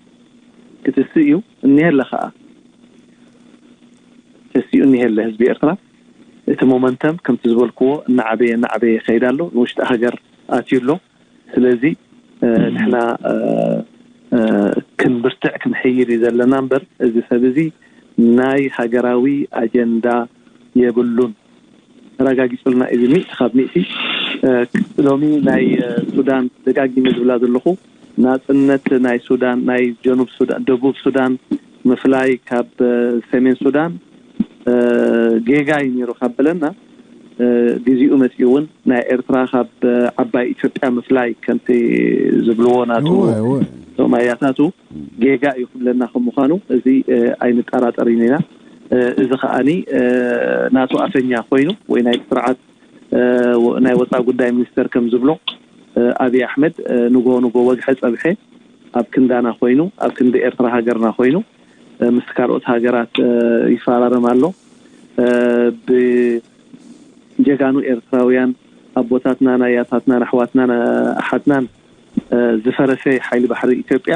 ክትስእ እዩ እኒሀ ኣለ ኸኣ ይሄለ ህዝቢ ኤርትራ እቲ ሞመንተም ከምቲ ዝበልክዎ እናዓበየ እናዓበየ ይኸይድ ኣሎ። ንውሽጢ ሃገር ኣትዩ ኣሎ። ስለዚ ንሕና ክንብርትዕ ክንሕይል እዩ ዘለና እምበር፣ እዚ ሰብ እዚ ናይ ሃገራዊ ኣጀንዳ የብሉን። ተረጋጊጹልና እዩ። ሚእቲ ካብ ሚእቲ ሎሚ ናይ ሱዳን ደጋጊመ ዝብላ ዘለኹ ናጽነት ናይ ሱዳን፣ ናይ ጀኑብ ሱዳን፣ ደቡብ ሱዳን ምፍላይ ካብ ሰሜን ሱዳን ጌጋ እዩ ነይሩ ካብ በለና፣ ግዜኡ መጺኡ እውን ናይ ኤርትራ ካብ ዓባይ ኢትዮጵያ ምፍላይ ከምቲ ዝብልዎ ናቱ ሶማያታቱ ጌጋ እዩ ክብለና ከም ምዃኑ እዚ ኣይንጠራጠር ኢና። እዚ ከዓኒ ናቱ ኣፈኛ ኮይኑ ወይ ናይ ስርዓት ናይ ወፃ ጉዳይ ሚኒስተር ከም ዝብሎ ኣብይ ኣሕመድ ንጎ ንጎ ወግሐ ፀብሐ ኣብ ክንዳና ኮይኑ ኣብ ክንዲ ኤርትራ ሃገርና ኮይኑ ምስ ካልኦት ሃገራት ይፈራረም ኣሎ። ብጀጋኑ ኤርትራውያን ኣቦታትናን ኣያታትናን ኣሕዋትናን ኣሓትናን ዝፈረሰ ሓይሊ ባሕሪ ኢትዮጵያ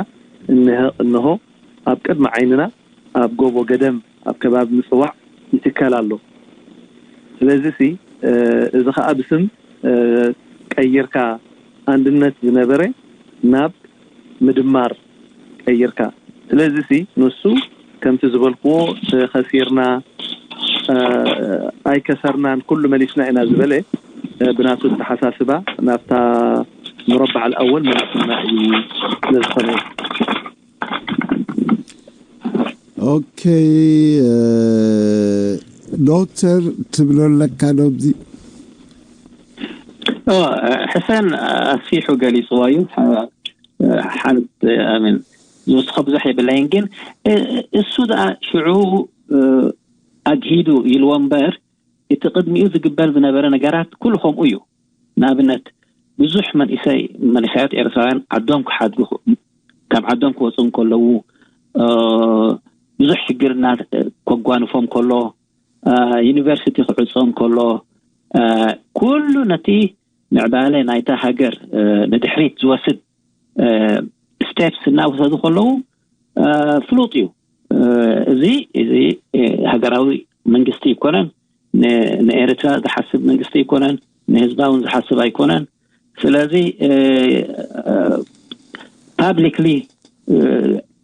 እንሆ ኣብ ቅድሚ ዓይንና ኣብ ጎቦ ገደም ኣብ ከባቢ ምፅዋዕ ይትከል ኣሎ። ስለዚ ሲ እዚ ከዓ ብስም ቀይርካ ኣንድነት ዝነበረ ናብ ምድማር ቀይርካ። ስለዚ ሲ ንሱ ከምቲ ዝበልክዎ ተኸሲርና ኣይከሰርናን ኩሉ መሊስና ኢና ዝበለ ብናቱ ኣተሓሳስባ ናብታ ሙረባዕ ኣወል መሊስና እዩ። ስለዝኾነ ኦኬ። ዶክተር ትብሎ ኣለካ ዶብዚ ሕሰን ኣስፊሑ ገሊፅዋ እዩ። ሓንቲ ኣምን ዝውስኸ ብዙሕ የብለይን ግን እሱ ደኣ ሽዑ ኣግሂዱ ኢልዎ እምበር እቲ ቅድሚኡ ዝግበር ዝነበረ ነገራት ኩሉ ከምኡ እዩ። ንኣብነት ብዙሕ መንእሰይ መንእሰያት ኤርትራውያን ዓዶም ክሓድጉ ካብ ዓዶም ክወፁ እንከለዉ ብዙሕ ሽግርና ከጓንፎም ከሎ ዩኒቨርሲቲ ክዕፆ እንከሎ ኩሉ ነቲ ምዕባለ ናይታ ሃገር ንድሕሪት ዝወስድ ስቴፕስ እናወሰዱ ከለዉ ፍሉጥ እዩ። እዚ እዚ ሃገራዊ መንግስቲ ይኮነን፣ ንኤርትራ ዝሓስብ መንግስቲ ይኮነን፣ ንህዝባውን ዝሓስብ ኣይኮነን። ስለዚ ፓብሊክሊ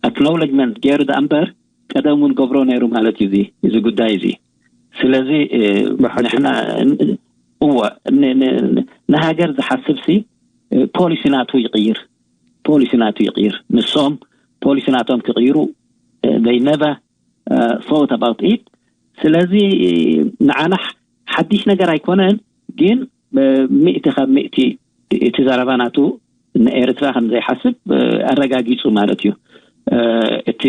ኣክኖውለጅመንት ገይሩ ዳኣ እምበር ቀደም እውን ገብሮ ነይሩ ማለት እዩ እዚ ጉዳይ እዚ። ስለዚ ንሕና እወ ንሃገር ዝሓስብ ሲ ፖሊሲ ናቱ ይቕይር፣ ፖሊሲ ናቱ ይቕይር። ንሶም ፖሊሲ ናቶም ክቕይሩ they never thought about it። ስለዚ ንዓና ሓድሽ ነገር ኣይኮነን፣ ግን ሚእቲ ካብ ሚእቲ እቲ ዘረባ ናቱ ንኤርትራ ከም ዘይሓስብ ኣረጋጊጹ ማለት እዩ። እቲ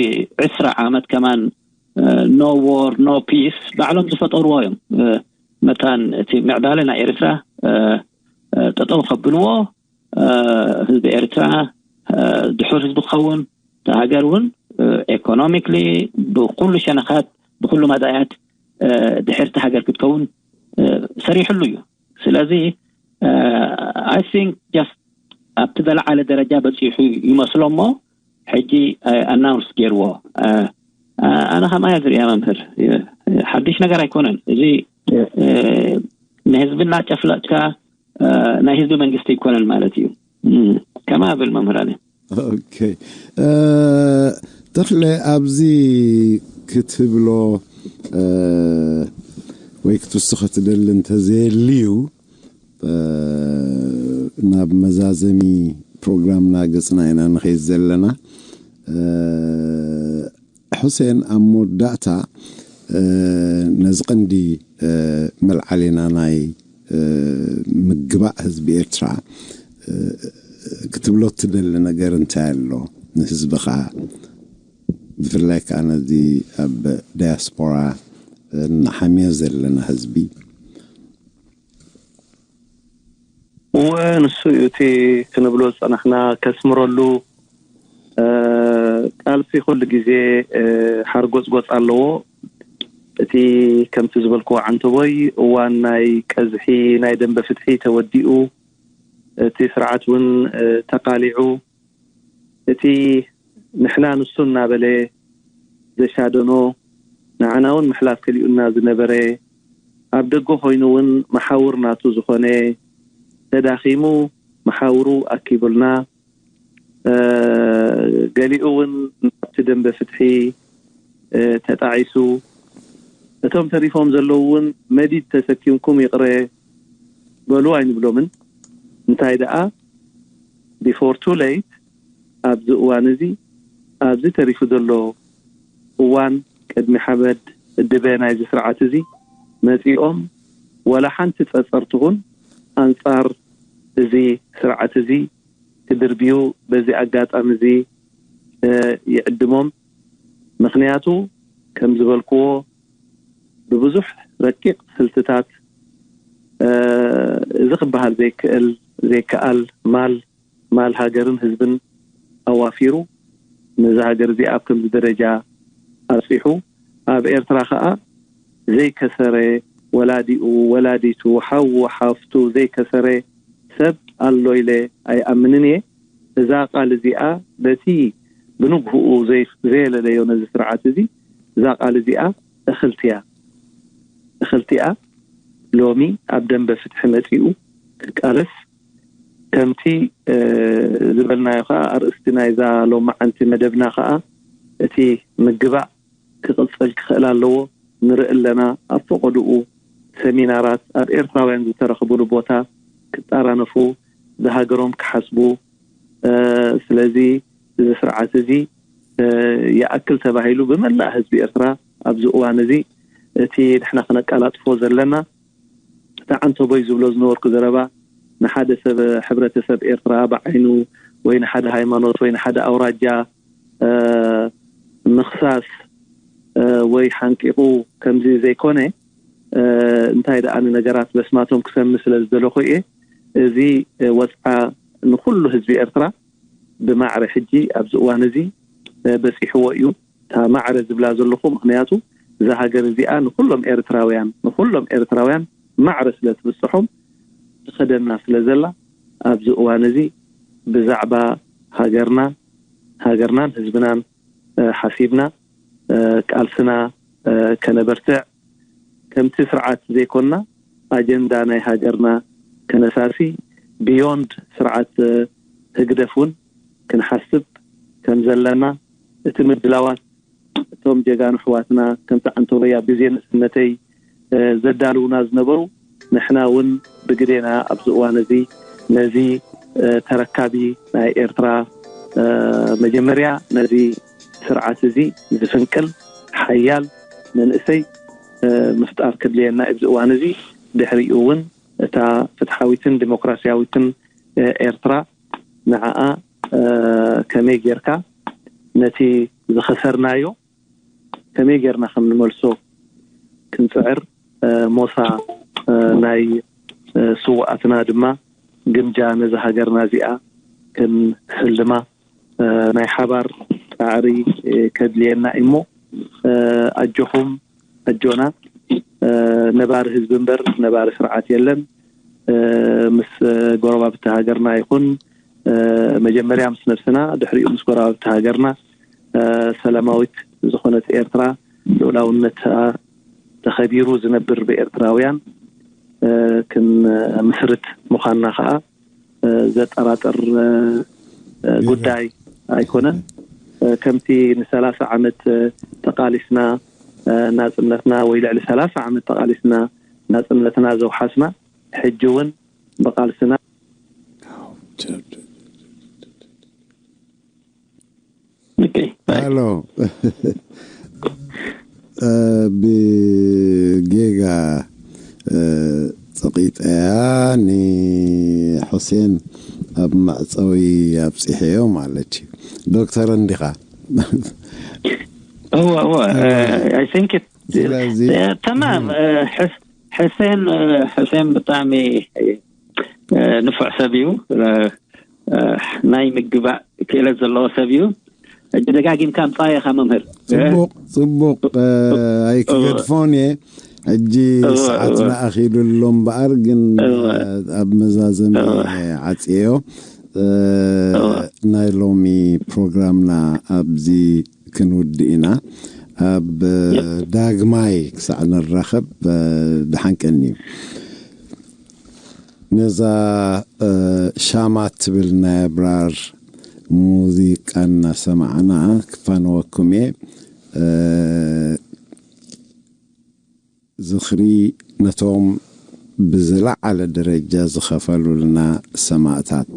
ዕስራ ዓመት ከማን no war no peace ባዕሎም ዝፈጠርዎ እዮም። መታን እቲ ምዕባለ ናይ ኤርትራ ጠጠው ከብልዎ ህዝቢ ኤርትራ ድሑር ህዝቢ ክኸውን ሃገር እውን economically ብኩሉ ሸነኻት ብኩሉ መዳያት ድሕርቲ ሃገር ክትከውን ሰሪሕሉ እዩ። ስለዚ I think just ኣብቲ ዘለዓለ ደረጃ በፂሑ ይመስሎ እሞ ሕጂ ኣናውንስ ገይርዎ። ኣነ ከምኣ ዝሪያ መምህር ሓድሽ ነገር ኣይኮነን እዚ። ንህዝብና ጨፍለጥካ ናይ ህዝቢ መንግስቲ ኣይኮነን ማለት እዩ። ከምኣ ብል መምህራን ተኽለ ኣብዚ ክትብሎ ወይ ክትውስኸ ትደሊ እንተዘየልዩ ናብ መዛዘሚ ፕሮግራምና ገፅና ኢና ንኸይድ ዘለና። ሑሴን ኣብ መወዳእታ ነዚ ቀንዲ መልዓሊና ናይ ምግባእ ህዝቢ ኤርትራ ክትብሎ ትደሊ ነገር እንታይ ኣሎ ንህዝብኻ ብፍላይ ከዓ ነዚ ኣብ ዳያስፖራ እናሓምዮ ዘለና ህዝቢ እወ ንሱ እዩ እቲ ክንብሎ ዝፀናሕና ከስምረሉ ቃልሲ ኩሉ ግዜ ሓርጎፅጎፅ ኣለዎ። እቲ ከምቲ ዝበልክዎ ዓንተቦይ እዋን ናይ ቀዝሒ ናይ ደንበ ፍትሒ ተወዲኡ እቲ ስርዓት እውን ተቃሊዑ እቲ ንሕና ንሱ እናበለ ዘሻደኖ ንዓና እውን ምሕላፍ ከሊኡና ዝነበረ፣ ኣብ ደገ ኮይኑ እውን መሓውር ናቱ ዝኾነ፣ ተዳኺሙ መሓውሩ ኣኪቡልና፣ እ፣ ገሊኡ እውን ናብቲ ደንበ ፍትሒ፣ እ፣ ተጣዒሱ፣ እቶም ተሪፎም ዘለዉ እውን መዲድ ተሰኪምኩም ይቕረ በሉ ኣይንብሎምን። እንታይ ደኣ፣ before too late፣ ኣብዚ እዋን እዚ፣ ኣብዚ ተሪፉ ዘሎ እዋን፣ ቅድሚ ሓመድ ድበ ናይዚ ስርዓት እዚ መጺኦም፣ ወላ ሓንቲ ጸጸር ትኹን ኣንጻር እዚ ስርዓት እዚ ክድርብዩ በዚ ኣጋጣሚ እዚ፣ እ፣ ይዕድሞም። ምኽንያቱ፣ ከም ዝበልክዎ፣ ብብዙሕ ረቂቕ ስልትታት፣ እ፣ እዚ ክበሃል ዘይክእል፣ ዘይከኣል ማል፣ ማል ሃገርን ህዝብን ኣዋፊሩ፣ ነዚ ሃገር እዚኣ ኣብ ከምዚ ደረጃ ኣብጺሑ፣ ኣብ ኤርትራ ከኣ ዘይከሰረ፣ ወላዲኡ፣ ወላዲቱ፣ ሓዉ፣ ሓፍቱ ዘይከሰረ ሰብ ኣሎ ኢለ ኣይኣምንን እየ። እዛ ቃል እዚኣ፣ በቲ ብንግህኡ ዘይ-፣ ዘየለለዮ ነዚ ስርዓት እዚ፣ እዛ ቃል እዚኣ እኽልቲ እያ። እኽልቲ እያ። ሎሚ ኣብ ደንበ ፍትሒ መጺኡ ክቃለስ፣ ከምቲ፣ እ፣ ዝበልናዮ ከኣ፣ ኣርእስቲ ናይዛ ሎማዓንቲ መደብና ከኣ፣ እቲ ምግባእ ክቕጽል ክኽእል ኣለዎ። ንርኢ ኣለና፣ ኣብ ፈቐድኡ ሰሚናራት ኣብ ኤርትራውያን ዝተረኽቡሉ ቦታ ክጠራነፉ፣ ብሃገሮም ክሓስቡ፣ እ፣ ስለዚ እዚ ስርዓት እዚ፣ እ፣ ይኣክል ተባሂሉ ብመላእ ህዝቢ ኤርትራ ኣብዚ እዋን እዚ እቲ ንሕና ክነቀላጥፎ ዘለና፣ እቲ ዓንተቦይ ዝብሎ ዝነበርኩ ዘረባ፣ ንሓደ ሰብ፣ ሕብረተሰብ ኤርትራ ብዓይኑ፣ ወይ ንሓደ ሃይማኖት፣ ወይ ንሓደ ኣውራጃ፣ እ፣ ምኽሳስ፣ እ፣ ወይ ሓንቂቑ ከምዚ ዘይኮነ፣ እ፣ እንታይ ደኣ ንነገራት በስማቶም ክሰሚ ስለ ዝደለኹ እየ። እዚ፣ እ፣ ወጽዓ ንኹሉ ህዝቢ ኤርትራ ብማዕረ ሕጂ ኣብዚ እዋን እዚ፣ እ፣ በጺሕዎ እዩ። እታ ማዕረ ዝብላ ዘለኹ፣ ምኽንያቱ እዛ ሃገር እዚኣ ንኹሎም ኤርትራውያን፣ ንኹሎም ኤርትራውያን ማዕረ ስለ ትብጽሖም ትኸደና ስለ ዘላ፣ ኣብዚ እዋን እዚ ብዛዕባ ሃገርና፣ ሃገርናን ህዝብናን፣ እ፣ ሓሲብና፣ እ፣ ቃልስና፣ እ፣ ከነበርትዕ፣ ከምቲ ስርዓት ዘይኮንና፣ ኣጀንዳ ናይ ሃገርና ከነሳሲ፣ ቢዮንድ ስርዓት፣ እ፣ ህግደፍ እውን ክንሓስብ ከም ዘለና፣ እቲ ምድላዋት፣ እቶም ጀጋኑ ኣሕዋትና፣ ከምቲ ዓንተቦይ ኣብ ግዜ ንእስነተይ፣ እ፣ ዘዳልዉና ዝነበሩ፣ ንሕና እውን ብግዴና ኣብዚ እዋን እዚ ነዚ፣ እ፣ ተረካቢ ናይ ኤርትራ፣ እ፣ መጀመርያ ነዚ ስርዓት እዚ ዝፍንቅል ሓያል መንእሰይ፣ እ፣ ምፍጣር ክድልየና እዩ ኣብዚ እዋን እዚ። ድሕሪኡ እውን እታ ፍትሓዊትን ዲሞክራስያዊትን፣ እ፣ ኤርትራ ንዓኣ፣ እ፣ ከመይ ጌርካ ነቲ ዝኸሰርናዮ ከመይ ጌርና ከም ንመልሶ ክንጽዕር፣ እ፣ ሞሳ፣ እ፣ ናይ፣ እ፣ ስውኣትና ድማ ግምጃ ነዛ ሃገርና እዚኣ ክንስልማ፣ እ፣ ናይ ሓባር ጻዕሪ፣ እ፣ ከድልየና እዩ እሞ፣ እ፣ ኣጆኹም፣ ኣጆና፣ እ፣ ነባሪ ህዝቢ እምበር ነባሪ ስርዓት የለን። እ፣ ምስ፣ እ፣ ጎረባብቲ ሃገርና ይኹን፣ እ፣ መጀመርያ ምስ ነብስና፣ ድሕሪኡ ምስ ጎረባብቲ ሃገርና፣ እ፣ ሰላማዊት ዝኾነት ኤርትራ፣ ልኡላውነታ ተኸቢሩ ዝነብር ብኤርትራውያን፣ እ፣ ክንምስርት ምዃንና ከኣ፣ እ፣ ዘጠራጥር፣ እ፣ እ፣ ጉዳይ ኣይኮነን። እ፣ ከምቲ ንሰላሳ ዓመት፣ እ፣ ተቓሊስና፣ እ፣ ናጽነትና፣ ወይ ልዕሊ ሰላሳ ዓመት ተቓሊስና ናጽነትና ዘውሓስና፣ ሕጂ እውን ብቓልስና ኦኬ፣ ባይ። ሃሎ። እ፣ ብጌጋ፣ እ፣ ጸቒጠያ፣ ንሑሴን ኣብ መዕጸዊ ኣብጺሐዮ ማለት እዩ። ዶክተር እንዲኻ? እወ፣ እወ፣ እ፣ I think it-፣ ስለዚ እ፣ ተማም፣ እ፣ ሕስ-፣ ሕሴን፣ እ፣ ሕሴን ብጣዕሚ፣ እ፣ ንፉዕ ሰብ እዩ። እ፣ እ፣ ናይ ምግባእ ክእለት ዘለዎ ሰብ እዩ። ሕጂ ደጋጊምካ ኣምጻዮ ኢኻ መምህር። ጽቡቕ፣ ጽቡቕ፣ እ፣ ኣይክገድፎን እየ። ሕጂ እወ፣ ሰዓትና እወ። ኣኺሉ ኣሎ እምበኣር፣ ግን፣ እወ። እ፣ ኣብ መዛዘሚ እወ። ዓጽየዮ። እ፣ እወ። ናይ ሎሚ ፕሮግራምና ኣብዚ ክንውድእ ኢና። ኣብ ዳግማይ ክሳዕ ንራኸብ ድሓን ቀኒ። ነዛ ሻማ ትብል ናይ ኣብራር ሙዚቃ እናሰማዕና ክፋንወኩም እየ። ዝኽሪ ነቶም ብዝለዓለ ደረጃ ዝኸፈሉልና ሰማእታት።